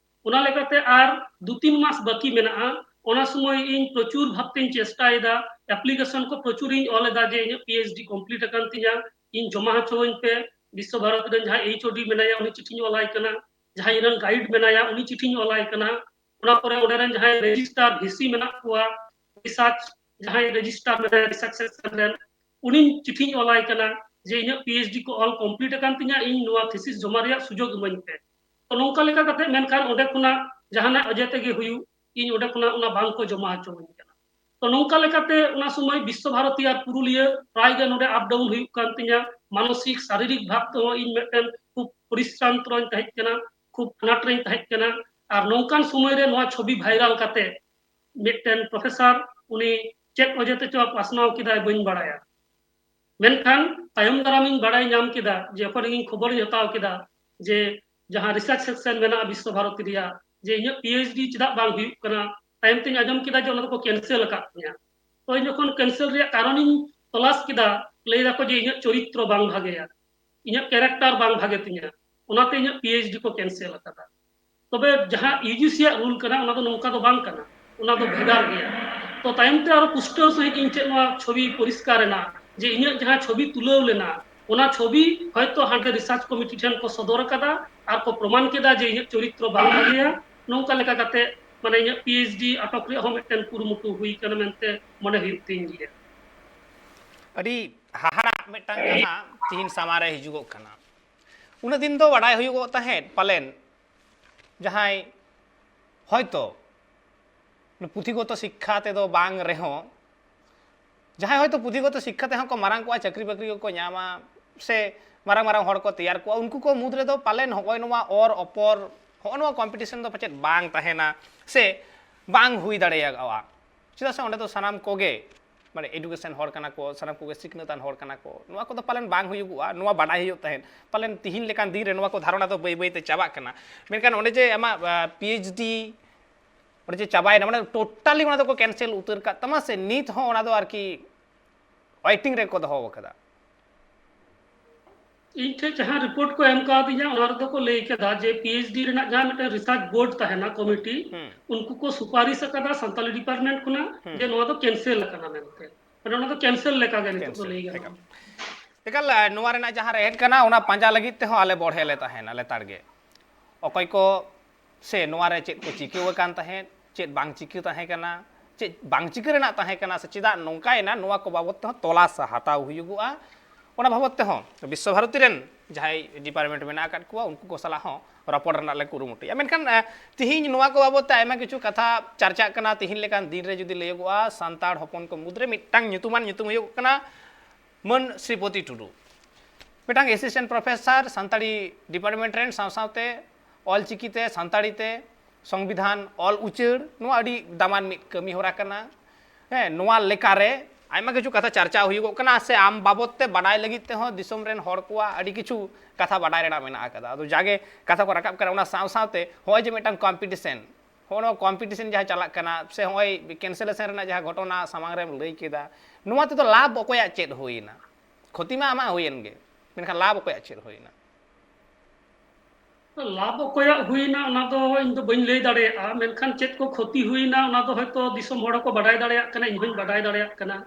ᱚᱱᱟ ᱞᱮᱠᱟᱛᱮ ᱟᱨ ᱫᱩ ᱛᱤᱱ ᱢᱟᱥ ᱵᱟᱹᱠᱤ ᱢᱮᱱᱟᱜᱼᱟ᱾ ᱚᱱᱟ ᱥᱚᱢᱚᱭ ᱤᱧ ᱯᱨᱚᱪᱩᱨ ᱵᱷᱟᱵᱛᱮᱧ ᱪᱮᱥᱴᱟᱭᱮᱫᱟ, ᱮᱯᱞᱤᱠᱮᱥᱚᱱ ᱠᱚ ᱯᱨᱚᱪᱩᱨᱤᱧ ᱚᱞ ᱮᱫᱟ ᱡᱮ ᱤᱧᱟᱹᱜ PhD ᱠᱚᱢᱯᱞᱤᱴ ᱟᱠᱟᱱ ᱛᱤᱧᱟ, ᱤᱧ ᱡᱚᱢᱟ ᱦᱚᱪᱚᱣᱟᱹᱧ ᱯᱮ᱾ ᱵᱤᱥᱥᱚ ᱵᱷᱟᱨᱚᱛᱤ ᱨᱮᱱ ᱡᱟᱦᱟᱸᱭ HOD ᱢᱮᱱᱟᱭᱟ, ᱩᱱᱤ ᱪᱤᱴᱷᱤᱧ ᱚᱞᱟᱭ ᱠᱟᱱᱟ, ᱡᱟᱦᱟᱸᱭ ᱤᱧ ᱨᱮᱱ ᱜᱟᱭᱤᱰ ᱢᱮᱱᱟᱭᱟ, ᱩᱱᱤ ᱪᱤᱴᱷᱤᱧ ᱚᱞᱟᱭ ᱠᱟᱱᱟ᱾ ᱚᱱᱟ ᱯᱚᱨᱮ ᱚᱸᱰᱮ ᱨᱮᱱ ᱡᱟᱦᱟᱸᱭ ᱨᱮᱡᱤᱥᱴᱟᱨ VC ᱢᱮᱱᱟᱜ ᱠᱚᱣᱟ, ᱨᱤᱥᱟᱨᱪ ᱡᱟᱦᱟᱸᱭ ᱨᱮᱡᱤᱥᱴᱟᱨ ᱢᱮᱱᱟᱭᱟ ᱨᱤᱥᱟᱨᱪ ᱥᱮᱠᱥᱚᱱ ᱨᱮᱱ, ᱩᱱᱤᱧ ᱪᱤᱴᱷᱤᱧ ᱚᱞᱟᱭ ᱠᱟᱱᱟ ᱡᱮ ᱤᱧᱟᱹᱜ PhD ᱠᱚ ᱚᱞ ᱠᱚᱢᱯᱞᱤᱴ ᱟᱠᱟᱱ ᱛᱤᱧᱟ, ᱤᱧ ᱱᱚᱣᱟ ᱛᱷᱤᱥᱤᱥ ᱡᱚᱢᱟ ᱨᱮᱭᱟᱜ ᱥᱩᱡᱳᱜᱽ ᱤᱢᱟᱹᱧ ᱯᱮ᱾ ᱛᱚ ᱱᱚᱝᱠᱟ ᱞᱮᱠᱟ ᱠᱟᱛᱮ, ᱢᱮᱱᱠᱷᱟᱱ ᱚᱸᱰᱮ ᱠᱷᱚᱱᱟᱜ ᱡᱟᱦᱟᱱᱟᱜ ᱚᱡᱮ ᱛᱮᱜᱮ ᱦᱩᱭᱩᱜ, ᱤᱧ ᱚᱸᱰᱮ ᱠᱷᱚᱱᱟᱜ ᱚᱱᱟ ᱵᱟᱝ ᱠᱚ ᱡᱚᱢᱟ ᱦᱚᱪᱚᱣᱟᱹᱧ ᱠᱟᱱᱟ᱾ ᱛᱚ ᱱᱚᱝᱠᱟ ᱞᱮᱠᱟᱛᱮ ᱚᱱᱟ ᱥᱚᱢᱚᱭ ᱵᱤᱥᱥᱚ ᱵᱷᱟᱨᱚᱛᱤ ᱟᱨ ᱯᱩᱨᱩᱞᱤᱭᱟᱹ ᱯᱨᱟᱭ ᱜᱮ ᱱᱚᱰᱮ ᱟᱯ ᱰᱟᱣᱩᱱ ᱦᱩᱭᱩᱜ ᱠᱟᱱ ᱛᱤᱧᱟ᱾ ᱢᱟᱱᱚᱥᱤᱠ, ᱥᱟᱨᱤᱨᱤᱠ ᱵᱷᱟᱵ ᱛᱮᱦᱚᱸ ᱤᱧ ᱢᱤᱫᱴᱮᱱ ᱠᱷᱩᱵ ᱯᱚᱨᱤᱥᱨᱟᱱᱛ ᱨᱮᱧ ᱛᱟᱦᱮᱸ ᱠᱟᱱᱟ, ᱠᱷᱩᱵ ᱟᱱᱟᱴ ᱨᱮᱧ ᱛᱟᱦᱮᱸ ᱠᱟᱱᱟ᱾ ᱟᱨ ᱱᱚᱝᱠᱟᱱ ᱥᱚᱢᱚᱭ ᱨᱮ ᱱᱚᱣᱟ ᱪᱷᱚᱵᱤ ᱵᱷᱟᱭᱨᱟᱞ ᱠᱟᱛᱮ ᱢᱤᱫᱴᱮᱱ ᱯᱨᱚᱯᱷᱮᱥᱟᱨ ᱩᱱᱤ ᱪᱮᱫ ᱚᱡᱮ ᱛᱮᱪᱚ ᱯᱟᱥᱱᱟᱣ ᱠᱮᱫᱟᱭ, ᱵᱟᱹᱧ ᱵᱟᱲᱟᱭᱟ᱾ ᱢᱮᱱᱠᱷᱟᱱ ᱛᱟᱭᱚᱢ ᱫᱟᱨᱟᱢᱤᱧ ᱵᱟᱲᱟᱭ ᱧᱟᱢ ᱠᱮᱫᱟ, ᱡᱚᱠᱷᱚᱱ ᱤᱧ ᱠᱷᱚᱵᱚᱨᱤᱧ ᱦᱟᱛᱟᱣ ᱠᱮᱫᱟ ᱡᱮ ᱡᱟᱦᱟᱸ ᱨᱤᱥᱟᱨᱪ ᱥᱮᱠᱥᱚᱱ ᱢᱮᱱᱟᱜᱼᱟ ᱵᱤᱥᱥᱚ ᱵᱷᱟᱨᱚᱛᱤ ᱨᱮᱭᱟᱜ, ᱡᱮ ᱤᱧᱟᱹᱜ PhD ᱪᱮᱫᱟᱜ ᱵᱟᱝ ᱦᱩᱭᱩᱜ ᱠᱟᱱᱟ᱾ ᱛᱟᱭᱚᱢ ᱛᱮᱧ ᱟᱸᱡᱚᱢ ᱠᱮᱫᱟ ᱡᱮ ᱚᱱᱟ ᱫᱚᱠᱚ ᱠᱮᱱᱥᱮᱞ ᱟᱠᱟᱫ ᱛᱤᱧᱟ᱾ ᱛᱚ ᱤᱧ ᱡᱚᱠᱷᱚᱱ ᱠᱮᱱᱥᱮᱞ ᱨᱮᱭᱟᱜ ᱠᱟᱨᱚᱱᱤᱧ ᱛᱚᱞᱟᱥ ᱠᱮᱫᱟ, ᱞᱟᱹᱭ ᱫᱟᱠᱚ ᱡᱮ ᱤᱧᱟᱹᱜ ᱪᱚᱨᱤᱛᱨᱚ ᱵᱟᱝ ᱵᱷᱟᱜᱮᱭᱟ, ᱤᱧᱟᱹᱜ ᱠᱮᱨᱮᱠᱴᱟᱨ ᱵᱟᱝ ᱵᱷᱟᱜᱮ ᱛᱤᱧᱟ, ᱚᱱᱟᱛᱮ ᱤᱧᱟᱹᱜ PhD ᱠᱚ ᱠᱮᱱᱥᱮᱞ ᱟᱠᱟᱫᱟ᱾ ᱛᱚᱵᱮ ᱡᱟᱦᱟᱸ UGC ᱟᱜ ᱨᱩᱞ ᱠᱟᱱᱟ, ᱚᱱᱟ ᱫᱚ ᱱᱚᱝᱠᱟ ᱫᱚ ᱵᱟᱝ ᱠᱟᱱᱟ, ᱚᱱᱟ ᱫᱚ ᱵᱷᱮᱜᱟᱨ ᱜᱮᱭᱟ᱾ ᱛᱚ ᱛᱟᱭᱚᱢ ᱛᱮ ᱟᱨᱚ ᱯᱩᱥᱴᱟᱹᱣ ᱥᱟᱺᱦᱤᱡ ᱤᱧ ᱪᱮᱫ ᱱᱚᱣᱟ ᱪᱷᱚᱵᱤ ᱯᱚᱨᱤᱥᱠᱟᱨ ᱮᱱᱟ ᱡᱮ ᱤᱧᱟᱹᱜ ᱡᱟᱦᱟᱸ ᱪᱷᱚᱵᱤ ᱛᱩᱞᱟᱹᱣ ᱞᱮᱱᱟ, ᱚᱱᱟ ᱪᱷᱚᱵᱤ ᱦᱚᱭᱛᱚ ᱦᱟᱸᱰᱮ ᱨᱤᱥᱟᱨᱪ ᱠᱚᱢᱤᱴᱤ ᱴᱷᱮᱱ ᱠᱚ ᱥᱚᱫᱚᱨ ᱟᱠᱟᱫᱟ, ᱟᱨ ᱠᱚ ᱯᱨᱚᱢᱟᱱ ᱠᱮᱫᱟ ᱡᱮ ᱤᱧᱟᱹᱜ ᱪᱚᱨᱤᱛᱨᱚ ᱵᱟᱝ ᱵᱷᱟᱜᱮᱭᱟ᱾ ᱱᱚᱝᱠᱟ ᱞᱮᱠᱟ ᱠᱟᱛᱮ ᱢᱟᱱᱮ ᱤᱧᱟᱹᱜ ᱯᱤ ᱮᱭᱤᱪ ᱰᱤ ᱟᱴᱚᱠ ᱨᱮᱭᱟᱜ ᱦᱚᱸ ᱢᱤᱫᱴᱮᱱ ᱠᱩᱨᱩᱢᱩᱴᱩ ᱦᱩᱭ ᱠᱟᱱᱟ ᱢᱮᱱᱛᱮ ᱢᱚᱱᱮ ᱦᱩᱭᱩᱜ ᱛᱤᱧ ᱜᱮᱭᱟ᱾ ᱟᱹᱰᱤ ᱦᱟᱦᱟᱲᱟᱜ ᱢᱤᱫᱴᱟᱝ ᱠᱟᱛᱷᱟ ᱛᱤᱦᱤᱧ ᱥᱟᱢᱟᱝ ᱨᱮ ᱦᱤᱡᱩᱜᱚᱜ ᱠᱟᱱᱟ᱾ ᱩᱱᱟᱹᱜ ᱫᱤᱱ ᱫᱚ ᱵᱟᱰᱟᱭ ᱦᱩᱭᱩᱜᱚᱜ ᱛᱟᱦᱮᱸᱫ ᱯᱟᱞᱮᱱ ᱡᱟᱦᱟᱸᱭ ᱦᱚᱭᱛᱚ ᱯᱩᱛᱷᱤᱜᱚᱛᱚ ᱥᱤᱠᱠᱷᱟ ᱛᱮᱫᱚ ᱵᱟᱝ ᱨᱮᱦᱚᱸ, ᱡᱟᱦᱟᱸᱭ ᱦᱚᱭᱛᱚ ᱯᱩᱛᱷᱤᱜᱚᱛᱚ ᱥᱤᱠᱠᱷᱟ ᱛᱮᱦᱚᱸ ᱠᱚ ᱢᱟᱨᱟᱝ ᱠᱚᱜᱼᱟ, ᱪᱟᱹᱠᱨᱤ ᱵᱟᱹᱠᱨᱤ ᱠᱚᱠᱚ ᱧᱟᱢᱟ, ᱥᱮ ᱢᱟᱨᱟᱝ ᱢᱟᱨᱟᱝ ᱦᱚᱲ ᱠᱚ ᱛᱮᱭᱟᱨ ᱠᱚᱣᱟ, ᱩᱱᱠᱩ ᱠᱚ ᱢᱩᱫᱽ ᱨᱮᱫᱚ ᱯᱟᱞᱮᱱ ᱦᱚᱸᱜᱼᱚᱭ ᱱᱚᱣᱟ ᱚᱨ ᱚᱯᱚᱨ, ᱦᱚᱸᱜᱼᱚ ᱱᱚᱣᱟ ᱠᱚᱢᱯᱤᱴᱤᱥᱚᱱ ᱫᱚ ᱯᱟᱪᱮᱫ ᱵᱟᱝ ᱛᱟᱦᱮᱱᱟ ᱥᱮ ᱵᱟᱝ ᱦᱩᱭ ᱫᱟᱲᱮᱭᱟᱜᱼᱟ᱾ ᱪᱮᱫᱟᱜ ᱥᱮ ᱚᱸᱰᱮ ᱫᱚ ᱥᱟᱱᱟᱢ ᱠᱚᱜᱮ ᱢᱟᱱᱮ ᱮᱰᱩᱠᱮᱥᱚᱱ ᱦᱚᱲ ᱠᱟᱱᱟ ᱠᱚ, ᱥᱟᱱᱟᱢ ᱠᱚᱜᱮ ᱥᱤᱠᱷᱱᱟᱹᱛᱟᱱ ᱦᱚᱲ ᱠᱟᱱᱟ ᱠᱚ, ᱱᱚᱣᱟ ᱠᱚᱫᱚ ᱯᱟᱞᱮᱱ ᱵᱟᱝ ᱦᱩᱭᱩᱜᱚᱜᱼᱟ, ᱱᱚᱣᱟ ᱵᱟᱰᱟᱭ ᱦᱩᱭᱩᱜ ᱛᱟᱦᱮᱸᱫ᱾ ᱯᱟᱞᱮᱱ ᱛᱤᱦᱤᱧ ᱞᱮᱠᱟᱱ ᱫᱤᱱ ᱨᱮ ᱱᱚᱣᱟ ᱠᱚ ᱫᱷᱟᱨᱚᱱᱟ ᱫᱚ ᱵᱟᱹᱭ ᱵᱟᱹᱭ ᱛᱮ ᱪᱟᱵᱟᱜ ᱠᱟᱱᱟ᱾ ᱢᱮᱱᱠᱷᱟᱱ ᱚᱸᱰᱮ ᱡᱮ ᱟᱢᱟᱜ ᱯᱤ ᱮᱭᱤᱪ ᱰᱤ ᱚᱸᱰᱮ ᱡᱮ ᱪᱟᱵᱟᱭᱮᱱᱟ, ᱢᱟᱱᱮ ᱴᱳᱴᱟᱞᱤ ᱚᱱᱟ ᱫᱚᱠᱚ ᱠᱮᱱᱥᱮᱞ ᱩᱛᱟᱹᱨ ᱠᱟᱜ ᱛᱟᱢᱟ ᱥᱮ ᱱᱤᱛ ᱦᱚᱸ ᱚᱱᱟ ᱫᱚ ᱟᱨᱠᱤ ᱣᱮᱴᱤᱝ ᱨᱮᱠᱚ ᱫᱚᱦᱚ ᱟᱠᱟᱫᱟ? ᱤᱧ ᱴᱷᱮᱱ ᱡᱟᱦᱟᱸ ᱨᱤᱯᱳᱨᱴ ᱠᱚ ᱮᱢ ᱠᱟᱣᱫᱤᱧᱟ, ᱚᱱᱟ ᱨᱮᱫᱚ ᱠᱚ ᱞᱟᱹᱭ ᱠᱮᱫᱟ ᱡᱮ ᱯᱤ ᱮᱭᱤᱪ ᱰᱤ ᱨᱮᱱᱟᱜ ᱡᱟᱦᱟᱸ ᱢᱤᱫᱴᱮᱱ ᱨᱤᱥᱟᱨᱪ ᱵᱳᱨᱰ ᱛᱟᱦᱮᱱᱟ, ᱠᱚᱢᱤᱴᱤ, ᱦᱩᱸ᱾ ᱩᱱᱠᱩ ᱠᱚ ᱥᱩᱯᱟᱨᱤᱥ ᱟᱠᱟᱫᱟ ᱥᱟᱱᱛᱟᱞᱤ ᱰᱤᱯᱟᱨᱴᱢᱮᱱᱴ ᱠᱷᱚᱱᱟᱜ ᱦᱩᱸ᱾ ᱡᱮ ᱱᱚᱣᱟ ᱫᱚ ᱠᱮᱱᱥᱮᱞ ᱟᱠᱟᱱᱟ ᱢᱮᱱᱛᱮ᱾ ᱢᱟᱱᱮ ᱚᱱᱟ ᱫᱚ ᱠᱮᱱᱥᱮᱞ ᱞᱮᱠᱟ ᱜᱮ ᱱᱤᱛᱚᱜ ᱫᱚ ᱠᱮᱱᱥᱮᱞ, ᱞᱟᱹᱭ ᱜᱟᱱᱚᱜᱼᱟ᱾ ᱮᱠᱟᱞ᱾ ᱮᱠᱟᱞ, ᱮ, ᱱᱚᱣᱟ ᱨᱮᱱᱟᱜ ᱡᱟᱦᱟᱸ ᱨᱮᱦᱮᱫ ᱠᱟᱱᱟ, ᱚᱱᱟ ᱯᱟᱸᱡᱟ ᱞᱟᱹᱜᱤᱫ ᱛᱮᱦᱚᱸ ᱟᱞᱮ ᱵᱚᱲᱦᱮ ᱞᱮ ᱛᱟᱦᱮᱱᱟ ᱞᱮᱛᱟᱲ ᱜᱮ᱾ ᱚᱠᱚᱭ ᱠᱚ ᱥᱮ ᱱᱚᱣᱟ ᱨᱮ ᱪᱮᱫ ᱠᱚ ᱪᱤᱠᱟᱹᱣ ᱟᱠᱟᱱ ᱛᱟᱦᱮᱸᱫ, ᱪᱮᱫ ᱵᱟᱝ ᱪᱤᱠᱟᱹ ᱛᱟᱦᱮᱸ ᱠᱟᱱᱟ, ᱪᱮᱫ ᱵᱟᱝ ᱪᱤᱠᱟᱹ ᱨᱮᱱᱟᱜ ᱛᱟᱦᱮᱸ ᱠᱟᱱᱟ ᱥᱮ ᱪᱮᱫᱟᱜ ᱱᱚᱝᱠᱟᱭᱮᱱᱟ, ᱱᱚᱣᱟ ᱠᱚ ᱵᱟᱵᱚᱫ ᱛᱮᱦᱚᱸ ᱛᱚᱞᱟᱥ ᱦᱟᱛᱟᱣ ᱦᱩᱭᱩᱜᱚᱜᱼᱟ᱾ ᱚᱱᱟ ᱵᱟᱵᱚᱫ ᱛᱮᱦᱚᱸ ᱵᱤᱥᱥᱚ ᱵᱷᱟᱨᱚᱛᱤ ᱨᱮᱱ ᱡᱟᱦᱟᱸᱭ ᱰᱤᱯᱟᱨᱴᱢᱮᱱᱴ ᱢᱮᱱᱟᱜ ᱟᱠᱟᱫ ᱠᱚᱣᱟ, ᱩᱱᱠᱩ ᱠᱚ ᱥᱟᱞᱟᱜ ᱦᱚᱸ ᱨᱚᱯᱚᱲ ᱨᱮᱱᱟᱜ ᱞᱮ ᱠᱩᱨᱩᱢᱩᱴᱩᱭᱟ᱾ ᱢᱮᱱᱠᱷᱟᱱ, ᱮ, ᱛᱤᱦᱤᱧ ᱱᱚᱣᱟ ᱠᱚ ᱵᱟᱵᱚᱫ ᱛᱮ ᱟᱭᱢᱟ ᱠᱤᱪᱷᱩ ᱠᱟᱛᱷᱟ ᱪᱟᱨᱪᱟᱜ ᱠᱟᱱᱟ᱾ ᱛᱤᱦᱤᱧ ᱞᱮᱠᱟᱱ ᱫᱤᱱ ᱨᱮ ᱡᱩᱫᱤ ᱞᱟᱹᱭᱚᱜᱚᱜᱼᱟ, ᱥᱟᱱᱛᱟᱲ ᱦᱚᱯᱚᱱ ᱠᱚ ᱢᱩᱫᱽᱨᱮ ᱢᱤᱫᱴᱟᱝ ᱧᱩᱛᱩᱢᱟᱱ ᱧᱩᱛᱩᱢ ᱦᱩᱭᱩᱜ ᱠᱟᱱᱟ ᱢᱟᱹᱱ ᱥᱨᱤᱯᱚᱛᱤ ᱴᱩᱰᱩ, ᱢᱤᱫᱴᱟᱝ ᱮᱥᱤᱥᱴᱮᱱᱴ ᱯᱨᱚᱯᱷᱮᱥᱚᱨ ᱥᱟᱱᱛᱟᱲᱤ ᱰᱤᱯᱟᱨᱴᱢᱮᱱᱴ ᱨᱮᱱ, ᱥᱟᱶ ᱥᱟᱶᱛᱮ ᱚᱞ ᱪᱤᱠᱤ ᱛᱮ, ᱥᱟᱱᱛᱟᱲᱤ ᱛᱮ ᱥᱚᱝᱵᱤᱫᱷᱟᱱ ᱚᱞ ᱩᱪᱟᱹᱲ, ᱱᱚᱣᱟ ᱟᱹᱰᱤ ᱫᱟᱢᱟᱱ ᱢᱤᱫ ᱠᱟᱹᱢᱤ ᱦᱚᱨᱟ ᱠᱟᱱᱟ᱾ ᱦᱮᱸ, ᱱᱚᱣᱟ ᱞᱮᱠᱟᱨᱮ ᱟᱭᱢᱟ ᱠᱤᱪᱷᱩ ᱠᱟᱛᱷᱟ ᱪᱟᱨᱪᱟ ᱦᱩᱭᱩᱜᱚᱜ ᱠᱟᱱᱟ, ᱥᱮ ᱟᱢ ᱵᱟᱵᱚᱫ ᱛᱮ ᱵᱟᱰᱟᱭ ᱞᱟᱹᱜᱤᱫ ᱛᱮᱦᱚᱸ ᱫᱤᱥᱚᱢ ᱨᱮᱱ ᱦᱚᱲ ᱠᱚᱣᱟᱜ ᱟᱹᱰᱤ ᱠᱤᱪᱷᱩ ᱠᱟᱛᱷᱟ ᱵᱟᱰᱟᱭ ᱨᱮᱱᱟᱜ ᱢᱮᱱᱟᱜ ᱟᱠᱟᱫᱟ᱾ ᱟᱫᱚ ᱡᱟᱜᱮ ᱠᱟᱛᱷᱟ ᱠᱚ ᱨᱟᱠᱟᱵ ᱠᱟᱱᱟ, ᱚᱱᱟ ᱥᱟᱶ ᱥᱟᱶᱛᱮ ᱦᱚᱸᱜᱼᱚᱭ ᱡᱮ ᱢᱤᱫᱴᱟᱝ ᱠᱚᱢᱯᱤᱴᱤᱥᱮᱱ, ᱦᱚᱸᱜᱼᱚ ᱱᱚᱣᱟ ᱠᱚᱢᱯᱤᱴᱤᱥᱮᱱ ᱡᱟᱦᱟᱸ ᱪᱟᱞᱟᱜ ᱠᱟᱱᱟ, ᱥᱮ ᱦᱚᱸᱜᱼᱚᱭ ᱠᱮᱱᱥᱮᱞᱮᱥᱚᱱ ᱨᱮᱱᱟᱜ ᱡᱟᱦᱟᱸ ᱜᱷᱚᱴᱚᱱᱟ ᱥᱟᱢᱟᱝ ᱨᱮᱢ ᱞᱟᱹᱭ ᱠᱮᱫᱟ, ᱱᱚᱣᱟ ᱛᱮᱫᱚ ᱞᱟᱵᱷ ᱚᱠᱚᱭᱟᱜ ᱪᱮᱫ ᱦᱩᱭᱮᱱᱟ? ᱠᱷᱚᱛᱤ ᱢᱟ ᱟᱢᱟᱜ ᱦᱩᱭᱮᱱ ᱜᱮ, ᱢᱮᱱᱠᱷᱟᱱ ᱞᱟᱵᱷ ᱚᱠᱚᱭᱟᱜ ᱪᱮᱫ ᱦᱩᱭᱮᱱᱟ? ᱞᱟᱵᱷ ᱚᱠᱚᱭᱟᱜ ᱦᱩᱭᱱᱟ, ᱚᱱᱟ ᱫᱚ ᱤᱧ ᱫᱚ ᱵᱟᱹᱧ ᱞᱟᱹᱭ ᱫᱟᱲᱮᱭᱟᱜᱼᱟ, ᱢᱮᱱᱠᱷᱟᱱ ᱪᱮᱫ ᱠᱚ ᱠᱷᱚᱛᱤ ᱦᱩᱭᱱᱟ, ᱚᱱᱟ ᱫᱚ ᱦᱚᱭᱛᱚ ᱫᱤᱥᱚᱢ ᱦᱚᱲ ᱦᱚᱸᱠᱚ ᱵᱟᱰᱟᱭ ᱫᱟᱲᱮᱭᱟᱜ ᱠᱟᱱᱟ, ᱤᱧ ᱦᱚᱸᱧ ᱵᱟᱰᱟᱭ ᱫᱟᱲᱮᱭᱟᱜ ᱠᱟᱱᱟ᱾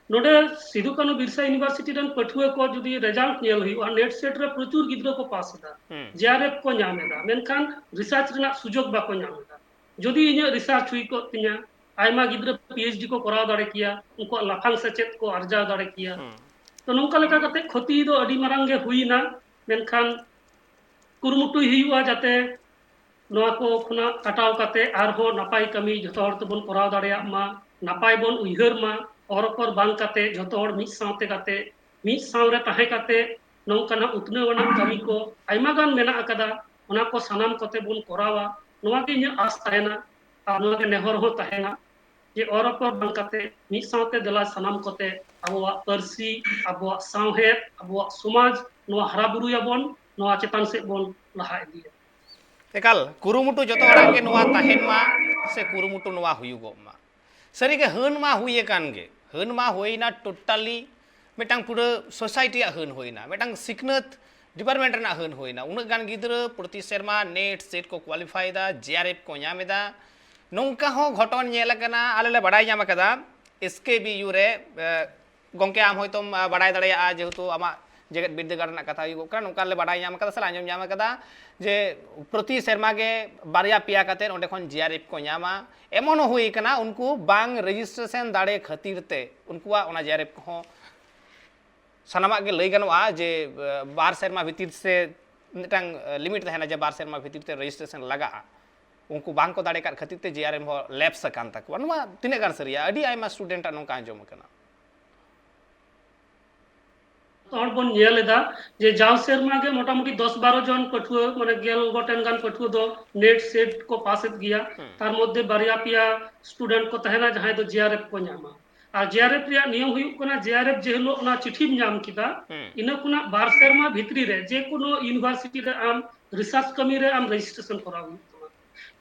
ᱱᱚᱰᱮ ᱥᱤᱫᱩ ᱠᱟᱹᱱᱦᱩ ᱵᱤᱨᱥᱟ ᱤᱭᱩᱱᱤᱵᱷᱟᱨᱥᱤᱴᱤ ᱨᱮᱱ ᱯᱟᱹᱴᱷᱩᱣᱟᱹ ᱠᱚ ᱡᱩᱫᱤ ᱨᱮᱡᱟᱞᱴ ᱧᱮᱞ ᱦᱩᱭᱩᱜᱼᱟ, ᱱᱮᱴ ᱥᱮᱴ ᱨᱮ ᱯᱨᱚᱪᱩᱨ ᱜᱤᱫᱽᱨᱟᱹ ᱠᱚ ᱯᱟᱥ ᱮᱫᱟ, ᱦᱩᱸ᱾ ᱡᱮᱟᱨᱮᱯ ᱠᱚ ᱧᱟᱢ ᱮᱫᱟ, ᱢᱮᱱᱠᱷᱟᱱ ᱨᱤᱥᱟᱨᱪ ᱨᱮᱱᱟᱜ ᱥᱩᱡᱳᱜᱽ ᱵᱟᱠᱚ ᱧᱟᱢ ᱮᱫᱟ᱾ ᱡᱩᱫᱤ ᱤᱧᱟᱹᱜ ᱨᱤᱥᱟᱨᱪ ᱦᱩᱭ ᱠᱚᱜ ᱛᱤᱧᱟ, ᱟᱭᱢᱟ ᱜᱤᱫᱽᱨᱟᱹ ᱯᱤ ᱮᱭᱤᱪ ᱰᱤ ᱠᱚ ᱠᱚᱨᱟᱣ ᱫᱟᱲᱮ ᱠᱮᱭᱟ, ᱩᱱᱠᱩᱣᱟᱜ ᱞᱟᱯᱷᱟᱝ ᱥᱮᱪᱮᱫ ᱠᱚ ᱟᱨᱡᱟᱣ ᱫᱟᱲᱮ ᱠᱮᱭᱟ᱾ ᱦᱩᱸ᱾ ᱛᱚ ᱱᱚᱝᱠᱟ ᱞᱮᱠᱟ ᱠᱟᱛᱮ ᱠᱷᱚᱛᱤ ᱫᱚ ᱟᱹᱰᱤ ᱢᱟᱨᱟᱝ ᱜᱮ ᱦᱩᱭᱱᱟ, ᱢᱮᱱᱠᱷᱟᱱ ᱠᱩᱨᱩᱢᱩᱴᱩᱭ ᱦᱩᱭᱩᱜᱼᱟ ᱡᱟᱛᱮ ᱱᱚᱣᱟ ᱠᱚ ᱠᱷᱚᱱᱟᱜ ᱠᱟᱴᱟᱣ ᱠᱟᱛᱮ ᱟᱨᱦᱚᱸ ᱱᱟᱯᱟᱭ ᱠᱟᱹᱢᱤ ᱡᱷᱚᱛᱚ ᱦᱚᱲ ᱛᱮᱵᱚᱱ ᱠᱚᱨᱟᱣ ᱫᱟᱲᱮᱭᱟᱜ ᱢᱟ, ᱱᱟᱯᱟᱭ ᱵᱚᱱ ᱩᱭᱦᱟᱹᱨ ᱢᱟ, ᱚᱨ ᱚᱯᱚᱨ ᱵᱟᱝ ᱠᱟᱛᱮ ᱡᱷᱚᱛᱚ ᱦᱚᱲ ᱢᱤᱫ ᱥᱟᱶᱛᱮ ᱠᱟᱛᱮ, ᱢᱤᱫ ᱥᱟᱶ ᱨᱮ ᱛᱟᱦᱮᱸ ᱠᱟᱛᱮ ᱱᱚᱝᱠᱟᱱᱟᱜ ᱩᱛᱱᱟᱹᱣ ᱟᱱᱟᱜ ᱠᱟᱹᱢᱤ ᱠᱚ ᱟᱭᱢᱟ ᱜᱟᱱ ᱢᱮᱱᱟᱜ ᱟᱠᱟᱫᱟ, ᱚᱱᱟ ᱠᱚ ᱥᱟᱱᱟᱢ ᱠᱚᱛᱮ ᱵᱚᱱ ᱠᱚᱨᱟᱣᱟ, ᱱᱚᱣᱟ ᱜᱮ ᱤᱧᱟᱹᱜ ᱟᱥ ᱛᱟᱦᱮᱱᱟ᱾ ᱟᱨ ᱱᱚᱣᱟ ᱜᱮ ᱱᱮᱦᱚᱨ ᱦᱚᱸ ᱛᱟᱦᱮᱱᱟ ᱡᱮ ᱚᱨ ᱚᱯᱚᱨ ᱵᱟᱝ ᱠᱟᱛᱮ ᱢᱤᱫ ᱥᱟᱶᱛᱮ ᱫᱮᱞᱟ ᱥᱟᱱᱟᱢ ᱠᱚᱛᱮ ᱟᱵᱚᱣᱟᱜ ᱯᱟᱹᱨᱥᱤ, ᱟᱵᱚᱣᱟᱜ ᱥᱟᱶᱦᱮᱫ, ᱟᱵᱚᱣᱟᱜ ᱥᱚᱢᱟᱡᱽ ᱱᱚᱣᱟ ᱦᱟᱨᱟ ᱵᱩᱨᱩᱭᱟᱵᱚᱱ, ᱱᱚᱣᱟ ᱪᱮᱛᱟᱱ ᱥᱮᱫ ᱵᱚᱱ ᱞᱟᱦᱟ ᱤᱫᱤᱭᱟ᱾ ᱮᱠᱟᱞ, ᱠᱩᱨᱩᱢᱩᱴᱩ ᱡᱚᱛᱚ ᱦᱚᱲᱟᱜ ᱜᱮ ᱱᱚᱣᱟ ᱛᱟᱦᱮᱱ ᱢᱟ, ᱥᱮ ᱠᱩᱨᱩᱢᱩᱴᱩ ᱱᱚᱣᱟ ᱦᱩᱭᱩᱜᱚᱜ ᱢᱟ᱾ ᱥᱟᱹᱨᱤᱜᱮ ᱦᱟᱹᱱ ᱢᱟ ᱦᱩᱭ ᱟᱠᱟᱱ ᱜᱮ, ᱦᱟᱹᱱ ᱢᱟ ᱦᱩᱭᱱᱟ ᱴᱳᱴᱟᱞᱤ, ᱢᱤᱫᱴᱟᱝ ᱯᱩᱨᱟᱹ ᱥᱳᱥᱟᱭᱴᱤᱭᱟᱜ ᱦᱟᱹᱱ ᱦᱩᱭᱱᱟ, ᱢᱤᱫᱴᱟᱝ ᱥᱤᱠᱷᱱᱟᱹᱛ ᱰᱤᱯᱟᱨᱴᱢᱮᱱᱴ ᱨᱮᱱᱟᱜ ᱦᱟᱹᱱ ᱦᱩᱭᱱᱟ᱾ ᱩᱱᱟᱹᱜ ᱜᱟᱱ ᱜᱤᱫᱽᱨᱟᱹ ᱯᱨᱚᱛᱤ ᱥᱮᱨᱢᱟ ᱱᱮᱴ ᱥᱮᱴ ᱠᱚ ᱠᱳᱣᱟᱞᱤᱯᱷᱟᱭ ᱮᱫᱟ, ᱡᱮᱟᱨᱮᱯ ᱠᱚ ᱧᱟᱢ ᱮᱫᱟ, ᱱᱚᱝᱠᱟ ᱦᱚᱸ ᱜᱷᱚᱴᱚᱱ ᱧᱮᱞ ᱟᱠᱟᱱᱟ᱾ ᱟᱞᱮ ᱞᱮ ᱵᱟᱰᱟᱭ ᱧᱟᱢ ᱟᱠᱟᱫᱟ ᱮᱥ ᱠᱮ ᱵᱤ ᱭᱩ ᱨᱮ, ᱮ, ᱜᱚᱢᱠᱮ ᱟᱢ ᱦᱚᱭᱛᱳᱢ, ᱟ, ᱵᱟᱰᱟᱭ ᱫᱟᱲᱮᱭᱟᱜᱼᱟ, ᱡᱮᱦᱮᱛᱩ ᱟᱢᱟᱜ ᱡᱮᱜᱮᱛ ᱵᱤᱨᱫᱟᱹᱜᱟᱲ ᱨᱮᱱᱟᱜ ᱠᱟᱛᱷᱟ ᱦᱩᱭᱩᱜᱚᱜ ᱠᱟᱱᱟ, ᱱᱚᱝᱠᱟ ᱞᱮ ᱵᱟᱰᱟᱭ ᱧᱟᱢ ᱟᱠᱟᱫᱟ ᱥᱮ ᱞᱮ ᱟᱸᱡᱚᱢ ᱧᱟᱢ ᱟᱠᱟᱫᱟ ᱡᱮ ᱯᱨᱚᱛᱤ ᱥᱮᱨᱢᱟ ᱜᱮ ᱵᱟᱨᱭᱟ ᱯᱮᱭᱟ ᱠᱟᱛᱮ ᱚᱸᱰᱮ ᱠᱷᱚᱱ ᱡᱮᱟᱨᱮᱯ ᱠᱚ ᱧᱟᱢᱟ᱾ ᱮᱢᱚᱱ ᱦᱚᱸ ᱦᱩᱭ ᱟᱠᱟᱱᱟ, ᱩᱱᱠᱩ ᱵᱟᱝ ᱨᱮᱡᱤᱥᱴᱨᱮᱥᱚᱱ ᱫᱟᱲᱮ ᱠᱷᱟᱹᱛᱤᱨ ᱛᱮ ᱩᱱᱠᱩᱣᱟᱜ ᱚᱱᱟ ᱡᱮᱟᱨᱮᱯ ᱠᱚᱦᱚᱸ ᱥᱟᱱᱟᱢᱟᱜ ᱜᱮ ᱞᱟᱹᱭ ᱜᱟᱱᱚᱜᱼᱟ ᱡᱮ, ᱮ, ᱵᱟᱨ ᱥᱮᱨᱢᱟ ᱵᱷᱤᱛᱤᱨ ᱥᱮ ᱢᱤᱫᱴᱟᱝ, ᱮ, ᱞᱤᱢᱤᱴ ᱛᱟᱦᱮᱱᱟ ᱡᱮ ᱵᱟᱨ ᱥᱮᱨᱢᱟ ᱵᱷᱤᱛᱤᱨ ᱛᱮ ᱨᱮᱡᱤᱥᱴᱨᱮᱥᱚᱱ ᱞᱟᱜᱟᱜᱼᱟ᱾ ᱩᱱᱠᱩ ᱵᱟᱝ ᱠᱚ ᱫᱟᱲᱮ ᱠᱟᱫ ᱠᱷᱟᱹᱛᱤᱨ ᱛᱮ ᱡᱮᱟᱨᱮᱯ ᱦᱚᱸ ᱞᱮᱯᱥ ᱟᱠᱟᱱ ᱛᱟᱠᱚᱣᱟ᱾ ᱱᱚᱣᱟ ᱛᱤᱱᱟᱹᱜ ᱜᱟᱱ ᱥᱟᱹᱨᱤᱭᱟ? ᱟᱹᱰᱤ ᱟᱭᱢᱟ ᱥᱴᱩᱰᱮᱱᱴ ᱟᱜ ᱱᱚᱝᱠᱟ ᱟᱸᱡᱚᱢ ᱟᱠᱟᱱᱟ᱾ ᱡᱚᱛᱚ ᱦᱚᱲ ᱵᱚᱱ ᱧᱮᱞ ᱮᱫᱟ ᱡᱮ ᱡᱟᱣ ᱥᱮᱨᱢᱟ ᱜᱮ ᱢᱚᱴᱟᱢᱩᱴᱤ ᱫᱚᱥ ᱵᱟᱨᱚ ᱡᱚᱱ ᱯᱟᱹᱴᱷᱩᱣᱟᱹ, ᱢᱟᱱᱮ ᱜᱮᱞ ᱜᱚᱴᱮᱱ ᱜᱟᱱ ᱯᱟᱹᱴᱷᱩᱣᱟᱹ ᱫᱚ ᱱᱮᱴ ᱥᱮᱴ ᱠᱚ ᱯᱟᱥ ᱮᱫ ᱜᱮᱭᱟ᱾ ᱦᱩᱸ᱾ ᱛᱟᱨ ᱢᱚᱫᱽᱫᱷᱮ ᱵᱟᱨᱭᱟ ᱯᱮᱭᱟ ᱥᱴᱩᱰᱮᱱᱴ ᱠᱚ ᱛᱟᱦᱮᱱᱟ ᱡᱟᱦᱟᱸᱭ ᱫᱚ ᱡᱮᱟᱨᱮᱯ ᱠᱚ ᱧᱟᱢᱟ᱾ ᱟᱨ ᱡᱮᱟᱨᱮᱯ ᱨᱮᱭᱟᱜ ᱱᱤᱭᱚᱢ ᱦᱩᱭᱩᱜ ᱠᱟᱱᱟ, ᱡᱮᱟᱨᱮᱯ ᱡᱮ ᱦᱤᱞᱳᱜ ᱚᱱᱟ ᱪᱤᱴᱷᱤᱢ ᱧᱟᱢ ᱠᱮᱫᱟ, ᱦᱩᱸ᱾ ᱤᱱᱟᱹ ᱠᱷᱚᱱᱟᱜ ᱵᱟᱨ ᱥᱮᱨᱢᱟ ᱵᱷᱤᱛᱨᱤ ᱨᱮ ᱡᱮ ᱠᱳᱱᱳ ᱤᱭᱩᱱᱤᱵᱷᱟᱨᱥᱤᱴᱤ ᱨᱮ ᱟᱢ ᱨᱤᱥᱟᱨᱪ ᱠᱟᱹᱢᱤ ᱨᱮ ᱟᱢ ᱨᱮᱡᱤᱥᱴᱨᱮᱥᱚᱱ ᱠᱚᱨᱟᱣ ᱦᱩᱭᱩᱜ ᱛᱟᱢᱟ᱾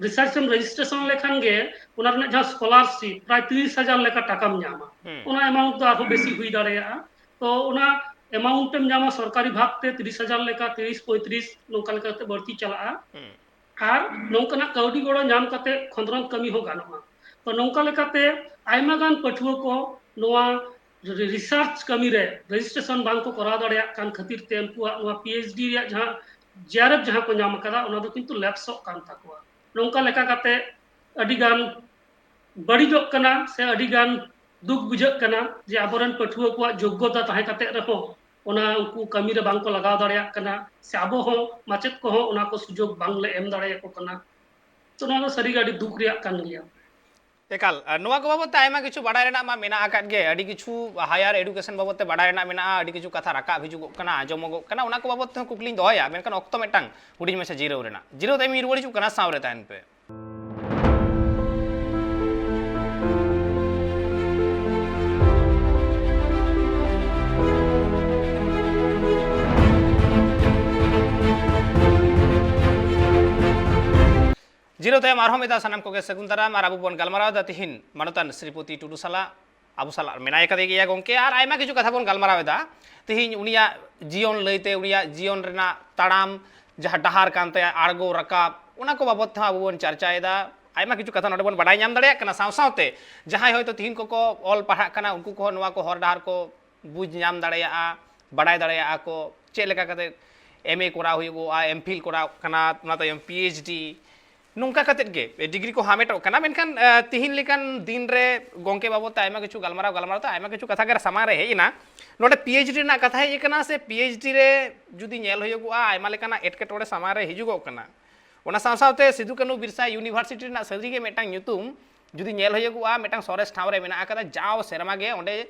ᱨᱤᱥᱟᱨᱪ ᱮᱢ ᱨᱮᱡᱤᱥᱴᱨᱮᱥᱚᱱ ᱞᱮᱠᱷᱟᱱ ᱜᱮ ᱚᱱᱟ ᱨᱮᱱᱟᱜ ᱡᱟᱦᱟᱸ ᱥᱠᱚᱞᱟᱨᱥᱤᱯ ᱯᱨᱟᱭ ᱛᱤᱨᱤᱥ ᱦᱟᱡᱟᱨ ᱞᱮᱠᱟ ᱴᱟᱠᱟᱢ ᱧᱟᱢᱟ᱾ ᱦᱩᱸ᱾ ᱚᱱᱟ ᱮᱢᱟᱣᱩᱱᱴ ᱫᱚ ᱟᱨᱦᱚᱸ ᱵᱮᱥᱤ ᱦᱩᱭ ᱫᱟᱲᱮᱭᱟᱜᱼᱟ᱾ ᱛᱚ ᱚᱱᱟ ᱮᱢᱟᱣᱩᱱᱴ ᱮᱢ ᱧᱟᱢᱟ ᱥᱚᱨᱠᱟᱨᱤ ᱵᱷᱟᱵᱽ ᱛᱮ ᱛᱤᱨᱤᱥ ᱦᱟᱡᱟᱨ ᱞᱮᱠᱟ, ᱛᱤᱨᱤᱥ ᱯᱚᱸᱭᱛᱨᱤᱥ ᱱᱚᱝᱠᱟ ᱞᱮᱠᱟᱛᱮ ᱵᱟᱹᱲᱛᱤ ᱪᱟᱞᱟᱜᱼᱟ᱾ ᱦᱩᱸ᱾ ᱟᱨ ᱱᱚᱝᱠᱟᱱᱟᱜ ᱠᱟᱹᱣᱰᱤ ᱜᱚᱲᱚ ᱧᱟᱢ ᱠᱟᱛᱮ ᱠᱷᱚᱸᱫᱽᱨᱚᱸᱫᱽ ᱠᱟᱹᱢᱤ ᱦᱚᱸ ᱜᱟᱱᱚᱜᱼᱟ᱾ ᱛᱚ ᱱᱚᱝᱠᱟ ᱞᱮᱠᱟᱛᱮ ᱟᱭᱢᱟ ᱜᱟᱱ ᱯᱟᱹᱴᱷᱩᱣᱟᱹ ᱠᱚ ᱱᱚᱣᱟ ᱨᱤᱥᱟᱨᱪ ᱠᱟᱹᱢᱤ ᱨᱮ ᱨᱮᱡᱤᱥᱴᱨᱮᱥᱚᱱ ᱵᱟᱝ ᱠᱚ ᱠᱚᱨᱟᱣ ᱫᱟᱲᱮᱭᱟᱜ ᱠᱟᱱ ᱠᱷᱟᱹᱛᱤᱨ ᱛᱮ ᱩᱱᱠᱩᱣᱟᱜ ᱱᱚᱣᱟ ᱯᱤ ᱮᱭᱤᱪ ᱰᱤ ᱨᱮᱭᱟᱜ ᱡᱟᱦᱟᱸ ᱡᱤ ᱟᱨ ᱮᱯᱷ ᱡᱟᱦᱟᱸ ᱠᱚ ᱧᱟᱢ ᱟᱠᱟᱫᱟ, ᱚᱱᱟ ᱫᱚ ᱠᱤᱱᱛᱩ ᱞᱮᱯᱥᱚᱜ ᱠᱟᱱ ᱛᱟᱠᱚᱣᱟ᱾ ᱱᱚᱝᱠᱟ ᱞᱮᱠᱟ ᱠᱟᱛᱮ ᱟᱹᱰᱤ ᱜᱟᱱ ᱵᱟᱹᱲᱤᱡᱚᱜ ᱠᱟᱱᱟ ᱥᱮ ᱟᱹᱰᱤ ᱜᱟᱱ ᱫᱩᱠ ᱵᱩᱡᱷᱟᱹᱜ ᱠᱟᱱᱟ ᱡᱮ ᱟᱵᱚᱨᱮᱱ ᱯᱟᱹᱴᱷᱩᱣᱟᱹ ᱠᱚᱣᱟᱜ ᱡᱳᱜᱽᱜᱚᱛᱟ ᱛᱟᱦᱮᱸ ᱠᱟᱛᱮ ᱨᱮᱦᱚᱸ ᱚᱱᱟ ᱩᱱᱠᱩ ᱠᱟᱹᱢᱤ ᱨᱮ ᱵᱟᱝ ᱠᱚ ᱞᱟᱜᱟᱣ ᱫᱟᱲᱮᱭᱟᱜ ᱠᱟᱱᱟ, ᱥᱮ ᱟᱵᱚ ᱦᱚᱸ ᱢᱟᱪᱮᱫ ᱠᱚᱦᱚᱸ ᱚᱱᱟ ᱠᱚ ᱥᱩᱡᱳᱜᱽ ᱵᱟᱝᱞᱮ ᱮᱢ ᱫᱟᱲᱮᱭᱟᱠᱚ ᱠᱟᱱᱟ᱾ ᱛᱚ, ᱱᱚᱣᱟ ᱫᱚ ᱥᱟᱹᱨᱤᱜᱮ ᱟᱹᱰᱤ ᱫᱩᱠ ᱨᱮᱭᱟᱜ ᱠᱟᱱ ᱜᱮᱭᱟ᱾ ᱮᱠᱟᱞ, ᱟᱨ ᱱᱚᱣᱟ ᱠᱚ ᱵᱟᱵᱚᱫ ᱛᱮ ᱟᱭᱢᱟ ᱠᱤᱪᱷᱩ ᱵᱟᱲᱟᱭ ᱨᱮᱱᱟᱜ ᱢᱟ ᱢᱮᱱᱟᱜ ᱟᱠᱟᱫ ᱜᱮ, ᱟᱹᱰᱤ ᱠᱤᱪᱷᱩ ᱦᱟᱭᱟᱨ ᱮᱰᱩᱠᱮᱥᱚᱱ ᱵᱟᱵᱚᱫ ᱛᱮ ᱵᱟᱲᱟᱭ ᱨᱮᱱᱟᱜ ᱢᱮᱱᱟᱜᱼᱟ, ᱟᱹᱰᱤ ᱠᱤᱪᱷᱩ ᱠᱟᱛᱷᱟ ᱨᱟᱠᱟᱵ ᱦᱤᱡᱩᱜᱚᱜ ᱠᱟᱱᱟ, ᱟᱸᱡᱚᱢᱚᱜᱚᱜ ᱠᱟᱱᱟ, ᱚᱱᱟ ᱠᱚ ᱵᱟᱵᱚᱫ ᱛᱮᱦᱚᱸ ᱠᱩᱠᱞᱤᱧ ᱫᱚᱦᱚᱭᱟ, ᱢᱮᱱᱠᱷᱟᱱ ᱚᱠᱛᱚ ᱢᱤᱫᱴᱟᱝ ᱦᱩᱰᱤᱧ ᱢᱟᱪᱷᱟ ᱡᱤᱨᱟᱹᱣ ᱨᱮᱱᱟᱜ᱾ ᱡᱤᱨᱟᱹᱣ ᱛᱟᱭᱚᱢ ᱤᱧ ᱨᱩᱣᱟᱹᱲ ᱦᱤᱡᱩᱜ ᱠᱟᱱᱟ, ᱥᱟᱶ ᱨᱮ ᱛᱟᱦᱮᱱ ᱯᱮ᱾ ᱡᱤᱨᱟᱹᱣ ᱛᱟᱭᱚᱢ ᱟᱨᱦᱚᱸ ᱢᱤᱫ ᱫᱷᱟᱣ ᱥᱟᱱᱟᱢ ᱠᱚᱜᱮ ᱥᱟᱹᱜᱩᱱ ᱫᱟᱨᱟᱢ᱾ ᱟᱨ ᱟᱵᱚ ᱵᱚᱱ ᱜᱟᱞᱢᱟᱨᱟᱣ ᱮᱫᱟ ᱛᱤᱦᱤᱧ ᱢᱟᱱᱚᱛᱟᱱ ᱥᱨᱤᱯᱚᱛᱤ ᱴᱩᱰᱩ ᱥᱟᱞᱟᱜ᱾ ᱟᱵᱚ ᱥᱟᱞᱟᱜ ᱢᱮᱱᱟᱭ ᱠᱟᱫᱮ ᱜᱮᱭᱟ ᱜᱚᱢᱠᱮ, ᱟᱨ ᱟᱭᱢᱟ ᱠᱤᱪᱷᱩ ᱠᱟᱛᱷᱟ ᱵᱚᱱ ᱜᱟᱞᱢᱟᱨᱟᱣ ᱮᱫᱟ ᱛᱤᱦᱤᱧ ᱩᱱᱤᱭᱟᱜ ᱡᱤᱭᱚᱱ ᱞᱟᱹᱭᱛᱮ, ᱩᱱᱤᱭᱟᱜ ᱡᱤᱭᱚᱱ ᱨᱮᱱᱟᱜ ᱛᱟᱲᱟᱢ, ᱡᱟᱦᱟᱸ ᱰᱟᱦᱟᱨ ᱠᱟᱱ ᱛᱟᱭᱟ, ᱟᱬᱜᱚ ᱨᱟᱠᱟᱵ, ᱚᱱᱟ ᱠᱚ ᱵᱟᱵᱚᱫ ᱛᱮᱦᱚᱸ ᱟᱵᱚ ᱵᱚᱱ ᱪᱟᱨᱪᱟᱭᱮᱫᱟ᱾ ᱟᱭᱢᱟ ᱠᱤᱪᱷᱩ ᱠᱟᱛᱷᱟ ᱱᱚᱰᱮ ᱵᱚᱱ ᱵᱟᱰᱟᱭ ᱧᱟᱢ ᱫᱟᱲᱮᱭᱟᱜ ᱠᱟᱱᱟ᱾ ᱥᱟᱶ ᱥᱟᱶᱛᱮ ᱡᱟᱦᱟᱸᱭ ᱦᱚᱭᱛᱳ ᱛᱤᱦᱤᱧ ᱠᱚᱠᱚ ᱚᱞ ᱯᱟᱲᱦᱟᱜ ᱠᱟᱱᱟ, ᱩᱱᱠᱩ ᱠᱚᱦᱚᱸ ᱱᱚᱣᱟ ᱠᱚ ᱦᱚᱨ ᱰᱟᱦᱟᱨ ᱠᱚ ᱵᱩᱡᱽ ᱧᱟᱢ ᱫᱟᱲᱮᱭᱟᱜᱼᱟ, ᱵᱟᱲᱟᱭ ᱫᱟᱲᱮᱭᱟᱜᱼᱟ ᱠᱚ ᱪᱮᱫ ᱞᱮᱠᱟ ᱠᱟᱛᱮ ᱮᱢ ᱮ ᱠᱚᱨᱟᱣ ᱦᱩᱭᱩᱜᱚᱜᱼᱟ, ᱮᱢ ᱯᱷᱤᱞ ᱠᱚᱨᱟᱣ ᱠᱟᱱᱟ, ᱚᱱᱟ ᱛᱟᱭᱚᱢ ᱯᱤ ᱮᱭᱤᱪ ᱰᱤ, ᱱᱚᱝᱠᱟ ᱠᱟᱛᱮ ᱜᱮ ᱰᱤᱜᱽᱨᱤ ᱠᱚ ᱦᱟᱢᱮᱴᱚᱜ ᱠᱟᱱᱟ᱾ ᱢᱮᱱᱠᱷᱟᱱ, ᱟᱸ, ᱛᱤᱦᱤᱧ ᱞᱮᱠᱟᱱ ᱫᱤᱱ ᱨᱮ ᱜᱚᱢᱠᱮ ᱵᱟᱵᱚᱫ ᱛᱮ ᱟᱭᱢᱟ ᱠᱤᱪᱷᱩ ᱜᱟᱞᱢᱟᱨᱟᱣ, ᱜᱟᱞᱢᱟᱨᱟᱣ ᱛᱮ ᱟᱭᱢᱟ ᱠᱤᱪᱷᱩ ᱠᱟᱛᱷᱟ ᱜᱮ ᱥᱟᱢᱟᱝ ᱨᱮ ᱦᱮᱡ ᱮᱱᱟ᱾ ᱱᱚᱰᱮ ᱯᱤ ᱮᱭᱤᱪ ᱰᱤ ᱨᱮᱱᱟᱜ ᱠᱟᱛᱷᱟ ᱦᱮᱡ ᱟᱠᱟᱱᱟ, ᱥᱮ ᱯᱤ ᱮᱭᱤᱪ ᱰᱤ ᱨᱮ ᱡᱩᱫᱤ ᱧᱮᱞ ᱦᱩᱭᱩᱜᱚᱜᱼᱟ, ᱟᱭᱢᱟ ᱞᱮᱠᱟᱱᱟᱜ ᱮᱴᱠᱮᱴᱚᱬᱮ ᱥᱟᱢᱟᱝ ᱨᱮ ᱦᱤᱡᱩᱜᱚᱜ ᱠᱟᱱᱟ᱾ ᱚᱱᱟ ᱥᱟᱶ ᱥᱟᱶᱛᱮ ᱥᱤᱫᱩ ᱠᱟᱹᱱᱦᱩ ᱵᱤᱨᱥᱟ ᱤᱭᱩᱱᱤᱵᱷᱟᱨᱥᱤᱴᱤ ᱨᱮᱱᱟᱜ ᱥᱟᱹᱨᱤᱜᱮ ᱢᱤᱫᱴᱟᱝ ᱧᱩᱛᱩᱢ ᱡᱩᱫᱤ ᱧᱮᱞ ᱦᱩᱭᱩᱜᱚᱜᱼᱟ, ᱢᱤᱫᱴᱟᱝ ᱥᱚᱨᱮᱥ ᱴᱷᱟᱶ ᱨᱮ ᱢᱮᱱᱟᱜ ᱟᱠᱟᱫᱟ᱾ ᱡᱟᱣ ᱥᱮᱨᱢᱟ ᱜᱮ ᱚᱸᱰᱮ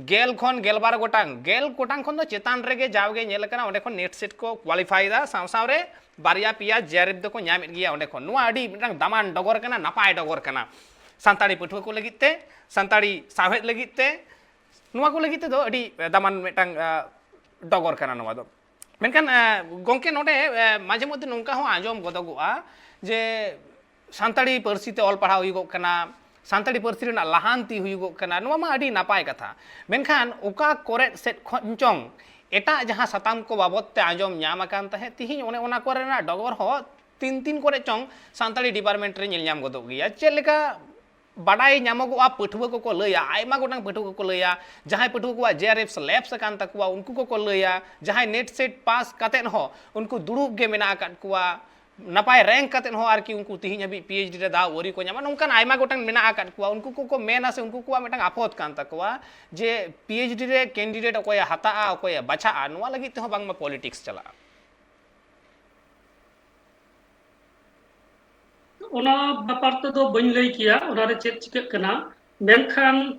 ᱜᱮᱞ ᱠᱷᱚᱱ ᱜᱮᱞ ᱵᱟᱨ ᱜᱚᱴᱟᱝ, ᱜᱮᱞ ᱜᱚᱴᱟᱝ ᱠᱷᱚᱱ ᱫᱚ ᱪᱮᱛᱟᱱ ᱨᱮᱜᱮ ᱡᱟᱣᱜᱮ ᱧᱮᱞ ᱟᱠᱟᱱᱟ, ᱚᱸᱰᱮ ᱠᱷᱚᱱ ᱱᱮᱴ ᱥᱮᱴ ᱠᱚ ᱠᱳᱣᱟᱞᱤᱯᱷᱟᱭ ᱮᱫᱟ, ᱥᱟᱶ ᱥᱟᱶ ᱨᱮ ᱵᱟᱨᱭᱟ ᱯᱮᱭᱟ ᱡᱮ ᱟᱨ ᱮᱯᱷ ᱫᱚᱠᱚ ᱧᱟᱢᱮᱫ ᱜᱮᱭᱟ ᱚᱸᱰᱮ ᱠᱷᱚᱱ᱾ ᱱᱚᱣᱟ ᱟᱹᱰᱤ ᱢᱤᱫᱴᱟᱝ ᱫᱟᱢᱟᱱ ᱰᱚᱜᱚᱨ ᱠᱟᱱᱟ, ᱱᱟᱯᱟᱭ ᱰᱚᱜᱚᱨ ᱠᱟᱱᱟ ᱥᱟᱱᱛᱟᱲᱤ ᱯᱟᱹᱴᱷᱩᱣᱟᱹ ᱠᱚ ᱞᱟᱹᱜᱤᱫ ᱛᱮ, ᱥᱟᱱᱛᱟᱲᱤ ᱥᱟᱶᱦᱮᱫ ᱞᱟᱹᱜᱤᱫ ᱛᱮ᱾ ᱱᱚᱣᱟ ᱠᱚ ᱞᱟᱹᱜᱤᱫ ᱛᱮᱫᱚ ᱟᱹᱰᱤ ᱫᱟᱢᱟᱱ ᱢᱤᱫᱴᱟᱝ, ᱟ, ᱰᱚᱜᱚᱨ ᱠᱟᱱᱟ ᱱᱚᱣᱟ ᱫᱚ᱾ ᱢᱮᱱᱠᱷᱟᱱ, ᱟ, ᱜᱚᱢᱠᱮ, ᱱᱚᱰᱮ, ᱟ, ᱢᱟᱡᱷᱮ ᱢᱚᱫᱽᱫᱷᱮ ᱱᱚᱝᱠᱟ ᱦᱚᱸ ᱟᱸᱡᱚᱢ ᱜᱚᱫᱚᱜᱚᱜᱼᱟ ᱡᱮ ᱥᱟᱱᱛᱟᱲᱤ ᱯᱟᱹᱨᱥᱤ ᱛᱮ ᱚᱞ ᱯᱟᱲᱦᱟᱣ ᱦᱩᱭᱩᱜᱚᱜ ᱠᱟᱱᱟ, ᱥᱟᱱᱛᱟᱲᱤ ᱯᱟᱹᱨᱥᱤ ᱨᱮᱱᱟᱜ ᱞᱟᱦᱟᱱᱛᱤ ᱦᱩᱭᱩᱜᱚᱜ ᱠᱟᱱᱟ, ᱱᱚᱣᱟ ᱢᱟ ᱟᱹᱰᱤ ᱱᱟᱯᱟᱭ ᱠᱟᱛᱷᱟ᱾ ᱢᱮᱱᱠᱷᱟᱱ ᱚᱠᱟ ᱠᱚᱨᱮᱫ ᱥᱮᱫ ᱠᱷᱚᱱ ᱪᱚᱝ ᱮᱴᱟᱜ ᱡᱟᱦᱟᱸ ᱥᱟᱛᱟᱢ ᱠᱚ ᱵᱟᱵᱚᱫ ᱛᱮ ᱟᱸᱡᱚᱢ ᱧᱟᱢ ᱟᱠᱟᱱ ᱛᱟᱦᱮᱸᱫ, ᱛᱤᱦᱤᱧ ᱚᱱᱮ ᱚᱱᱟ ᱠᱚᱨᱮᱱᱟᱜ ᱰᱚᱜᱚᱨ ᱦᱚᱸ ᱛᱤᱱ ᱛᱤᱱ ᱠᱚᱨᱮ ᱪᱚᱝ ᱥᱟᱱᱛᱟᱲᱤ ᱰᱤᱯᱟᱨᱴᱢᱮᱱᱴ ᱨᱮ ᱧᱮᱞ ᱧᱟᱢ ᱜᱚᱫᱚᱜ ᱜᱮᱭᱟ᱾ ᱪᱮᱫ ᱞᱮᱠᱟ ᱵᱟᱰᱟᱭ ᱧᱟᱢᱚᱜᱚᱜᱼᱟ, ᱯᱟᱹᱴᱷᱩᱣᱟᱹ ᱠᱚᱠᱚ ᱞᱟᱹᱭᱟ, ᱟᱭᱢᱟ ᱜᱚᱴᱟᱝ ᱯᱟᱹᱴᱷᱩᱣᱟᱹ ᱠᱚᱠᱚ ᱞᱟᱹᱭᱟ, ᱡᱟᱦᱟᱸᱭ ᱯᱟᱹᱴᱷᱩᱣᱟᱹ ᱠᱚᱣᱟᱜ ᱡᱮ ᱟᱨ ᱮᱯᱷ ᱞᱮᱯᱥ ᱟᱠᱟᱱ ᱛᱟᱠᱚᱣᱟ, ᱩᱱᱠᱩ ᱠᱚᱠᱚ ᱞᱟᱹᱭᱟ, ᱡᱟᱦᱟᱸᱭ ᱱᱮᱴ ᱥᱮᱴ ᱯᱟᱥ ᱠᱟᱛᱮᱫ ᱦᱚᱸ ᱩᱱᱠᱩ ᱫᱩᱲᱩᱵ ᱜᱮ ᱢᱮᱱᱟᱜ ᱟᱠᱟᱫ ᱠᱚᱣᱟ, ᱱᱟᱯᱟᱭ ᱨᱮᱝᱠ ᱠᱟᱛᱮᱫ ᱦᱚᱸ ᱟᱨᱠᱤ ᱩᱱᱠᱩ ᱛᱤᱦᱤᱧ ᱦᱟᱹᱵᱤᱡ ᱯᱤ ᱮᱭᱤᱪ ᱰᱤ ᱨᱮ ᱫᱟᱣ ᱟᱹᱣᱨᱤ ᱠᱚ ᱧᱟᱢᱟ, ᱱᱚᱝᱠᱟᱱ ᱟᱭᱢᱟ ᱜᱚᱴᱟᱝ ᱢᱮᱱᱟᱜ ᱟᱠᱟᱫ ᱠᱚᱣᱟ᱾ ᱩᱱᱠᱩ ᱠᱚᱠᱚ ᱢᱮᱱᱟ ᱥᱮ ᱩᱱᱠᱩ ᱠᱚᱣᱟᱜ ᱢᱤᱫᱴᱟᱝ ᱟᱯᱚᱛ ᱠᱟᱱ ᱛᱟᱠᱚᱣᱟ ᱡᱮ ᱯᱤ ᱮᱭᱤᱪ ᱰᱤ ᱨᱮ ᱠᱮᱱᱰᱤᱰᱮᱴ ᱚᱠᱚᱭᱮ ᱦᱟᱛᱟᱜᱼᱟ, ᱚᱠᱚᱭᱮ ᱵᱟᱪᱷᱟᱜᱼᱟ, ᱱᱚᱣᱟ ᱞᱟᱹᱜᱤᱫ ᱛᱮᱦᱚᱸ ᱵᱟᱝᱢᱟ ᱯᱚᱞᱤᱴᱤᱠᱥ ᱪᱟᱞᱟᱜᱼᱟ᱾ ᱚᱱᱟ ᱵᱮᱯᱟᱨ ᱛᱮᱫᱚ ᱵᱟᱹᱧ ᱞᱟᱹᱭ ᱠᱮᱭᱟ, ᱚᱱᱟᱨᱮ ᱪᱮᱫ ᱪᱤᱠᱟᱹᱜ ᱠᱟᱱᱟ, ᱢᱮᱱᱠᱷᱟᱱ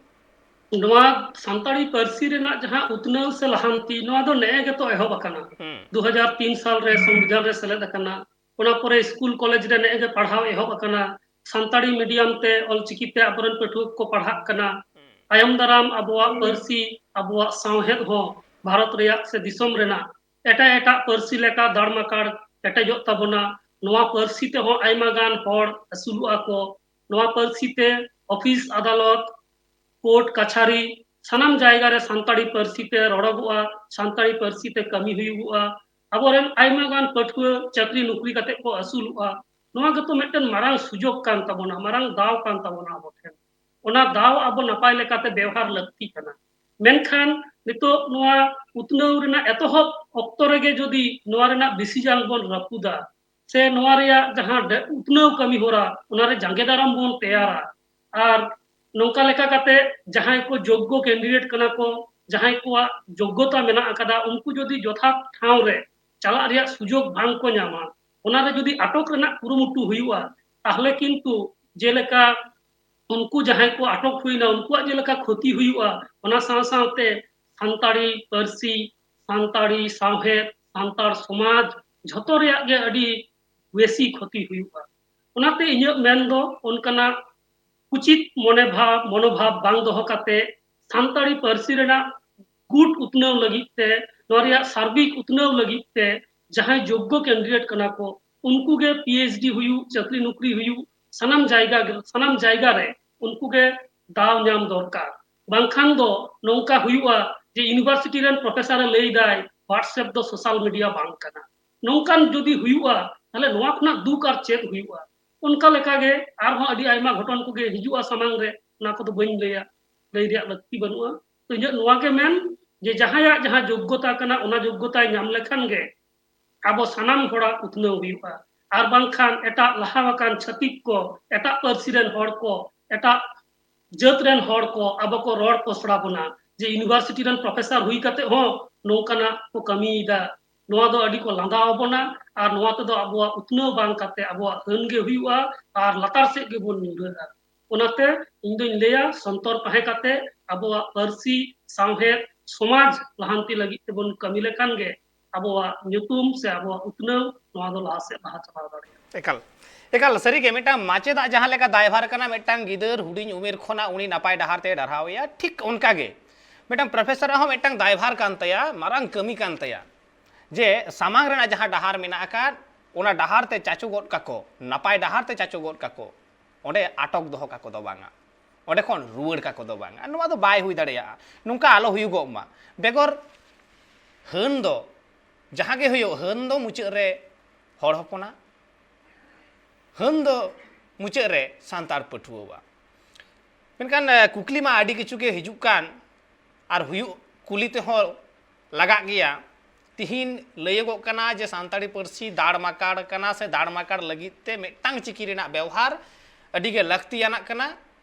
ᱱᱚᱣᱟ ᱥᱟᱱᱛᱟᱲᱤ ᱯᱟᱹᱨᱥᱤ ᱨᱮᱱᱟᱜ ᱡᱟᱦᱟᱸ ᱩᱛᱱᱟᱹᱣ ᱥᱮ ᱞᱟᱦᱟᱱᱛᱤ, ᱱᱚᱣᱟ ᱫᱚ ᱱᱮᱜᱼᱮ ᱜᱮᱛᱚ ᱮᱦᱚᱵ ᱟᱠᱟᱱᱟ᱾ ᱦᱩᱸ᱾ ᱫᱩ ᱦᱟᱡᱟᱨ ᱛᱤᱱ ᱥᱟᱞ ᱨᱮ ᱥᱚᱝᱵᱤᱫᱷᱟᱱ ᱨᱮ ᱥᱮᱞᱮᱫ ᱟᱠᱟᱱᱟ, ᱚᱱᱟ ᱯᱚᱨᱮ ᱥᱠᱩᱞ ᱠᱚᱞᱮᱡᱽ ᱨᱮ ᱱᱮᱜᱼᱮ ᱜᱮ ᱯᱟᱲᱦᱟᱣ ᱮᱦᱚᱵ ᱟᱠᱟᱱᱟ, ᱥᱟᱱᱛᱟᱲᱤ ᱢᱤᱰᱤᱭᱟᱢ ᱛᱮ ᱚᱞᱪᱤᱠᱤ ᱛᱮ ᱟᱵᱚᱨᱮᱱ ᱯᱟᱹᱴᱷᱩᱣᱟᱹ ᱠᱚ ᱯᱟᱲᱦᱟᱜ ᱠᱟᱱᱟ᱾ ᱦᱩᱸ᱾ ᱛᱟᱭᱚᱢ ᱫᱟᱨᱟᱢ ᱟᱵᱚᱣᱟᱜ ᱯᱟᱹᱨᱥᱤ, ᱟᱵᱚᱣᱟᱜ ᱥᱟᱶᱦᱮᱫ ᱦᱚᱸ ᱵᱷᱟᱨᱚᱛ ᱨᱮᱭᱟᱜ ᱥᱮ ᱫᱤᱥᱚᱢ ᱨᱮᱱᱟᱜ ᱮᱴᱟᱜ ᱮᱴᱟᱜ ᱯᱟᱹᱨᱥᱤ ᱞᱮᱠᱟ ᱫᱟᱲᱢᱟᱠᱟᱲ ᱠᱮᱴᱮᱡᱚᱜ ᱛᱟᱵᱚᱱᱟ᱾ ᱱᱚᱣᱟ ᱯᱟᱹᱨᱥᱤ ᱛᱮᱦᱚᱸ ᱟᱭᱢᱟ ᱜᱟᱱ ᱦᱚᱲ ᱟᱹᱥᱩᱞᱚᱜᱼᱟ ᱠᱚ᱾ ᱱᱚᱣᱟ ᱯᱟᱹᱨᱥᱤ ᱛᱮ ᱚᱯᱷᱤᱥ ᱟᱫᱟᱞᱚᱛ, ᱠᱳᱨᱴ ᱠᱟᱪᱷᱟᱨᱤ, ᱥᱟᱱᱟᱢ ᱡᱟᱭᱜᱟ ᱨᱮ ᱥᱟᱱᱛᱟᱲᱤ ᱯᱟᱹᱨᱥᱤ ᱛᱮ ᱨᱚᱲᱚᱜᱚᱜᱼᱟ, ᱥᱟᱱᱛᱟᱲᱤ ᱯᱟᱹᱨᱥᱤ ᱛᱮ ᱠᱟᱹᱢᱤ ᱦᱩᱭᱩᱜᱚᱜᱼᱟ᱾ ᱟᱵᱚᱨᱮᱱ ᱟᱭᱢᱟ ᱜᱟᱱ ᱯᱟᱹᱴᱷᱩᱣᱟᱹ ᱪᱟᱹᱠᱨᱤ ᱱᱚᱠᱨᱤ ᱠᱟᱛᱮ ᱠᱚ ᱟᱹᱥᱩᱞᱚᱜᱼᱟ᱾ ᱱᱚᱣᱟ ᱜᱮᱛᱚ ᱢᱤᱫᱴᱮᱱ ᱢᱟᱨᱟᱝ ᱥᱩᱡᱳᱜᱽ ᱠᱟᱱ ᱛᱟᱵᱚᱱᱟ, ᱢᱟᱨᱟᱝ ᱫᱟᱣ ᱠᱟᱱ ᱛᱟᱵᱚᱱᱟ ᱟᱵᱚ ᱴᱷᱮᱱ᱾ ᱚᱱᱟ ᱫᱟᱣ ᱟᱵᱚ ᱱᱟᱯᱟᱭ ᱞᱮᱠᱟᱛᱮ ᱵᱮᱣᱦᱟᱨ ᱞᱟᱹᱠᱛᱤ ᱠᱟᱱᱟ᱾ ᱢᱮᱱᱠᱷᱟᱱ ᱱᱤᱛᱚᱜ ᱱᱚᱣᱟ ᱩᱛᱱᱟᱹᱣ ᱨᱮᱱᱟᱜ ᱮᱛᱚᱦᱚᱵ ᱚᱠᱛᱚ ᱨᱮᱜᱮ ᱡᱩᱫᱤ ᱱᱚᱣᱟ ᱨᱮᱱᱟᱜ decision ᱵᱚᱱ ᱨᱟᱹᱯᱩᱫᱟ, ᱥᱮ ᱱᱚᱣᱟ ᱨᱮᱭᱟᱜ ᱡᱟᱦᱟᱸ ᱰᱮ-, ᱩᱛᱱᱟᱹᱣ ᱠᱟᱹᱢᱤ ᱦᱚᱨᱟ, ᱚᱱᱟᱨᱮ ᱡᱟᱸᱜᱮ ᱫᱟᱨᱟᱢ ᱵᱚᱱ ᱛᱮᱭᱟᱨᱟ, ᱟᱨ ᱱᱚᱝᱠᱟ ᱞᱮᱠᱟ ᱠᱟᱛᱮ ᱡᱟᱦᱟᱸᱭ ᱠᱚ ᱡᱳᱜᱽᱜᱚ candidate ᱠᱟᱱᱟ ᱠᱚ, ᱡᱟᱦᱟᱸᱭ ᱠᱚᱣᱟᱜ ᱡᱳᱜᱽᱜᱚᱛᱟ ᱢᱮᱱᱟᱜ ᱟᱠᱟᱫᱟ, ᱩᱱᱠᱩ ᱡᱩᱫᱤ ᱡᱚᱛᱷᱟᱛ ᱴᱷᱟᱶ ᱨᱮ ᱪᱟᱞᱟᱜ ᱨᱮᱭᱟᱜ ᱥᱩᱡᱳᱜᱽ ᱵᱟᱝ ᱠᱚ ᱧᱟᱢᱟ, ᱚᱱᱟᱨᱮ ᱡᱩᱫᱤ ᱟᱴᱚᱠ ᱨᱮᱱᱟᱜ ᱠᱩᱨᱩᱢᱩᱴᱩ ᱦᱩᱭᱩᱜᱼᱟ, ᱛᱟᱦᱚᱞᱮ ᱠᱤᱱᱛᱩ ᱡᱮᱞᱮᱠᱟ ᱩᱱᱠᱩ ᱡᱟᱦᱟᱸᱭ ᱠᱚ ᱟᱴᱚᱠ ᱦᱩᱭᱱᱟ, ᱩᱱᱠᱩᱣᱟᱜ ᱡᱮᱞᱮᱠᱟ ᱠᱷᱚᱛᱤ ᱦᱩᱭᱩᱜᱼᱟ, ᱚᱱᱟ ᱥᱟᱶ ᱥᱟᱶᱛᱮ ᱥᱟᱱᱛᱟᱲᱤ ᱯᱟᱹᱨᱥᱤ, ᱥᱟᱱᱛᱟᱲᱤ ᱥᱟᱶᱦᱮᱫ, ᱥᱟᱱᱛᱟᱲ ᱥᱚᱢᱟᱡᱽ, ᱡᱷᱚᱛᱚ ᱨᱮᱭᱟᱜ ᱜᱮ ᱟᱹᱰᱤ ᱵᱮᱥᱤ ᱠᱷᱚᱛᱤ ᱦᱩᱭᱩᱜᱼᱟ᱾ ᱚᱱᱟᱛᱮ ᱤᱧᱟᱹᱜ ᱢᱮᱱ ᱫᱚ ᱚᱱᱠᱟᱱᱟᱜ ᱠᱩᱪᱤᱛ ᱢᱚᱱᱮ ᱵᱷᱟᱵᱽ, ᱢᱚᱱᱳᱵᱷᱟᱵᱽ ᱵᱟᱝ ᱫᱚᱦᱚ ᱠᱟᱛᱮ ᱥᱟᱱᱛᱟᱲᱤ ᱯᱟᱹᱨᱥᱤ ᱨᱮᱱᱟᱜ ᱜᱩᱴ ᱩᱛᱱᱟᱹᱣ ᱞᱟᱹᱜᱤᱫ ᱛᱮ, ᱱᱚᱣᱟ ᱨᱮᱭᱟᱜ ᱥᱟᱨᱵᱤᱠ ᱩᱛᱱᱟᱹᱣ ᱞᱟᱹᱜᱤᱫ ᱛᱮ ᱡᱟᱦᱟᱸᱭ ᱡᱳᱜᱽᱜᱚ candidate ᱠᱟᱱᱟ ᱠᱚ, ᱩᱱᱠᱩ ᱜᱮ ᱯᱤ ᱮᱭᱤᱪ ᱰᱤ ᱦᱩᱭᱩᱜ, ᱪᱟᱹᱠᱨᱤ ᱱᱚᱠᱨᱤ ᱦᱩᱭᱩᱜ, ᱥᱟᱱᱟᱢ ᱡᱟᱭᱜᱟ ᱜᱮ, ᱥᱟᱱᱟᱢ ᱡᱟᱭᱜᱟ ᱨᱮ ᱩᱱᱠᱩ ᱜᱮ ᱫᱟᱣ ᱧᱟᱢ ᱫᱚᱨᱠᱟᱨ᱾ ᱵᱟᱝᱠᱷᱟᱱ ᱫᱚ ᱱᱚᱝᱠᱟ ᱦᱩᱭᱩᱜᱼᱟ ᱡᱮ university ᱨᱮᱱ professor ᱮ ᱞᱟᱹᱭ ᱫᱟᱭ, WhatsApp ᱫᱚ social media ᱵᱟᱝ ᱠᱟᱱᱟ᱾ ᱱᱚᱝᱠᱟᱱ ᱡᱩᱫᱤ ᱦᱩᱭᱩᱜᱼᱟ, ᱛᱟᱦᱞᱮ ᱱᱚᱣᱟ ᱠᱷᱚᱱᱟᱜ ᱫᱩᱠ ᱟᱨ ᱪᱮᱫ ᱦᱩᱭᱩᱜᱼᱟ? ᱚᱱᱠᱟ ᱞᱮᱠᱟᱜᱮ ᱟᱨᱦᱚᱸ ᱟᱹᱰᱤ ᱟᱭᱢᱟ ᱜᱷᱚᱴᱚᱱ ᱠᱚᱜᱮ ᱦᱤᱡᱩᱜᱼᱟ ᱥᱟᱢᱟᱝ ᱨᱮ, ᱚᱱᱟ ᱠᱚᱫᱚ ᱵᱟᱹᱧ ᱞᱟᱹᱭᱟ, ᱞᱟᱹᱭ ᱨᱮᱭᱟᱜ ᱞᱟᱹᱠᱛᱤ ᱵᱟᱹᱱᱩᱜᱼᱟ᱾ ᱛᱚ ᱤᱧᱟᱹᱜ ᱱᱚᱣᱟ ᱜᱮ ᱢᱮᱱ ᱡᱮ ᱡᱟᱦᱟᱸᱭᱟᱜ ᱡᱟᱦᱟᱸ ᱡᱳᱜᱽᱜᱚᱛᱟ ᱠᱟᱱᱟ, ᱚᱱᱟ ᱡᱳᱜᱽᱜᱚᱛᱟᱭ ᱧᱟᱢ ᱞᱮᱠᱷᱟᱱ ᱜᱮ ᱟᱵᱚ ᱥᱟᱱᱟᱢ ᱦᱚᱲᱟᱜ ᱩᱛᱱᱟᱹᱣ ᱦᱩᱭᱩᱜᱼᱟ᱾ ᱟᱨ ᱵᱟᱝᱠᱷᱟᱱ ᱮᱴᱟᱜ ᱞᱟᱦᱟ ᱟᱠᱟᱱ ᱪᱷᱟᱹᱛᱤᱠ ᱠᱚ, ᱮᱴᱟᱜ ᱯᱟᱹᱨᱥᱤ ᱨᱮᱱ ᱦᱚᱲ ᱠᱚ, ᱮᱴᱟᱜ ᱡᱟᱹᱛ ᱨᱮᱱ ᱦᱚᱲ ᱠᱚ ᱟᱵᱚ ᱠᱚ ᱨᱚᱲ ᱯᱚᱥᱲᱟ ᱵᱚᱱᱟ ᱡᱮ university ᱨᱮᱱ professor ᱦᱩᱭ ᱠᱟᱛᱮ ᱦᱚᱸ ᱱᱚᱝᱠᱟᱱᱟᱜ ᱠᱚ ᱠᱟᱹᱢᱤᱭᱮᱫᱟ᱾ ᱱᱚᱣᱟ ᱫᱚ ᱟᱹᱰᱤ ᱠᱚ ᱞᱟᱸᱫᱟ ᱟᱵᱚᱱᱟ ᱟᱨ ᱱᱚᱣᱟ ᱛᱮᱫᱚ ᱟᱵᱚᱣᱟᱜ ᱩᱛᱱᱟᱹᱣ ᱵᱟᱝ ᱠᱟᱛᱮ ᱟᱵᱚᱣᱟᱜ ᱦᱟᱹᱱ ᱜᱮ ᱦᱩᱭᱩᱜᱼᱟ ᱟᱨ ᱞᱟᱛᱟᱨ ᱥᱮᱫ ᱜᱮᱵᱚᱱ ᱧᱩᱨᱦᱟᱹᱜᱼᱟ᱾ ᱚᱱᱟᱛᱮ ᱤᱧ ᱫᱚᱧ ᱞᱟᱹᱭᱟ, ᱥᱚᱱᱛᱚᱨ ᱛᱟᱦᱮᱸ ᱠᱟᱛᱮ ᱟᱵᱚᱣᱟᱜ ᱯᱟᱹᱨᱥᱤ, ᱥᱟᱶᱦᱮᱫ, ᱥᱚᱢᱟᱡᱽ ᱞᱟᱦᱟᱱᱛᱤ ᱞᱟᱹᱜᱤᱫ ᱛᱮᱵᱚᱱ ᱠᱟᱹᱢᱤ ᱞᱮᱠᱷᱟᱱ ᱜᱮ ᱟᱵᱚᱣᱟᱜ ᱧᱩᱛᱩᱢ ᱥᱮ ᱟᱵᱚᱣᱟᱜ ᱩᱛᱱᱟᱹᱣ ᱱᱚᱣᱟ ᱫᱚ ᱞᱟᱦᱟ ᱥᱮᱫ ᱞᱟᱦᱟ ᱪᱟᱞᱟᱣ ᱫᱟᱲᱮᱭᱟᱜᱼᱟ᱾ ᱮᱠᱟᱞ, ᱮᱠᱟᱞ ᱥᱟᱹᱨᱤᱜᱮ ᱢᱤᱫᱴᱟᱝ ᱢᱟᱪᱮᱫᱟᱜ ᱡᱟᱦᱟᱸ ᱞᱮᱠᱟ ᱫᱟᱭᱵᱷᱟᱨ ᱠᱟᱱᱟ, ᱢᱤᱫᱴᱟᱝ ᱜᱤᱫᱟᱹᱨ ᱦᱩᱰᱤᱧ ᱩᱢᱮᱨ ᱠᱷᱚᱱᱟᱜ ᱩᱱᱤ ᱱᱟᱯᱟᱭ ᱰᱟᱦᱟᱨ ᱛᱮ ᱰᱟᱨᱦᱟᱣ ᱮᱭᱟ, ᱴᱷᱤᱠ ᱚᱱᱠᱟᱜᱮ ᱢᱤᱫᱴᱟᱝ professor ᱟᱜ ᱦᱚᱸ ᱢᱤᱫᱴᱟᱝ ᱫᱟᱭᱵᱷᱟᱨ ᱠᱟᱱ ᱛᱟᱭᱟ, ᱢᱟᱨᱟᱝ ᱠᱟᱹᱢᱤ ᱠᱟᱱ ᱛᱟᱭᱟ, ᱡᱮ ᱥᱟᱢᱟᱝ ᱨᱮᱱᱟᱜ ᱡᱟᱦᱟᱸ ᱰᱟᱦᱟᱨ ᱢᱮᱱᱟᱜ ᱟᱠᱟᱫ, ᱚᱱᱟ ᱰᱟᱦᱟᱨ ᱛᱮ ᱪᱟᱪᱳ ᱜᱚᱫ ᱠᱟᱠᱚ, ᱱᱟᱯᱟᱭ ᱰᱟᱦᱟᱨ ᱛᱮ ᱪᱟᱪᱳ ᱜᱚᱫ ᱠᱟᱠᱚ, ᱚᱸᱰᱮ ᱟᱴᱚᱠ ᱫᱚᱦᱚ ᱠᱟᱠᱚ ᱫᱚ ᱵᱟᱝᱟ, ᱚᱸᱰᱮ ᱠᱷᱚᱱ ᱨᱩᱣᱟᱹᱲ ᱠᱟᱠᱚ ᱫᱚ ᱵᱟᱝᱟ᱾ ᱱᱚᱣᱟ ᱫᱚ ᱵᱟᱭ ᱦᱩᱭ ᱫᱟᱲᱮᱭᱟᱜᱼᱟ, ᱱᱚᱝᱠᱟ ᱟᱞᱚ ᱦᱩᱭᱩᱜᱚᱜ ᱢᱟ᱾ ᱵᱮᱜᱚᱨ ᱦᱟᱹᱱ ᱫᱚ ᱡᱟᱦᱟᱸ ᱜᱮ ᱦᱩᱭᱩᱜ, ᱦᱟᱹᱱ ᱫᱚ ᱢᱩᱪᱟᱹᱫ ᱨᱮ ᱦᱚᱲ ᱦᱚᱯᱚᱱᱟᱜ, ᱦᱟᱹᱱ ᱫᱚ ᱢᱩᱪᱟᱹᱫ ᱨᱮ ᱥᱟᱱᱛᱟᱲ ᱯᱟᱹᱴᱷᱩᱣᱟᱹᱣᱟᱜ᱾ ᱢᱮᱱᱠᱷᱟᱱ ᱮ, ᱠᱩᱠᱞᱤ ᱢᱟ ᱟᱹᱰᱤ ᱠᱤᱪᱷᱩ ᱜᱮ ᱦᱤᱡᱩᱜ ᱠᱟᱱ ᱟᱨ ᱦᱩᱭᱩᱜ ᱠᱩᱞᱤ ᱛᱮᱦᱚᱸ ᱞᱟᱜᱟᱜ ᱜᱮᱭᱟ᱾ ᱛᱤᱦᱤᱧ ᱞᱟᱹᱭᱚᱜᱚᱜ ᱠᱟᱱᱟ ᱡᱮ ᱥᱟᱱᱛᱟᱲᱤ ᱯᱟᱹᱨᱥᱤ ᱫᱟᱲ ᱢᱟᱠᱟᱲ ᱠᱟᱱᱟ ᱥᱮ ᱫᱟᱲ ᱢᱟᱠᱟᱲ ᱞᱟᱹᱜᱤᱫ ᱛᱮ ᱢᱤᱫᱴᱟᱝ ᱪᱤᱠᱤ ᱨᱮᱱᱟᱜ ᱵᱮᱣᱦᱟᱨ ᱟᱹᱰᱤ ᱜᱮ ᱞᱟᱹᱠᱛᱤᱭᱟᱱᱟᱜ ᱠᱟᱱᱟ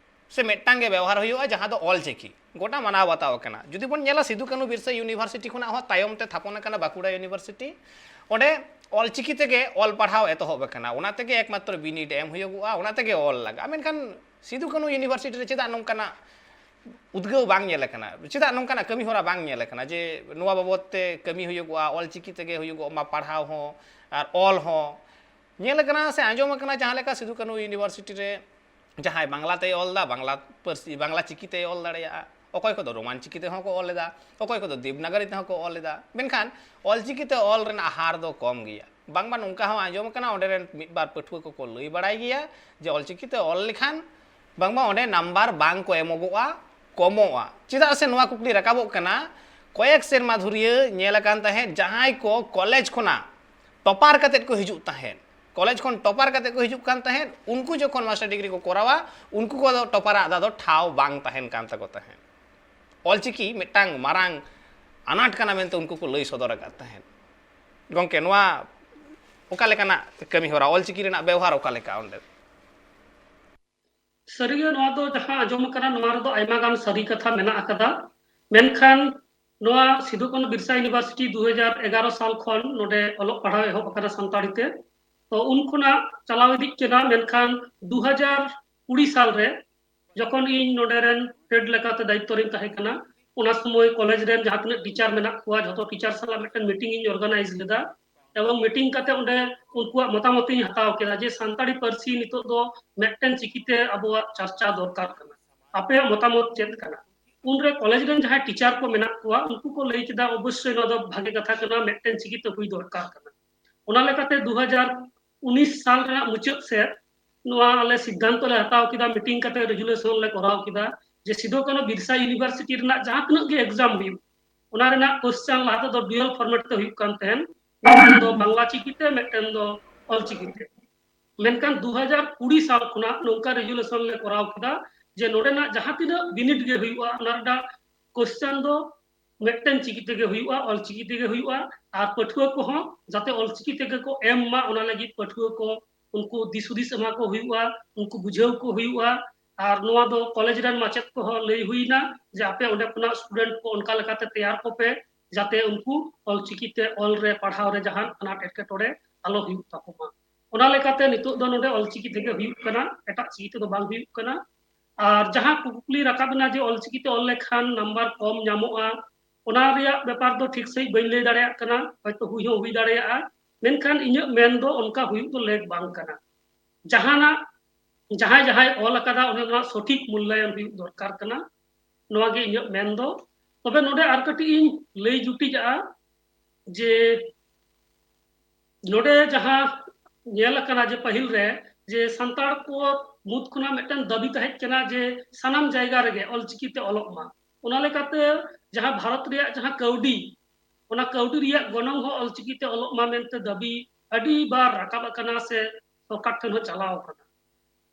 ᱥᱮ ᱢᱤᱫᱴᱟᱝ ᱜᱮ ᱵᱮᱣᱦᱟᱨ ᱦᱩᱭᱩᱜᱼᱟ, ᱡᱟᱦᱟᱸ ᱫᱚ ᱚᱞ ᱪᱤᱠᱤ᱾ ᱜᱚᱴᱟ ᱢᱟᱱᱟᱣ ᱵᱟᱛᱟᱣ ᱟᱠᱟᱱᱟ᱾ ᱡᱩᱫᱤ ᱵᱚᱱ ᱧᱮᱞᱟ, ᱥᱤᱫᱩ ᱠᱟᱹᱱᱦᱩ ᱵᱤᱨᱥᱟ university ᱠᱷᱚᱱᱟᱜ ᱦᱚᱸ ᱛᱟᱭᱚᱢ ᱛᱮ ᱛᱷᱟᱯᱚᱱ ᱟᱠᱟᱱᱟ ᱵᱟᱸᱠᱩᱲᱟ university, ᱚᱸᱰᱮ ᱚᱞ ᱪᱤᱠᱤ ᱛᱮᱜᱮ ᱚᱞ ᱯᱟᱲᱦᱟᱣ ᱮᱛᱚᱦᱚᱵ ᱟᱠᱟᱱᱟ, ᱚᱱᱟ ᱛᱮᱜᱮ ᱮᱠᱢᱟᱛᱨᱚ ᱵᱤᱱᱤᱰ ᱮᱢ ᱦᱩᱭᱩᱜᱚᱜᱼᱟ, ᱚᱱᱟ ᱛᱮᱜᱮ ᱚᱞ ᱞᱟᱜᱟᱜᱼᱟ᱾ ᱢᱮᱱᱠᱷᱟᱱ ᱥᱤᱫᱩ ᱠᱟᱹᱱᱦᱩ university ᱨᱮ ᱪᱮᱫᱟᱜ ᱱᱚᱝᱠᱟᱱᱟᱜ ᱩᱫᱽᱜᱟᱹᱣ ᱵᱟᱝ ᱧᱮᱞ ᱟᱠᱟᱱᱟ? ᱪᱮᱫᱟᱜ ᱱᱚᱝᱠᱟᱱᱟᱜ ᱠᱟᱹᱢᱤ ᱦᱚᱨᱟ ᱵᱟᱝ ᱧᱮᱞ ᱟᱠᱟᱱᱟ ᱡᱮ ᱱᱚᱣᱟ ᱵᱟᱵᱚᱫ ᱛᱮ ᱠᱟᱹᱢᱤ ᱦᱩᱭᱩᱜᱚᱜᱼᱟ, ᱚᱞ ᱪᱤᱠᱤ ᱛᱮᱜᱮ ᱦᱩᱭᱩᱜᱚᱜ ᱢᱟ ᱯᱟᱲᱦᱟᱣ ᱦᱚᱸ ᱟᱨ ᱚᱞ ᱦᱚᱸ? ᱧᱮᱞ ᱟᱠᱟᱱᱟ ᱥᱮ ᱟᱸᱡᱚᱢ ᱟᱠᱟᱱᱟ, ᱡᱟᱦᱟᱸ ᱞᱮᱠᱟ ᱥᱤᱫᱩ ᱠᱟᱹᱱᱦᱩ university ᱨᱮ ᱡᱟᱦᱟᱸᱭ ᱵᱟᱝᱞᱟ ᱛᱮᱭ ᱚᱞ ᱮᱫᱟ, ᱵᱟᱝᱞᱟ ᱯᱟᱹᱨᱥᱤ, ᱵᱟᱝᱞᱟ ᱪᱤᱠᱤ ᱛᱮᱭ ᱚᱞ ᱫᱟᱲᱮᱭᱟᱜᱼᱟ, ᱚᱠᱚᱭ ᱠᱚᱫᱚ ᱨᱳᱢᱟᱱ ᱪᱤᱠᱤ ᱛᱮᱦᱚᱸ ᱠᱚ ᱚᱞ ᱮᱫᱟ, ᱚᱠᱚᱭ ᱠᱚᱫᱚ ᱫᱮᱵᱽᱱᱟᱜᱚᱨᱤ ᱛᱮᱦᱚᱸ ᱠᱚ ᱚᱞ ᱮᱫᱟ᱾ ᱢᱮᱱᱠᱷᱟᱱ ᱚᱞ ᱪᱤᱠᱤ ᱛᱮ ᱚᱞ ᱨᱮᱱᱟᱜ ᱦᱟᱨ ᱫᱚ ᱠᱚᱢ ᱜᱮᱭᱟ᱾ ᱵᱟᱝᱢᱟ ᱱᱚᱝᱠᱟ ᱦᱚᱸ ᱟᱸᱡᱚᱢ ᱟᱠᱟᱱᱟ, ᱚᱸᱰᱮ ᱨᱮᱱ ᱢᱤᱫ ᱵᱟᱨ ᱯᱟᱹᱴᱷᱩᱣᱟᱹ ᱠᱚᱠᱚ ᱞᱟᱹᱭ ᱵᱟᱲᱟᱭ ᱜᱮᱭᱟ ᱡᱮ ᱚᱞ ᱪᱤᱠᱤ ᱛᱮ ᱚᱞ ᱞᱮᱠᱷᱟᱱ ᱵᱟᱝᱢᱟ ᱚᱸᱰᱮ ᱱᱟᱢᱵᱟᱨ ᱵᱟᱝ ᱠᱚ ᱮᱢᱚᱜᱚᱜᱼᱟ, ᱠᱚᱢᱚᱜᱼᱟ᱾ ᱪᱮᱫᱟᱜ ᱥᱮ ᱱᱚᱣᱟ ᱠᱩᱠᱞᱤ ᱨᱟᱠᱟᱵᱚᱜ ᱠᱟᱱᱟ, ᱠᱚᱭᱮᱠ ᱥᱮᱨᱢᱟ ᱫᱷᱩᱨᱤᱭᱟᱹ ᱧᱮᱞ ᱟᱠᱟᱱ ᱛᱟᱦᱮᱸᱫ, ᱡᱟᱦᱟᱸᱭ ᱠᱚ ᱠᱚᱞᱮᱡᱽ ᱠᱷᱚᱱᱟᱜ ᱴᱚᱯᱟᱨ ᱠᱟᱛᱮᱫ ᱠᱚ ᱦᱤᱡᱩᱜ ᱛᱟᱦᱮᱸᱫ, ᱠᱚᱞᱮᱡᱽ ᱠᱷᱚᱱ ᱴᱚᱯᱟᱨ ᱠᱟᱛᱮ ᱠᱚ ᱦᱤᱡᱩᱜ ᱠᱟᱱ ᱛᱟᱦᱮᱸᱫ, ᱩᱱᱠᱩ ᱡᱚᱠᱷᱚᱱ ᱢᱟᱥᱴᱟᱨ ᱰᱤᱜᱽᱨᱤ ᱠᱚ ᱠᱚᱨᱟᱣᱟ, ᱩᱱᱠᱩ ᱠᱚᱫᱚ ᱴᱚᱯᱟᱨᱟᱜ ᱫᱚ ᱟᱫᱚ ᱴᱷᱟᱶ ᱵᱟᱝ ᱛᱟᱦᱮᱱ ᱠᱟᱱ ᱛᱟᱠᱚ ᱛᱟᱦᱮᱸᱫ᱾ ᱚᱞᱪᱤᱠᱤ ᱢᱤᱫᱴᱟᱝ ᱢᱟᱨᱟᱝ ᱟᱱᱟᱴ ᱠᱟᱱᱟ ᱢᱮᱱᱛᱮ ᱩᱱᱠᱩ ᱠᱚ ᱞᱟᱹᱭ ᱥᱚᱫᱚᱨ ᱟᱠᱟᱫ ᱛᱟᱦᱮᱸᱫ᱾ ᱜᱚᱢᱠᱮ, ᱱᱚᱣᱟ ᱚᱠᱟ ᱞᱮᱠᱟᱱᱟᱜ ᱠᱟᱹᱢᱤ ᱦᱚᱨᱟ, ᱚᱞᱪᱤᱠᱤ ᱨᱮᱱᱟᱜ ᱵᱮᱣᱦᱟᱨ ᱚᱠᱟ ᱞᱮᱠᱟ ᱚᱸᱰᱮ? ᱥᱟᱹᱨᱤᱜᱮ ᱱᱚᱣᱟ ᱫᱚ ᱡᱟᱦᱟᱸ ᱟᱸᱡᱚᱢ ᱟᱠᱟᱱᱟ, ᱱᱚᱣᱟ ᱨᱮᱫᱚ ᱟᱭᱢᱟ ᱜᱟᱱ ᱥᱟᱹᱨᱤ ᱠᱟᱛᱷᱟ ᱢᱮᱱᱟᱜ ᱟᱠᱟᱫᱟ᱾ ᱢᱮᱱᱠᱷᱟᱱ ᱱᱚᱣᱟ ᱥᱤᱫᱩ ᱠᱟᱹᱱᱦᱩ ᱵᱤᱨᱥᱟ ᱤᱭᱩᱱᱤᱵᱷᱟᱨᱥᱤᱴᱤ ᱫᱩ ᱦᱟᱡᱟᱨ ᱮᱜᱟᱨᱚ ᱥᱟᱞ ᱠᱷᱚᱱ ᱱᱚᱰᱮ ᱚᱞᱚᱜ ᱯᱟᱲᱦᱟᱣ ᱮᱦᱚᱵ ᱟᱠᱟᱱᱟ ᱥᱟᱱᱛᱟᱲᱤ ᱛᱮ᱾ ᱛᱚ ᱩᱱ ᱠᱷᱚᱱᱟᱜ ᱪᱟᱞᱟᱣ ᱤᱫᱤᱜ ᱠᱟᱱᱟ, ᱢᱮᱱᱠᱷᱟᱱ ᱫᱩ ᱦᱟᱡᱟᱨ ᱠᱩᱲᱤ ᱥᱟᱞ ᱨᱮ ᱡᱚᱠᱷᱚᱱ ᱤᱧ ᱱᱚᱰᱮ ᱨᱮᱱ ᱦᱮᱰ ᱞᱮᱠᱟᱛᱮ ᱫᱟᱭᱤᱛᱛᱚ ᱨᱤᱧ ᱛᱟᱦᱮᱸ ᱠᱟᱱᱟ, ᱚᱱᱟ ᱥᱚᱢᱚᱭ ᱠᱚᱞᱮᱡᱽ ᱨᱮᱱ ᱡᱟᱦᱟᱸ ᱛᱤᱱᱟᱹᱜ ᱴᱤᱪᱟᱨ ᱢᱮᱱᱟᱜ ᱠᱚᱣᱟ, ᱡᱷᱚᱛᱚ ᱴᱤᱪᱟᱨ ᱥᱟᱞᱟᱜ ᱢᱤᱫᱴᱮᱱ ᱢᱤᱴᱤᱝ ᱤᱧ ᱚᱨᱜᱟᱱᱟᱭᱤᱡᱽ ᱞᱮᱫᱟ᱾ ᱮᱵᱚᱝ ᱢᱤᱴᱤᱝ ᱠᱟᱛᱮ ᱚᱸᱰᱮ ᱩᱱᱠᱩᱣᱟᱜ ᱢᱚᱛᱟᱢᱚᱛ ᱤᱧ ᱦᱟᱛᱟᱣ ᱠᱮᱫᱟ ᱡᱮ ᱥᱟᱱᱛᱟᱲᱤ ᱯᱟᱹᱨᱥᱤ ᱱᱤᱛᱚᱜ ᱫᱚ ᱢᱤᱫᱴᱮᱱ ᱪᱤᱠᱤᱛᱮ ᱟᱵᱚᱣᱟᱜ ᱪᱟᱨᱪᱟ ᱫᱚᱨᱠᱟᱨ ᱠᱟᱱᱟ, ᱟᱯᱮᱭᱟᱜ ᱢᱚᱛᱟᱢᱚᱛ ᱪᱮᱫ ᱠᱟᱱᱟ? ᱩᱱᱨᱮ ᱠᱚᱞᱮᱡᱽ ᱨᱮᱱ ᱡᱟᱦᱟᱸᱭ ᱴᱤᱪᱟᱨ ᱠᱚ ᱢᱮᱱᱟᱜ ᱠᱚᱣᱟ, ᱩᱱᱠᱩ ᱠᱚ ᱞᱟᱹᱭ ᱠᱮᱫᱟ, ᱚᱵᱚᱥᱥᱳᱭ ᱱᱚᱣᱟ ᱫᱚ ᱵᱷᱟᱜᱮ ᱠᱟᱛᱷᱟ ᱠᱟᱱᱟ, ᱢᱤᱫᱴᱮᱱ ᱪᱤᱠᱤᱛᱮ ᱦᱩᱭ ᱫᱚᱨᱠᱟᱨ ᱠᱟᱱᱟ᱾ ᱚᱱᱟ ᱞᱮᱠᱟᱛᱮ ᱫᱩ ᱦᱟᱡᱟᱨ ᱩᱱᱤᱥ ᱥᱟᱞ ᱨᱮᱱᱟᱜ ᱢᱩᱪᱟᱹᱫ ᱥᱮᱫ ᱱᱚᱣᱟ ᱟᱞᱮ ᱥᱤᱫᱽᱫᱷᱟᱱᱛᱚ ᱞᱮ ᱦᱟᱛᱟᱣ ᱠᱮᱫᱟ, ᱢᱤᱴᱤᱝ ᱠᱟᱛᱮ ᱨᱮᱡᱩᱞᱮᱥᱚᱱ ᱞᱮ ᱠᱚᱨᱟᱣ ᱠᱮᱫᱟ ᱡᱮ ᱥᱤᱫᱩ ᱠᱟᱹᱱᱦᱩ ᱵᱤᱨᱥᱟ ᱤᱭᱩᱱᱤᱵᱷᱟᱨᱥᱤᱴᱤ ᱨᱮᱱᱟᱜ ᱡᱟᱦᱟᱸ ᱛᱤᱱᱟᱹᱜ ᱜᱮ ᱮᱠᱡᱟᱢ ᱦᱩᱭᱩᱜ, ᱚᱱᱟ ᱨᱮᱱᱟᱜ ᱠᱚᱥᱪᱟᱱ ᱞᱟᱦᱟ ᱛᱮᱫᱚ ᱰᱩᱭᱟᱞ ᱯᱷᱚᱨᱢᱮᱴ ᱛᱮ ᱦᱩᱭᱩᱜ ᱠᱟᱱ ᱛᱟᱦᱮᱸᱱ, ᱢᱤᱫᱴᱮᱱ ᱫᱚ ᱵᱟᱝᱞᱟ ᱪᱤᱠᱤᱛᱮ, ᱢᱤᱫᱴᱮᱱ ᱫᱚ ᱚᱞᱪᱤᱠᱤᱛᱮ᱾ ᱢᱮᱱᱠᱷᱟᱱ ᱫᱩ ᱦᱟᱡᱟᱨ ᱠᱩᱲᱤ ᱥᱟᱞ ᱠᱷᱚᱱᱟᱜ ᱱᱚᱝᱠᱟ ᱨᱮᱡᱩᱞᱮᱥᱚᱱ ᱞᱮ ᱠᱚᱨᱟᱣ ᱠᱮᱫᱟ ᱡᱮ ᱱᱚᱰᱮᱱᱟᱜ ᱡᱟᱦᱟᱸ ᱛᱤᱱᱟᱹᱜ ᱵᱤᱱᱤᱰ ᱜᱮ ᱦᱩᱭᱩᱜᱼᱟ, ᱚᱱᱟ ᱨᱮᱱᱟᱜ ᱠᱚᱥᱪᱟᱱ ᱫᱚ ᱢᱤᱫᱴᱮᱱ ᱪᱤᱠᱤ ᱛᱮᱜᱮ ᱦᱩᱭᱩᱜᱼᱟ, ᱚᱞᱪᱤᱠᱤ ᱛᱮᱜᱮ ᱦᱩᱭᱩᱜᱼᱟ᱾ ᱟᱨ ᱯᱟᱹᱴᱷᱩᱣᱟᱹ ᱠᱚᱦᱚᱸ ᱡᱟᱛᱮ ᱚᱞᱪᱤᱠᱤ ᱛᱮᱜᱮ ᱠᱚ ᱮᱢ ᱢᱟ, ᱚᱱᱟ ᱞᱟᱹᱜᱤᱫ ᱯᱟᱹᱴᱷᱩᱣᱟᱹ ᱠᱚ ᱩᱱᱠᱩ ᱫᱤᱥ ᱦᱩᱫᱤᱥ ᱮᱢᱟ ᱠᱚ ᱦᱩᱭᱩᱜᱼᱟ, ᱩᱱᱠᱩ ᱵᱩᱡᱷᱟᱹᱣ ᱠᱚ ᱦᱩᱭᱩᱜᱼᱟ᱾ ᱟᱨ ᱱᱚᱣᱟ ᱫᱚ ᱠᱚᱞᱮᱡᱽ ᱨᱮᱱ ᱢᱟᱪᱮᱫ ᱠᱚᱦᱚᱸ ᱞᱟᱹᱭ ᱦᱩᱭᱱᱟ ᱡᱮ ᱟᱯᱮ ᱚᱸᱰᱮ ᱠᱷᱚᱱᱟᱜ ᱥᱴᱩᱰᱮᱱᱴ ᱠᱚ ᱚᱱᱠᱟ ᱞᱮᱠᱟᱛᱮ ᱛᱮᱭᱟᱨ ᱠᱚᱯᱮ ᱡᱟᱛᱮ ᱩᱱᱠᱩ ᱚᱞᱪᱤᱠᱤ ᱛᱮ ᱚᱞ ᱨᱮ ᱯᱟᱲᱦᱟᱣ ᱨᱮ ᱡᱟᱦᱟᱱ ᱟᱱᱟᱴ ᱮᱴᱠᱮᱴᱚᱬᱮ ᱟᱞᱚ ᱦᱩᱭᱩᱜ ᱛᱟᱠᱚ ᱢᱟ᱾ ᱚᱱᱟ ᱞᱮᱠᱟᱛᱮ ᱱᱤᱛᱚᱜ ᱫᱚ ᱱᱚᱰᱮ ᱚᱞᱪᱤᱠᱤ ᱛᱮᱜᱮ ᱦᱩᱭᱩᱜ ᱠᱟᱱᱟ, ᱮᱴᱟᱜ ᱪᱤᱠᱤ ᱛᱮᱫᱚ ᱵᱟᱝ ᱦᱩᱭᱩᱜ ᱠᱟᱱᱟ᱾ ᱟᱨ ᱡᱟᱦᱟᱸ ᱠᱩᱠᱞᱤ ᱨᱟᱠᱟᱵ ᱮᱱᱟ ᱡᱮ ᱚᱞᱪᱤᱠᱤ ᱛᱮ ᱚᱞ ᱞᱮᱠᱷᱟᱱ ᱱᱟᱢᱵᱟᱨ ᱠᱚᱢ ᱧᱟᱢᱚᱜᱼᱟ, ᱚᱱᱟ ᱨᱮᱭᱟᱜ ᱵᱮᱯᱟᱨ ᱫᱚ ᱴᱷᱤᱠ ᱥᱟᱺᱦᱤᱡ ᱵᱟᱹᱧ ᱞᱟᱹᱭ ᱫᱟᱲᱮᱭᱟᱜ ᱠᱟᱱᱟ, ᱦᱚᱭᱛᱳ ᱦᱩᱭ ᱦᱚᱸ ᱦᱩᱭ ᱫᱟᱲᱮᱭᱟᱜᱼᱟ, ᱢᱮᱱᱠᱷᱟᱱ ᱤᱧᱟᱹᱜ ᱢᱮᱱ ᱫᱚ ᱚᱱᱠᱟ ᱦᱩᱭᱩᱜ ᱫᱚ ᱞᱮᱠ ᱵᱟᱝ ᱠᱟᱱᱟ᱾ ᱡᱟᱦᱟᱱᱟᱜ, ᱡᱟᱦᱟᱸᱭ ᱡᱟᱦᱟᱸᱭ ᱚᱞ ᱟᱠᱟᱫᱟ ᱚᱱᱟ ᱨᱮᱱᱟᱜ ᱥᱚᱴᱷᱤᱠ ᱢᱩᱞᱞᱟᱭᱚᱱ ᱦᱩᱭᱩᱜ ᱫᱚᱨᱠᱟᱨ ᱠᱟᱱᱟ, ᱱᱚᱣᱟ ᱜᱮ ᱤᱧᱟᱹᱜ ᱢᱮᱱ ᱫᱚ᱾ ᱛᱚᱵᱮ ᱱᱚᱰᱮ ᱟᱨ ᱠᱟᱹᱴᱤᱡ ᱤᱧ ᱞᱟᱹᱭ ᱡᱩᱴᱤᱡᱟᱜᱼᱟ ᱡᱮ ᱱᱚᱰᱮ ᱡᱟᱦᱟᱸ ᱧᱮᱞ ᱟᱠᱟᱱᱟ ᱡᱮ ᱯᱟᱹᱦᱤᱞ ᱨᱮ ᱡᱮ ᱥᱟᱱᱛᱟᱲ ᱠᱚ ᱢᱩᱫᱽ ᱠᱷᱚᱱᱟᱜ ᱢᱤᱫᱴᱟᱝ ᱫᱟᱹᱵᱤ ᱛᱟᱦᱮᱸ ᱠᱟᱱᱟ ᱡᱮ ᱥᱟᱱᱟᱢ ᱡᱟᱭᱜᱟ ᱨᱮᱜᱮ ᱚᱞᱪᱤᱠᱤ ᱛᱮ ᱚᱞᱚᱜ ᱢᱟ᱾ ᱚᱱᱟ ᱞᱮᱠᱟᱛᱮ ᱡᱟᱦᱟᱸ ᱵᱷᱟᱨᱚᱛ ᱨᱮᱭᱟᱜ ᱡᱟᱦᱟᱸ ᱠᱟᱹᱣᱰᱤ, ᱚᱱᱟ ᱠᱟᱹᱣᱰᱤ ᱨᱮᱭᱟᱜ ᱜᱚᱱᱚᱝ ᱦᱚᱸ ᱚᱞᱪᱤᱠᱤ ᱛᱮ ᱚᱞᱚᱜ ᱢᱟ ᱢᱮᱱᱛᱮ ᱫᱟᱹᱵᱤ ᱟᱹᱰᱤ ᱵᱟᱨ ᱨᱟᱠᱟᱵ ᱟᱠᱟᱱᱟ ᱥᱮ ᱥᱚᱨᱠᱟᱨ ᱴᱷᱮᱱ ᱦᱚᱸ ᱪᱟᱞᱟᱣ ᱟᱠᱟᱱᱟ᱾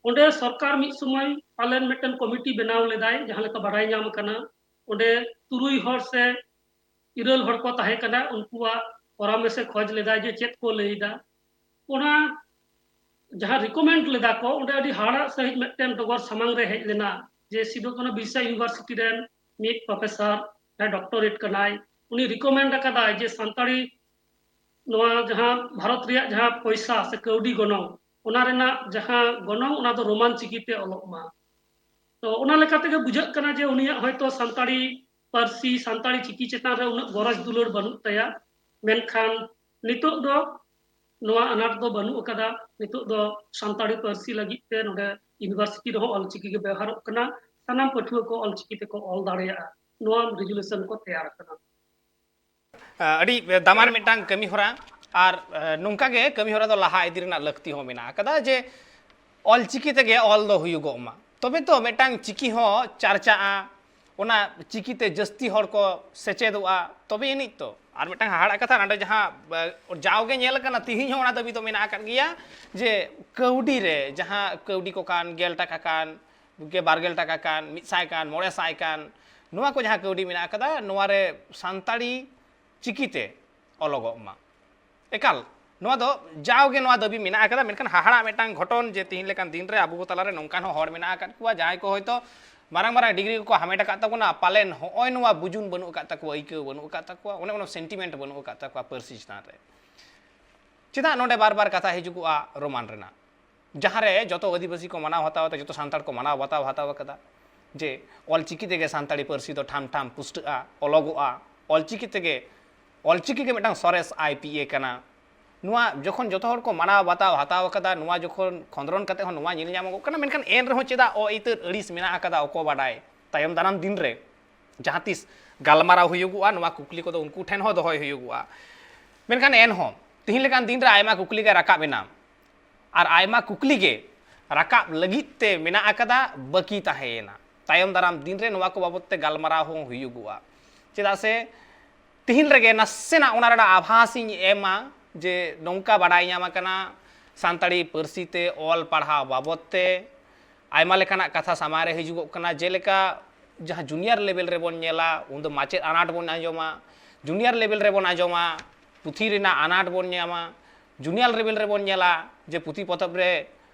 ᱚᱸᱰᱮ ᱥᱚᱨᱠᱟᱨ ᱢᱤᱫ ᱥᱚᱢᱚᱭ ᱯᱟᱞᱮᱱ ᱢᱤᱫᱴᱮᱱ ᱠᱚᱢᱤᱴᱤ ᱵᱮᱱᱟᱣ ᱞᱮᱫᱟᱭ, ᱡᱟᱦᱟᱸ ᱞᱮᱠᱟ ᱵᱟᱰᱟᱭ ᱧᱟᱢ ᱟᱠᱟᱱᱟ᱾ ᱚᱸᱰᱮ ᱛᱩᱨᱩᱭ ᱦᱚᱲ ᱥᱮ ᱤᱨᱟᱹᱞ ᱦᱚᱲ ᱠᱚ ᱛᱟᱦᱮᱸ ᱠᱟᱱᱟ, ᱩᱱᱠᱩᱣᱟᱜ ᱯᱚᱨᱟᱢᱮᱥ ᱮ ᱠᱷᱚᱡᱽ ᱞᱮᱫᱟ ᱡᱮ ᱪᱮᱫ ᱠᱚ ᱞᱟᱹᱭ ᱮᱫᱟ᱾ ᱚᱱᱟ ᱡᱟᱦᱟᱸ ᱨᱤᱠᱚᱢᱮᱱᱰ ᱞᱮᱫᱟ ᱠᱚ, ᱚᱸᱰᱮ ᱟᱹᱰᱤ ᱦᱟᱦᱟᱲᱟᱜ ᱥᱟᱹᱦᱤᱡ ᱢᱤᱫᱴᱮᱱ ᱰᱚᱜᱚᱨ ᱥᱟᱢᱟᱝ ᱨᱮ ᱦᱮᱡ ᱞᱮᱱᱟ ᱡᱮ ᱥᱤᱫᱩ ᱠᱟᱹᱱᱦᱩ ᱵᱤᱨᱥᱟ ᱤᱭᱩᱱᱤᱵᱷᱟᱨᱥᱤᱴᱤ ᱨᱮᱱ ᱢᱤᱫ ᱯᱨᱚᱯᱷᱮᱥᱚᱨ, ᱡᱟᱦᱟᱸᱭ ᱰᱚᱠᱴᱚᱨᱮᱴ ᱠᱟᱱᱟᱭ, ᱩᱱᱤ ᱨᱤᱠᱚᱢᱮᱱᱰ ᱟᱠᱟᱫᱟᱭ ᱡᱮ ᱥᱟᱱᱛᱟᱲᱤ, ᱱᱚᱣᱟ ᱡᱟᱦᱟᱸ ᱵᱷᱟᱨᱚᱛ ᱨᱮᱭᱟᱜ ᱡᱟᱦᱟᱸ ᱯᱚᱭᱥᱟ ᱥᱮ ᱠᱟᱹᱣᱰᱤ ᱜᱚᱱᱚᱝ, ᱚᱱᱟ ᱨᱮᱱᱟᱜ ᱡᱟᱦᱟᱸ ᱜᱚᱱᱚᱝ, ᱚᱱᱟ ᱫᱚ ᱨᱳᱢᱟᱱ ᱪᱤᱠᱤ ᱛᱮ ᱚᱞᱚᱜ ᱢᱟ᱾ ᱛᱚ ᱚᱱᱟ ᱞᱮᱠᱟ ᱛᱮᱜᱮ ᱵᱩᱡᱷᱟᱹᱜ ᱠᱟᱱᱟ ᱡᱮ ᱩᱱᱤᱭᱟᱜ ᱦᱚᱭᱛᱳ ᱥᱟᱱᱛᱟᱲᱤ ᱯᱟᱹᱨᱥᱤ, ᱥᱟᱱᱛᱟᱲᱤ ᱪᱤᱠᱤ ᱪᱮᱛᱟᱱ ᱨᱮ ᱩᱱᱟᱹᱜ ᱜᱚᱨᱚᱡᱽ ᱫᱩᱞᱟᱹᱲ ᱵᱟᱹᱱᱩᱜ ᱛᱟᱭᱟ᱾ ᱢᱮᱱᱠᱷᱟᱱ ᱱᱤᱛᱚᱜ ᱫᱚ ᱱᱚᱣᱟ ᱟᱱᱟᱴ ᱫᱚ ᱵᱟᱹᱱᱩᱜ ᱟᱠᱟᱫᱟ᱾ ᱱᱤᱛᱚᱜ ᱫᱚ ᱥᱟᱱᱛᱟᱲᱤ ᱯᱟᱹᱨᱥᱤ ᱞᱟᱹᱜᱤᱫ ᱛᱮ ᱱᱚᱰᱮ ᱤᱭᱩᱱᱤᱵᱷᱟᱨᱥᱤᱴᱤ ᱨᱮᱦᱚᱸ ᱚᱞᱪᱤᱠᱤ ᱜᱮ ᱵᱮᱣᱦᱟᱨᱚᱜ ᱠᱟᱱᱟ᱾ ᱥᱟᱱᱟᱢ ᱯᱟᱹᱴᱷᱩᱣᱟᱹ ᱠᱚ ᱚᱞᱪᱤᱠᱤ ᱛᱮᱠᱚ ᱚᱞ ᱫᱟᱲᱮᱭᱟᱜᱼᱟ, ᱱᱚᱣᱟ ᱨᱮᱡᱩᱞᱮᱥᱚᱱ ᱠᱚ ᱛᱮᱭᱟᱨ ᱟᱠᱟᱱᱟ᱾ ᱟᱹᱰᱤ ᱫᱟᱢᱟᱱ ᱢᱤᱫᱴᱟᱝ ᱠᱟᱹᱢᱤ ᱦᱚᱨᱟ᱾ ᱟᱨ ᱱᱚᱝᱠᱟ ᱜᱮ ᱠᱟᱹᱢᱤ ᱦᱚᱨᱟ ᱫᱚ ᱞᱟᱦᱟ ᱤᱫᱤ ᱨᱮᱱᱟᱜ ᱞᱟᱹᱠᱛᱤ ᱦᱚᱸ ᱢᱮᱱᱟᱜ ᱟᱠᱟᱫᱟ, ᱡᱮ ᱚᱞᱪᱤᱠᱤ ᱛᱮᱜᱮ ᱚᱞ ᱫᱚ ᱦᱩᱭᱩᱜᱚᱜ ᱢᱟ, ᱛᱚᱵᱮ ᱛᱚ ᱢᱤᱫᱴᱟᱝ ᱪᱤᱠᱤ ᱦᱚᱸ ᱪᱟᱨᱪᱟᱜᱼᱟ, ᱚᱱᱟ ᱪᱤᱠᱤ ᱛᱮ ᱡᱟᱹᱥᱛᱤ ᱦᱚᱲ ᱠᱚ ᱥᱮᱪᱮᱫᱚᱜᱼᱟ, ᱛᱚᱵᱮ ᱟᱹᱱᱤᱡ ᱛᱚ᱾ ᱟᱨ ᱢᱤᱫᱴᱟᱝ ᱦᱟᱦᱟᱲᱟᱜ ᱠᱟᱛᱷᱟ, ᱱᱚᱰᱮ ᱡᱟᱦᱟᱸ ᱡᱟᱣᱜᱮ ᱧᱮᱞ ᱟᱠᱟᱱᱟ, ᱛᱤᱦᱤᱧ ᱦᱚᱸ ᱚᱱᱟ ᱫᱟᱹᱵᱤ ᱫᱚ ᱢᱮᱱᱟᱜ ᱟᱠᱟᱫ ᱜᱮᱭᱟ ᱡᱮ ᱠᱟᱹᱣᱰᱤ ᱨᱮ, ᱡᱟᱦᱟᱸ ᱠᱟᱹᱣᱰᱤ ᱠᱚ ᱠᱟᱱ, ᱜᱮᱞ ᱴᱟᱠᱟ ᱠᱟᱱ, ᱜᱮ ᱵᱟᱨ ᱜᱮᱞ ᱴᱟᱠᱟ ᱠᱟᱱ, ᱢᱤᱫ ᱥᱟᱭ ᱠᱟᱱ, ᱢᱚᱬᱮ ᱥᱟᱭ ᱠᱟᱱ, ᱱᱚᱣᱟ ᱠᱚ ᱡᱟᱦᱟᱸ ᱠᱟᱹᱣᱰᱤ ᱢᱮᱱᱟᱜ ᱟᱠᱟᱫᱟ, ᱱᱚᱣᱟ ᱨᱮ ᱥᱟᱱᱛᱟᱲᱤ ᱪᱤᱠᱤ ᱛᱮ ᱚᱞᱚᱜᱚᱜ ᱢᱟ᱾ ᱮᱠᱟᱞ ᱱᱚᱣᱟ ᱫᱚ ᱡᱟᱣᱜᱮ ᱱᱚᱣᱟ ᱫᱟᱹᱵᱤ ᱢᱮᱱᱟᱜ ᱟᱠᱟᱫᱟ, ᱢᱮᱱᱠᱷᱟᱱ ᱦᱟᱦᱟᱲᱟᱜ ᱢᱤᱫᱴᱟᱝ ᱜᱷᱚᱴᱚᱱ ᱡᱮ ᱛᱤᱦᱤᱧ ᱞᱮᱠᱟᱱ ᱫᱤᱱ ᱨᱮ ᱟᱵᱚ ᱠᱚ ᱛᱟᱞᱟᱨᱮ ᱱᱚᱝᱠᱟᱱ ᱦᱚᱸ ᱦᱚᱲ ᱢᱮᱱᱟᱜ ᱟᱠᱟᱫ ᱠᱚᱣᱟ, ᱡᱟᱦᱟᱸᱭ ᱠᱚ ᱦᱚᱭᱛᱳ ᱢᱟᱨᱟᱝ ᱢᱟᱨᱟᱝ ᱰᱤᱜᱽᱨᱤ ᱠᱚᱠᱚ ᱦᱟᱢᱮᱴ ᱟᱠᱟᱫ ᱛᱟᱵᱚᱱᱟ, ᱯᱟᱞᱮᱱ ᱦᱚᱸᱜᱼᱚᱭ ᱱᱚᱣᱟ ᱵᱩᱡᱩᱱ ᱵᱟᱹᱱᱩᱜ ᱟᱠᱟᱫ ᱛᱟᱠᱚᱣᱟ, ᱟᱹᱭᱠᱟᱹᱣ ᱵᱟᱹᱱᱩᱜ ᱟᱠᱟᱫ ᱛᱟᱠᱚᱣᱟ, ᱚᱱᱮ ᱚᱱᱟ ᱥᱮᱱᱴᱤᱢᱮᱱᱴ ᱵᱟᱹᱱᱩᱜ ᱟᱠᱟᱫ ᱛᱟᱠᱚᱣᱟ ᱯᱟᱹᱨᱥᱤ ᱪᱮᱛᱟᱱ ᱨᱮ᱾ ᱪᱮᱫᱟᱜ ᱱᱚᱰᱮ ᱵᱟᱨ ᱵᱟᱨ ᱠᱟᱛᱷᱟ ᱦᱤᱡᱩᱜᱚᱜᱼᱟ ᱨᱳᱢᱟᱱ ᱨᱮᱱᱟᱜ, ᱡᱟᱦᱟᱸ ᱨᱮ ᱡᱚᱛᱚ ᱟᱹᱫᱤᱵᱟᱹᱥᱤ ᱠᱚ ᱢᱟᱱᱟᱣ ᱵᱟᱛᱟᱣ ᱟᱛᱮ, ᱡᱚᱛᱚ ᱥᱟᱱᱛᱟᱲ ᱠᱚ ᱢᱟᱱᱟᱣ ᱵᱟᱛᱟᱣ ᱦᱟᱛᱟᱣ ᱟᱠᱟᱫᱟ ᱡᱮ ᱚᱞᱪᱤᱠᱤ ᱛᱮᱜᱮ ᱥᱟᱱᱛᱟᱲᱤ ᱯᱟᱹᱨᱥᱤ ᱫᱚ ᱴᱷᱟᱢ ᱴᱷᱟᱢ ᱯᱩᱥᱴᱟᱹᱜᱼᱟ, ᱚᱞᱚᱜᱚᱜᱼᱟ, ᱚᱞᱪᱤᱠᱤ ᱛᱮᱜᱮ, ᱚᱞᱪᱤᱠᱤ ᱜᱮ ᱢᱤᱫᱴᱟᱝ ᱥᱚᱨᱮᱥ ᱟᱭ ᱯᱤ ᱮ ᱠᱟᱱᱟ᱾ ᱱᱚᱣᱟ ᱡᱚᱠᱷᱚᱱ ᱡᱚᱛᱚ ᱦᱚᱲ ᱠᱚ ᱢᱟᱱᱟᱣ ᱵᱟᱛᱟᱣ ᱦᱟᱛᱟᱣ ᱟᱠᱟᱫᱟ, ᱱᱚᱣᱟ ᱡᱚᱠᱷᱚᱱ ᱠᱷᱚᱸᱫᱽᱨᱚᱱ ᱠᱟᱛᱮ ᱦᱚᱸ ᱱᱚᱣᱟ ᱧᱮᱞ ᱧᱟᱢᱚᱜᱚᱜ ᱠᱟᱱᱟ, ᱢᱮᱱᱠᱷᱟᱱ ᱮᱱ ᱨᱮᱦᱚᱸ ᱪᱮᱫᱟᱜ ᱚ ᱟᱹᱭᱫᱟᱹᱨ ᱟᱹᱲᱤᱥ ᱢᱮᱱᱟᱜ ᱟᱠᱟᱫᱟ ᱚᱠᱚ ᱵᱟᱰᱟᱭ? ᱛᱟᱭᱚᱢ ᱫᱟᱨᱟᱢ ᱫᱤᱱ ᱨᱮ ᱡᱟᱦᱟᱸ ᱛᱤᱥ ᱜᱟᱞᱢᱟᱨᱟᱣ ᱦᱩᱭᱩᱜᱚᱜᱼᱟ, ᱱᱚᱣᱟ ᱠᱩᱠᱞᱤ ᱠᱚᱫᱚ ᱩᱱᱠᱩ ᱴᱷᱮᱱ ᱦᱚᱸ ᱫᱚᱦᱚᱭ ᱦᱩᱭᱩᱜᱚᱜᱼᱟ᱾ ᱢᱮᱱᱠᱷᱟᱱ ᱮᱱᱦᱚᱸ ᱛᱤᱦᱤᱧ ᱞᱮᱠᱟᱱ ᱫᱤᱱ ᱨᱮ ᱟᱭᱢᱟ ᱠᱩᱠᱞᱤ ᱜᱮ ᱨᱟᱠᱟᱵ ᱮᱱᱟ, ᱟᱨ ᱟᱭᱢᱟ ᱠᱩᱠᱞᱤ ᱜᱮ ᱨᱟᱠᱟᱵ ᱞᱟᱹᱜᱤᱫ ᱛᱮ ᱢᱮᱱᱟᱜ ᱟᱠᱟᱫᱟ, ᱵᱟᱹᱠᱤ ᱛᱟᱦᱮᱸᱭᱮᱱᱟ᱾ ᱛᱟᱭᱚᱢ ᱫᱟᱨᱟᱢ ᱫᱤᱱ ᱨᱮ ᱱᱚᱣᱟ ᱠᱚ ᱵᱟᱵᱚᱫ ᱛᱮ ᱜᱟᱞᱢᱟᱨᱟᱣ ᱦᱚᱸ ᱦᱩᱭᱩᱜᱚᱜᱼᱟ᱾ ᱪᱮᱫᱟᱜ ᱥᱮ ᱛᱤᱦᱤᱧ ᱨᱮᱜᱮ ᱱᱟᱥᱮᱱᱟᱜ ᱚᱱᱟ ᱨᱮᱱᱟᱜ ᱟᱵᱷᱟᱥ ᱤᱧ ᱮᱢᱟ, ᱡᱮ ᱱᱚᱝᱠᱟ ᱵᱟᱰᱟᱭ ᱧᱟᱢ ᱟᱠᱟᱱᱟ, ᱥᱟᱱᱛᱟᱲᱤ ᱯᱟᱹᱨᱥᱤ ᱛᱮ ᱚᱞ ᱯᱟᱲᱦᱟᱣ ᱵᱟᱵᱚᱫ ᱛᱮ ᱟᱭᱢᱟ ᱞᱮᱠᱟᱱᱟᱜ ᱠᱟᱛᱷᱟ ᱥᱟᱢᱟᱝ ᱨᱮ ᱦᱤᱡᱩᱜᱚᱜ ᱠᱟᱱᱟ, ᱡᱮᱞᱮᱠᱟ ᱡᱟᱦᱟᱸ ᱡᱩᱱᱤᱭᱟᱨ ᱞᱮᱵᱮᱞ ᱨᱮᱵᱚᱱ ᱧᱮᱞᱟ, ᱩᱱᱫᱚ ᱢᱟᱪᱮᱫ ᱟᱱᱟᱴ ᱵᱚᱱ ᱟᱸᱡᱚᱢᱟ, ᱡᱩᱱᱤᱭᱟᱨ ᱞᱮᱵᱮᱞ ᱨᱮᱵᱚᱱ ᱟᱸᱡᱚᱢᱟ, ᱯᱩᱛᱷᱤ ᱨᱮᱱᱟᱜ ᱟᱱᱟᱴ ᱵᱚᱱ ᱧᱟᱢᱟ, ᱡᱩᱱᱤᱭᱟᱨ ᱞᱮᱵᱮᱞ ᱨᱮᱵᱚᱱ ᱧᱮᱞᱟ ᱡᱮ ᱯᱩᱛᱷᱤ ᱯᱚᱛᱚᱵ ᱨᱮ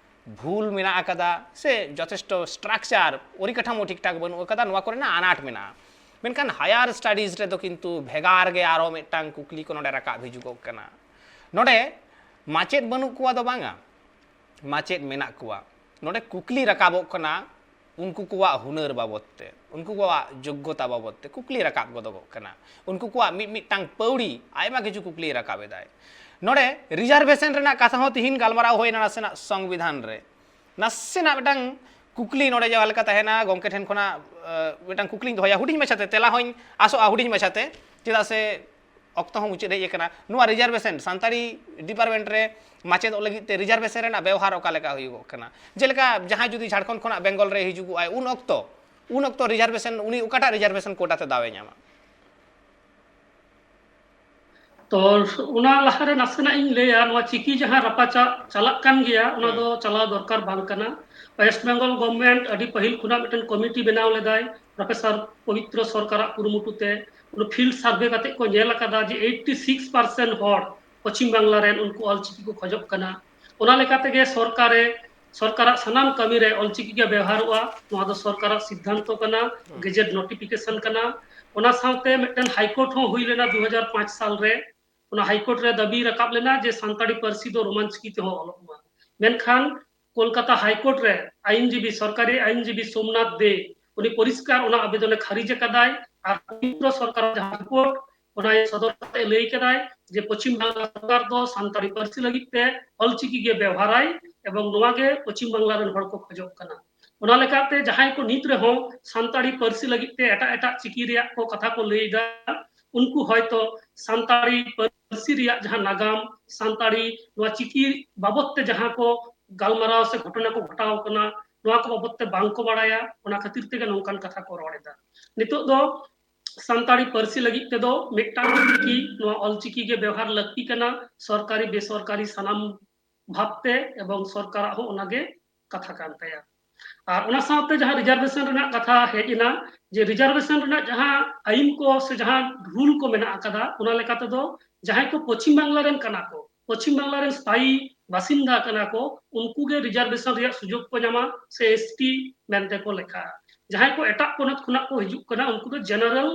ᱵᱷᱩᱞ ᱢᱮᱱᱟᱜ ᱟᱠᱟᱫᱟ ᱥᱮ ᱡᱚᱛᱷᱮᱥᱴᱚ ᱥᱴᱨᱟᱠᱪᱟᱨ, ᱯᱚᱨᱤᱠᱟᱴᱷᱟᱢᱳ ᱴᱷᱤᱠ ᱴᱷᱟᱠ ᱵᱟᱹᱱᱩᱜ ᱟᱠᱟᱫᱟ, ᱱᱚᱣᱟ ᱠᱚᱨᱮᱱᱟᱜ ᱟᱱᱟᱴ ᱢᱮᱱᱟᱜᱼᱟ᱾ ᱢᱮᱱᱠᱷᱟᱱ ᱦᱟᱭᱟᱨ ᱥᱴᱟᱰᱤᱡᱽ ᱨᱮᱫᱚ ᱠᱤᱱᱛᱩ ᱵᱷᱮᱜᱟᱨ ᱜᱮ ᱟᱨᱚ ᱢᱤᱫᱴᱟᱝ ᱠᱩᱠᱞᱤ ᱠᱚ ᱱᱚᱰᱮ ᱨᱟᱠᱟᱵ ᱦᱤᱡᱩᱜᱚᱜ ᱠᱟᱱᱟ᱾ ᱱᱚᱰᱮ ᱢᱟᱪᱮᱫ ᱵᱟᱹᱱᱩᱜ ᱠᱚᱣᱟ ᱫᱚ ᱵᱟᱝᱟ, ᱢᱟᱪᱮᱫ ᱢᱮᱱᱟᱜ ᱠᱚᱣᱟ᱾ ᱱᱚᱰᱮ ᱠᱩᱠᱞᱤ ᱨᱟᱠᱟᱵᱚᱜ ᱠᱟᱱᱟ ᱩᱱᱠᱩ ᱠᱚᱣᱟᱜ ᱦᱩᱱᱟᱹᱨ ᱵᱟᱵᱚᱫ ᱛᱮ, ᱩᱱᱠᱩ ᱠᱚᱣᱟᱜ ᱡᱳᱜᱽᱜᱚᱛᱟ ᱵᱟᱵᱚᱫ ᱛᱮ ᱠᱩᱠᱞᱤ ᱨᱟᱠᱟᱵ ᱜᱚᱫᱚᱜᱚᱜ ᱠᱟᱱᱟ᱾ ᱩᱱᱠᱩ ᱠᱚᱣᱟᱜ ᱢᱤᱫ ᱢᱤᱫᱴᱟᱝ ᱯᱟᱹᱣᱲᱤ ᱟᱭᱢᱟ ᱠᱤᱪᱷᱩ ᱠᱩᱠᱞᱤᱭ ᱨᱟᱠᱟᱵ ᱮᱫᱟᱭ᱾ ᱱᱚᱰᱮ ᱨᱤᱡᱟᱨᱵᱷᱮᱥᱚᱱ ᱨᱮᱱᱟᱜ ᱠᱟᱛᱷᱟ ᱦᱚᱸ ᱛᱤᱦᱤᱧ ᱜᱟᱞᱢᱟᱨᱟᱣ ᱦᱩᱭᱱᱟ ᱱᱟᱥᱮᱱᱟᱜ ᱥᱚᱝᱵᱤᱫᱷᱟᱱ ᱨᱮ᱾ ᱱᱟᱥᱮᱱᱟᱜ ᱢᱤᱫᱴᱟᱝ ᱠᱩᱠᱞᱤ ᱱᱚᱰᱮ ᱡᱟᱦᱟᱸ ᱞᱮᱠᱟ ᱛᱟᱦᱮᱱᱟ, ᱜᱚᱢᱠᱮ ᱴᱷᱮᱱ ᱠᱷᱚᱱᱟᱜ, ᱮ, ᱢᱤᱫᱴᱟᱝ ᱠᱩᱠᱞᱤᱧ ᱫᱚᱦᱚᱭᱟ, ᱦᱩᱰᱤᱧ ᱢᱟᱪᱷᱟᱛᱮ, ᱛᱮᱞᱟ ᱦᱚᱸᱧ ᱟᱥᱚᱜᱼᱟ ᱦᱩᱰᱤᱧ ᱢᱟᱪᱷᱟᱛᱮ, ᱪᱮᱫᱟᱜ ᱥᱮ ᱚᱠᱛᱚ ᱦᱚᱸ ᱢᱩᱪᱟᱹᱫ ᱦᱮᱡ ᱟᱠᱟᱱᱟ᱾ ᱱᱚᱣᱟ ᱨᱤᱡᱟᱨᱵᱷᱮᱥᱚᱱ, ᱥᱟᱱᱛᱟᱲᱤ ᱰᱤᱯᱟᱨᱴᱢᱮᱱᱴ ᱨᱮ ᱢᱟᱪᱮᱫᱚᱜ ᱞᱟᱹᱜᱤᱫ ᱛᱮ ᱨᱤᱡᱟᱨᱵᱷᱮᱥᱚᱱ ᱨᱮᱱᱟᱜ ᱵᱮᱣᱦᱟᱨ ᱚᱠᱟ ᱞᱮᱠᱟ ᱦᱩᱭᱩᱜᱚᱜ ᱠᱟᱱᱟ? ᱡᱮᱞᱮᱠᱟ ᱡᱟᱦᱟᱸᱭ ᱡᱩᱫᱤ ᱡᱷᱟᱲᱠᱷᱚᱸᱰ ᱠᱷᱚᱱᱟᱜ ᱵᱮᱝᱜᱚᱞ ᱨᱮ ᱦᱤᱡᱩᱜᱚᱜᱼᱟᱭ, ᱩᱱ ᱚᱠᱛᱚ, ᱩᱱ ᱚᱠᱛᱚ ᱨᱤᱡᱟᱨᱵᱷᱮᱥᱚᱱ, ᱩᱱᱤ ᱚᱠᱟᱴᱟᱜ ᱨᱤᱡᱟᱨᱵᱷᱮᱥᱚᱱ ᱠᱳᱴᱟ ᱛᱮ ᱫᱟᱣ ᱮ ᱧᱟᱢᱟ? ᱛᱚ, ᱚᱱᱟ ᱞᱟᱦᱟᱨᱮ ᱱᱟᱥᱮᱱᱟᱜ ᱤᱧ ᱞᱟᱹᱭᱟ, ᱱᱚᱣᱟ ᱪᱤᱠᱤ ᱡᱟᱦᱟᱸ ᱨᱟᱯᱟᱪᱟᱜ ᱪᱟᱞᱟᱜ ᱠᱟᱱ ᱜᱮᱭᱟ, ᱚᱱᱟ ᱫᱚ ᱪᱟᱞᱟᱣ ᱫᱚᱨᱠᱟᱨ ᱵᱟᱝ ᱠᱟᱱᱟ᱾ ᱳᱭᱮᱥᱴ ᱵᱮᱝᱜᱚᱞ ᱜᱚᱵᱷᱢᱮᱱᱴ ᱟᱹᱰᱤ ᱯᱟᱹᱦᱤᱞ ᱠᱷᱚᱱᱟᱜ ᱢᱤᱫᱴᱮᱱ ᱠᱚᱢᱤᱴᱤ ᱵᱮᱱᱟᱣ ᱞᱮᱫᱟᱭ, ᱯᱨᱚᱯᱷᱮᱥᱚᱨ ᱯᱚᱵᱤᱛᱨᱚ ᱥᱚᱨᱠᱟᱨᱟᱜ ᱠᱩᱨᱩᱢᱩᱴᱩ ᱛᱮ᱾ ᱩᱱᱤ ᱯᱷᱤᱞᱰ ᱥᱟᱨᱵᱷᱮ ᱠᱟᱛᱮ ᱠᱚ ᱧᱮᱞ ᱟᱠᱟᱫᱟ ᱡᱮ ᱮᱭᱤᱴᱤ ᱥᱤᱠᱥ ᱯᱟᱨᱥᱮᱱᱴ ᱦᱚᱲ ᱯᱚᱪᱷᱤᱢ ᱵᱟᱝᱞᱟ ᱨᱮᱱ ᱩᱱᱠᱩ ᱚᱞᱪᱤᱠᱤ ᱠᱚ ᱠᱷᱚᱡᱚᱜ ᱠᱟᱱᱟ᱾ ᱚᱱᱟ ᱞᱮᱠᱟ ᱛᱮᱜᱮ ᱥᱚᱨᱠᱟᱨᱮ, ᱥᱚᱨᱠᱟᱨᱟᱜ ᱥᱟᱱᱟᱢ ᱠᱟᱹᱢᱤ ᱨᱮ ᱚᱞᱪᱤᱠᱤ ᱜᱮ ᱵᱮᱣᱦᱟᱨᱚᱜᱼᱟ᱾ ᱱᱚᱣᱟ ᱫᱚ ᱥᱚᱨᱠᱟᱨᱟᱜ ᱥᱤᱫᱽᱫᱷᱟᱱᱛᱚ ᱠᱟᱱᱟ, ᱜᱮᱡᱮᱴ ᱱᱳᱴᱤᱯᱷᱤᱠᱮᱥᱚᱱ ᱠᱟᱱᱟ᱾ ᱚᱱᱟ ᱥᱟᱶᱛᱮ ᱢᱤᱫᱴᱮᱱ ᱦᱟᱭᱠᱳᱨᱴ ᱦᱚᱸ ᱦᱩᱭ ᱞᱮᱱᱟ ᱫᱩ ᱦᱟᱡᱟᱨ ᱯᱟᱸᱪ ᱥᱟᱞ ᱨᱮ᱾ ᱚᱱᱟ ᱦᱟᱭᱠᱳᱨᱴ ᱨᱮ ᱫᱟᱹᱵᱤ ᱨᱟᱠᱟᱵ ᱞᱮᱱᱟ ᱡᱮ ᱥᱟᱱᱛᱟᱲᱤ ᱯᱟᱹᱨᱥᱤ ᱫᱚ ᱨᱳᱢᱟᱱ ᱪᱤᱠᱤ ᱛᱮᱦᱚᱸ ᱚᱞᱚᱜ ᱢᱟ᱾ ᱢᱮᱱᱠᱷᱟᱱ ᱠᱳᱞᱠᱟᱛᱟ ᱦᱟᱭᱠᱳᱨᱴ ᱨᱮ ᱟᱭᱤᱱᱡᱤᱵᱤ, ᱥᱚᱨᱠᱟᱨᱤ ᱟᱭᱤᱱᱡᱤᱵᱤ ᱥᱳᱢᱱᱟᱛᱷ ᱫᱮ, ᱩᱱᱤ ᱯᱚᱨᱤᱥᱠᱟᱨ ᱚᱱᱟ ᱟᱵᱮᱫᱚᱱᱮ ᱠᱷᱟᱨᱤᱡ ᱟᱠᱟᱫᱟᱭ᱾ ᱟᱨ ᱠᱮᱱᱫᱨᱚ ᱥᱚᱨᱠᱟᱨ ᱡᱟᱦᱟᱸ ᱨᱤᱯᱳᱨᱴ, ᱚᱱᱟ ᱥᱚᱫᱚᱨ ᱠᱟᱛᱮ ᱞᱟᱹᱭ ᱠᱮᱫᱟᱭ ᱡᱮ ᱯᱚᱪᱷᱤᱢ ᱵᱟᱝᱞᱟ ᱥᱚᱨᱠᱟᱨ ᱫᱚ ᱥᱟᱱᱛᱟᱲᱤ ᱯᱟᱹᱨᱥᱤ ᱞᱟᱹᱜᱤᱫ ᱛᱮ ᱚᱞᱪᱤᱠᱤ ᱜᱮ ᱵᱮᱣᱦᱟᱨᱟᱭ ᱮᱵᱚᱝ ᱱᱚᱣᱟ ᱜᱮ ᱯᱚᱪᱷᱤᱢ ᱵᱟᱝᱞᱟ ᱨᱮᱱ ᱦᱚᱲ ᱠᱚ ᱠᱷᱚᱡᱚᱜ ᱠᱟᱱᱟ᱾ ᱚᱱᱟ ᱞᱮᱠᱟᱛᱮ ᱡᱟᱦᱟᱸᱭ ᱠᱚ ᱱᱤᱛ ᱨᱮᱦᱚᱸ ᱥᱟᱱᱛᱟᱲᱤ ᱯᱟᱹᱨᱥᱤ ᱞᱟᱹᱜᱤᱫ ᱛᱮ ᱮᱴᱟᱜ ᱮᱴᱟᱜ ᱪᱤᱠᱤ ᱨᱮᱭᱟᱜ ᱠᱚ ᱠᱟᱛᱷᱟ ᱠᱚ ᱞᱟᱹᱭ ᱮᱫᱟ, ᱩᱱᱠᱩ ᱦᱚᱭᱛᱚ ᱥᱟᱱᱛᱟᱲᱤ ᱯᱟᱹᱨᱥᱤ ᱨᱮᱭᱟᱜ ᱡᱟᱦᱟᱸ ᱱᱟᱜᱟᱢ, ᱥᱟᱱᱛᱟᱲᱤ ᱱᱚᱣᱟ ᱪᱤᱠᱤ ᱵᱟᱵᱚᱫ ᱛᱮ ᱡᱟᱦᱟᱸ ᱠᱚ ᱜᱟᱞᱢᱟᱨᱟᱣ ᱥᱮ ᱜᱷᱚᱴᱚᱱᱟ ᱠᱚ ᱜᱷᱚᱴᱟᱣ ᱠᱟᱱᱟ, ᱱᱚᱣᱟ ᱠᱚ ᱵᱟᱵᱚᱫ ᱛᱮ ᱵᱟᱝ ᱠᱚ ᱵᱟᱲᱟᱭᱟ, ᱚᱱᱟ ᱠᱷᱟᱹᱛᱤᱨ ᱛᱮᱜᱮ ᱱᱚᱝᱠᱟᱱ ᱠᱟᱛᱷᱟ ᱠᱚ ᱨᱚᱲ ᱮᱫᱟ᱾ ᱱᱤᱛᱚᱜ ᱫᱚ ᱥᱟᱱᱛᱟᱲᱤ ᱯᱟᱹᱨᱥᱤ ᱞᱟᱹᱜᱤᱫ ᱛᱮᱫᱚ ᱢᱤᱫᱴᱟᱝ ᱪᱤᱠᱤ, ᱱᱚᱣᱟ ᱚᱞᱪᱤᱠᱤ ᱜᱮ ᱵᱮᱣᱦᱟᱨ ᱞᱟᱹᱠᱛᱤ ᱠᱟᱱᱟ, ᱥᱚᱨᱠᱟᱨᱤ ᱵᱮᱥᱚᱨᱠᱟᱨᱤ ᱥᱟᱱᱟᱢ ᱵᱷᱟᱵᱽᱛᱮ, ᱮᱵᱚᱝ ᱥᱚᱨᱠᱟᱨᱟᱜ ᱦᱚᱸ ᱚᱱᱟᱜᱮ ᱠᱟᱛᱷᱟ ᱠᱟᱱ ᱛᱟᱭᱟ᱾ ᱟᱨ ᱚᱱᱟ ᱥᱟᱶᱛᱮ ᱡᱟᱦᱟᱸ ᱨᱤᱡᱟᱨᱵᱷᱮᱥᱚᱱ ᱨᱮᱱᱟᱜ ᱠᱟᱛᱷᱟ ᱦᱮᱡ ᱮᱱᱟ, ᱡᱮ ᱨᱤᱡᱟᱨᱵᱷᱮᱥᱚᱱ ᱨᱮᱱᱟᱜ ᱡᱟᱦᱟᱸ ᱟᱹᱭᱤᱱ ᱠᱚ ᱥᱮ ᱡᱟᱦᱟᱸ ᱨᱩᱞ ᱠᱚ ᱢᱮᱱᱟᱜ ᱟᱠᱟᱫᱟ, ᱚᱱᱟ ᱞᱮᱠᱟ ᱛᱮᱫᱚ ᱡᱟᱦᱟᱸᱭ ᱠᱚ ᱯᱚᱪᱷᱤᱢ ᱵᱟᱝᱞᱟ ᱨᱮᱱ ᱠᱟᱱᱟ ᱠᱚ, ᱯᱚᱪᱷᱤᱢ ᱵᱟᱝᱞᱟ ᱨᱮᱱ ᱥᱛᱷᱟᱭᱤ ᱵᱟᱥᱤᱱᱫᱟ ᱠᱟᱱᱟ ᱠᱚ, ᱩᱱᱠᱩ ᱜᱮ ᱨᱤᱡᱟᱨᱵᱷᱮᱥᱚᱱ ᱨᱮᱭᱟᱜ ᱥᱩᱡᱳᱜᱽ ᱠᱚ ᱧᱟᱢᱟ ᱥᱮ ᱮᱥᱴᱤ ᱢᱮᱱᱛᱮ ᱠᱚ ᱞᱮᱠᱷᱟᱜᱼᱟ᱾ ᱡᱟᱦᱟᱸᱭ ᱠᱚ ᱮᱴᱟᱜ ᱯᱚᱱᱚᱛ ᱠᱷᱚᱱᱟᱜ ᱠᱚ ᱦᱤᱡᱩᱜ ᱠᱟᱱᱟ, ᱩᱱᱠᱩ ᱫᱚ ᱡᱮᱱᱟᱨᱮᱞ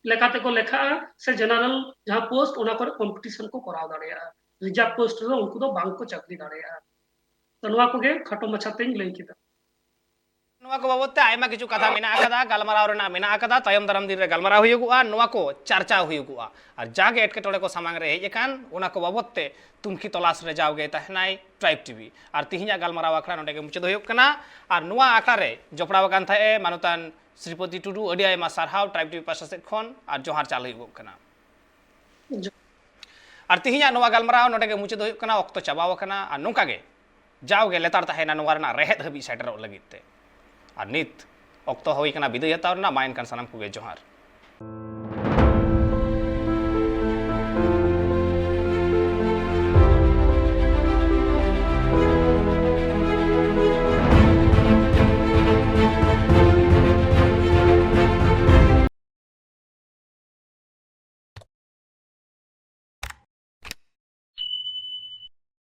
ᱞᱮᱠᱟᱛᱮ ᱠᱚ ᱞᱮᱠᱷᱟᱜᱼᱟ, ᱥᱮ ᱡᱮᱱᱟᱨᱮᱞ ᱡᱟᱦᱟᱸ ᱯᱳᱥᱴ, ᱚᱱᱟ ᱠᱚᱨᱮ ᱠᱚᱢᱯᱤᱴᱤᱥᱚᱱ ᱠᱚ ᱠᱚᱨᱟᱣ ᱫᱟᱲᱮᱭᱟᱜᱼᱟ᱾ ᱨᱤᱡᱟᱨᱵᱷ ᱯᱳᱥᱴ ᱨᱮᱫᱚ ᱩᱱᱠᱩ ᱫᱚ ᱵᱟᱝ ᱠᱚ ᱪᱟᱹᱠᱨᱤ ᱫᱟᱲᱮᱭᱟᱜᱼᱟ᱾ ᱛᱚ, ᱱᱚᱣᱟ ᱠᱚᱜᱮ ᱠᱷᱟᱴᱚ ᱢᱟᱪᱷᱟ ᱛᱮᱧ ᱞᱟᱹᱭ ᱠᱮᱫᱟ᱾ ᱱᱚᱣᱟ ᱠᱚ ᱵᱟᱵᱚᱫ ᱛᱮ ᱟᱭᱢᱟ ᱠᱤᱪᱷᱩ ᱠᱟᱛᱷᱟ ᱢᱮᱱᱟᱜ ᱟᱠᱟᱫᱟ, ᱜᱟᱞᱢᱟᱨᱟᱣ ᱨᱮᱱᱟᱜ ᱢᱮᱱᱟᱜ ᱟᱠᱟᱫᱟ, ᱛᱟᱭᱚᱢ ᱫᱟᱨᱟᱢ ᱫᱤᱱ ᱨᱮ ᱜᱟᱞᱢᱟᱨᱟᱣ ᱦᱩᱭᱩᱜᱼᱟ, ᱱᱚᱣᱟ ᱠᱚ ᱪᱟᱨᱪᱟᱣ ᱦᱩᱭᱩᱜᱼᱟ᱾ ᱟᱨ ᱡᱟᱜᱮ ᱮᱴᱠᱮᱴᱚᱬᱮ ᱠᱚ ᱥᱟᱢᱟᱝ ᱨᱮ ᱦᱮᱡ ᱟᱠᱟᱱ, ᱚᱱᱟ ᱠᱚ ᱵᱟᱵᱚᱫ ᱛᱮ ᱛᱩᱱᱠᱷᱤ ᱛᱚᱞᱟᱥ ᱨᱮ ᱡᱟᱣᱜᱮ ᱛᱟᱦᱮᱱᱟᱭ ᱴᱨᱟᱭᱤᱵᱽ ᱴᱤᱵᱷᱤ᱾ ᱟᱨ ᱛᱤᱦᱤᱧᱟᱜ ᱜᱟᱞᱢᱟᱨᱟᱣ ᱟᱠᱷᱲᱟ ᱱᱚᱰᱮ ᱜᱮ ᱢᱩᱪᱟᱹᱫ ᱦᱩᱭᱩᱜ ᱠᱟᱱᱟ᱾ ᱟᱨ ᱱᱚᱣᱟ ᱟᱠᱷᱲᱟ ᱨᱮ ᱡᱚᱯᱲᱟᱣ ᱟᱠᱟᱱ ᱛᱟᱦᱮᱸ ᱢᱟᱱᱚᱛᱟᱱ ᱥᱨᱤᱯᱚᱛᱤ ᱴᱩᱰᱩ, ᱟᱹᱰᱤ ᱟᱭᱢᱟ ᱥᱟᱨᱦᱟᱣ ᱴᱨᱟᱭᱤᱵᱽ ᱴᱤᱵᱷᱤ ᱯᱟᱦᱴᱟ ᱥᱮᱫ ᱠᱷᱚᱱ, ᱟᱨ ᱡᱚᱦᱟᱨ ᱪᱟᱞ ᱦᱩᱭᱩᱜᱚᱜ ᱠᱟᱱᱟ᱾ ᱟᱨ ᱛᱤᱦᱤᱧᱟᱜ ᱱᱚᱣᱟ ᱜᱟᱞᱢᱟᱨᱟᱣ ᱱᱚᱰᱮ ᱜᱮ ᱢᱩᱪᱟᱹᱫ ᱦᱩᱭᱩᱜ ᱠᱟᱱᱟ, ᱚᱠᱛᱚ ᱪᱟᱵᱟᱣ ᱟᱠᱟᱱᱟ᱾ ᱟᱨ ᱱᱚᱝᱠᱟ ᱜᱮ ᱡᱟᱣᱜᱮ ᱞᱮᱛᱟᱲ ᱛᱟᱦᱮᱱᱟ ᱱᱚᱣᱟ ᱨᱮᱱᱟᱜ ᱨᱮᱦᱮᱫ ᱦᱟᱹᱵᱤᱡ ᱥᱮᱴᱮᱨᱚᱜ ᱞᱟᱹᱜᱤᱫ ᱛᱮ᱾ ᱟᱨ ᱱᱤᱛ ᱚᱠᱛᱚ ᱦᱩᱭ ᱠᱟᱱᱟ ᱵᱤᱫᱟᱹᱭ ᱦᱟᱛᱟᱣ ᱨᱮᱱᱟᱜ᱾ ᱢᱟ ᱮᱱᱠᱷᱟᱱ ᱥᱟᱱᱟᱢ ᱠᱚᱜᱮ ᱡᱚᱦᱟᱨ᱾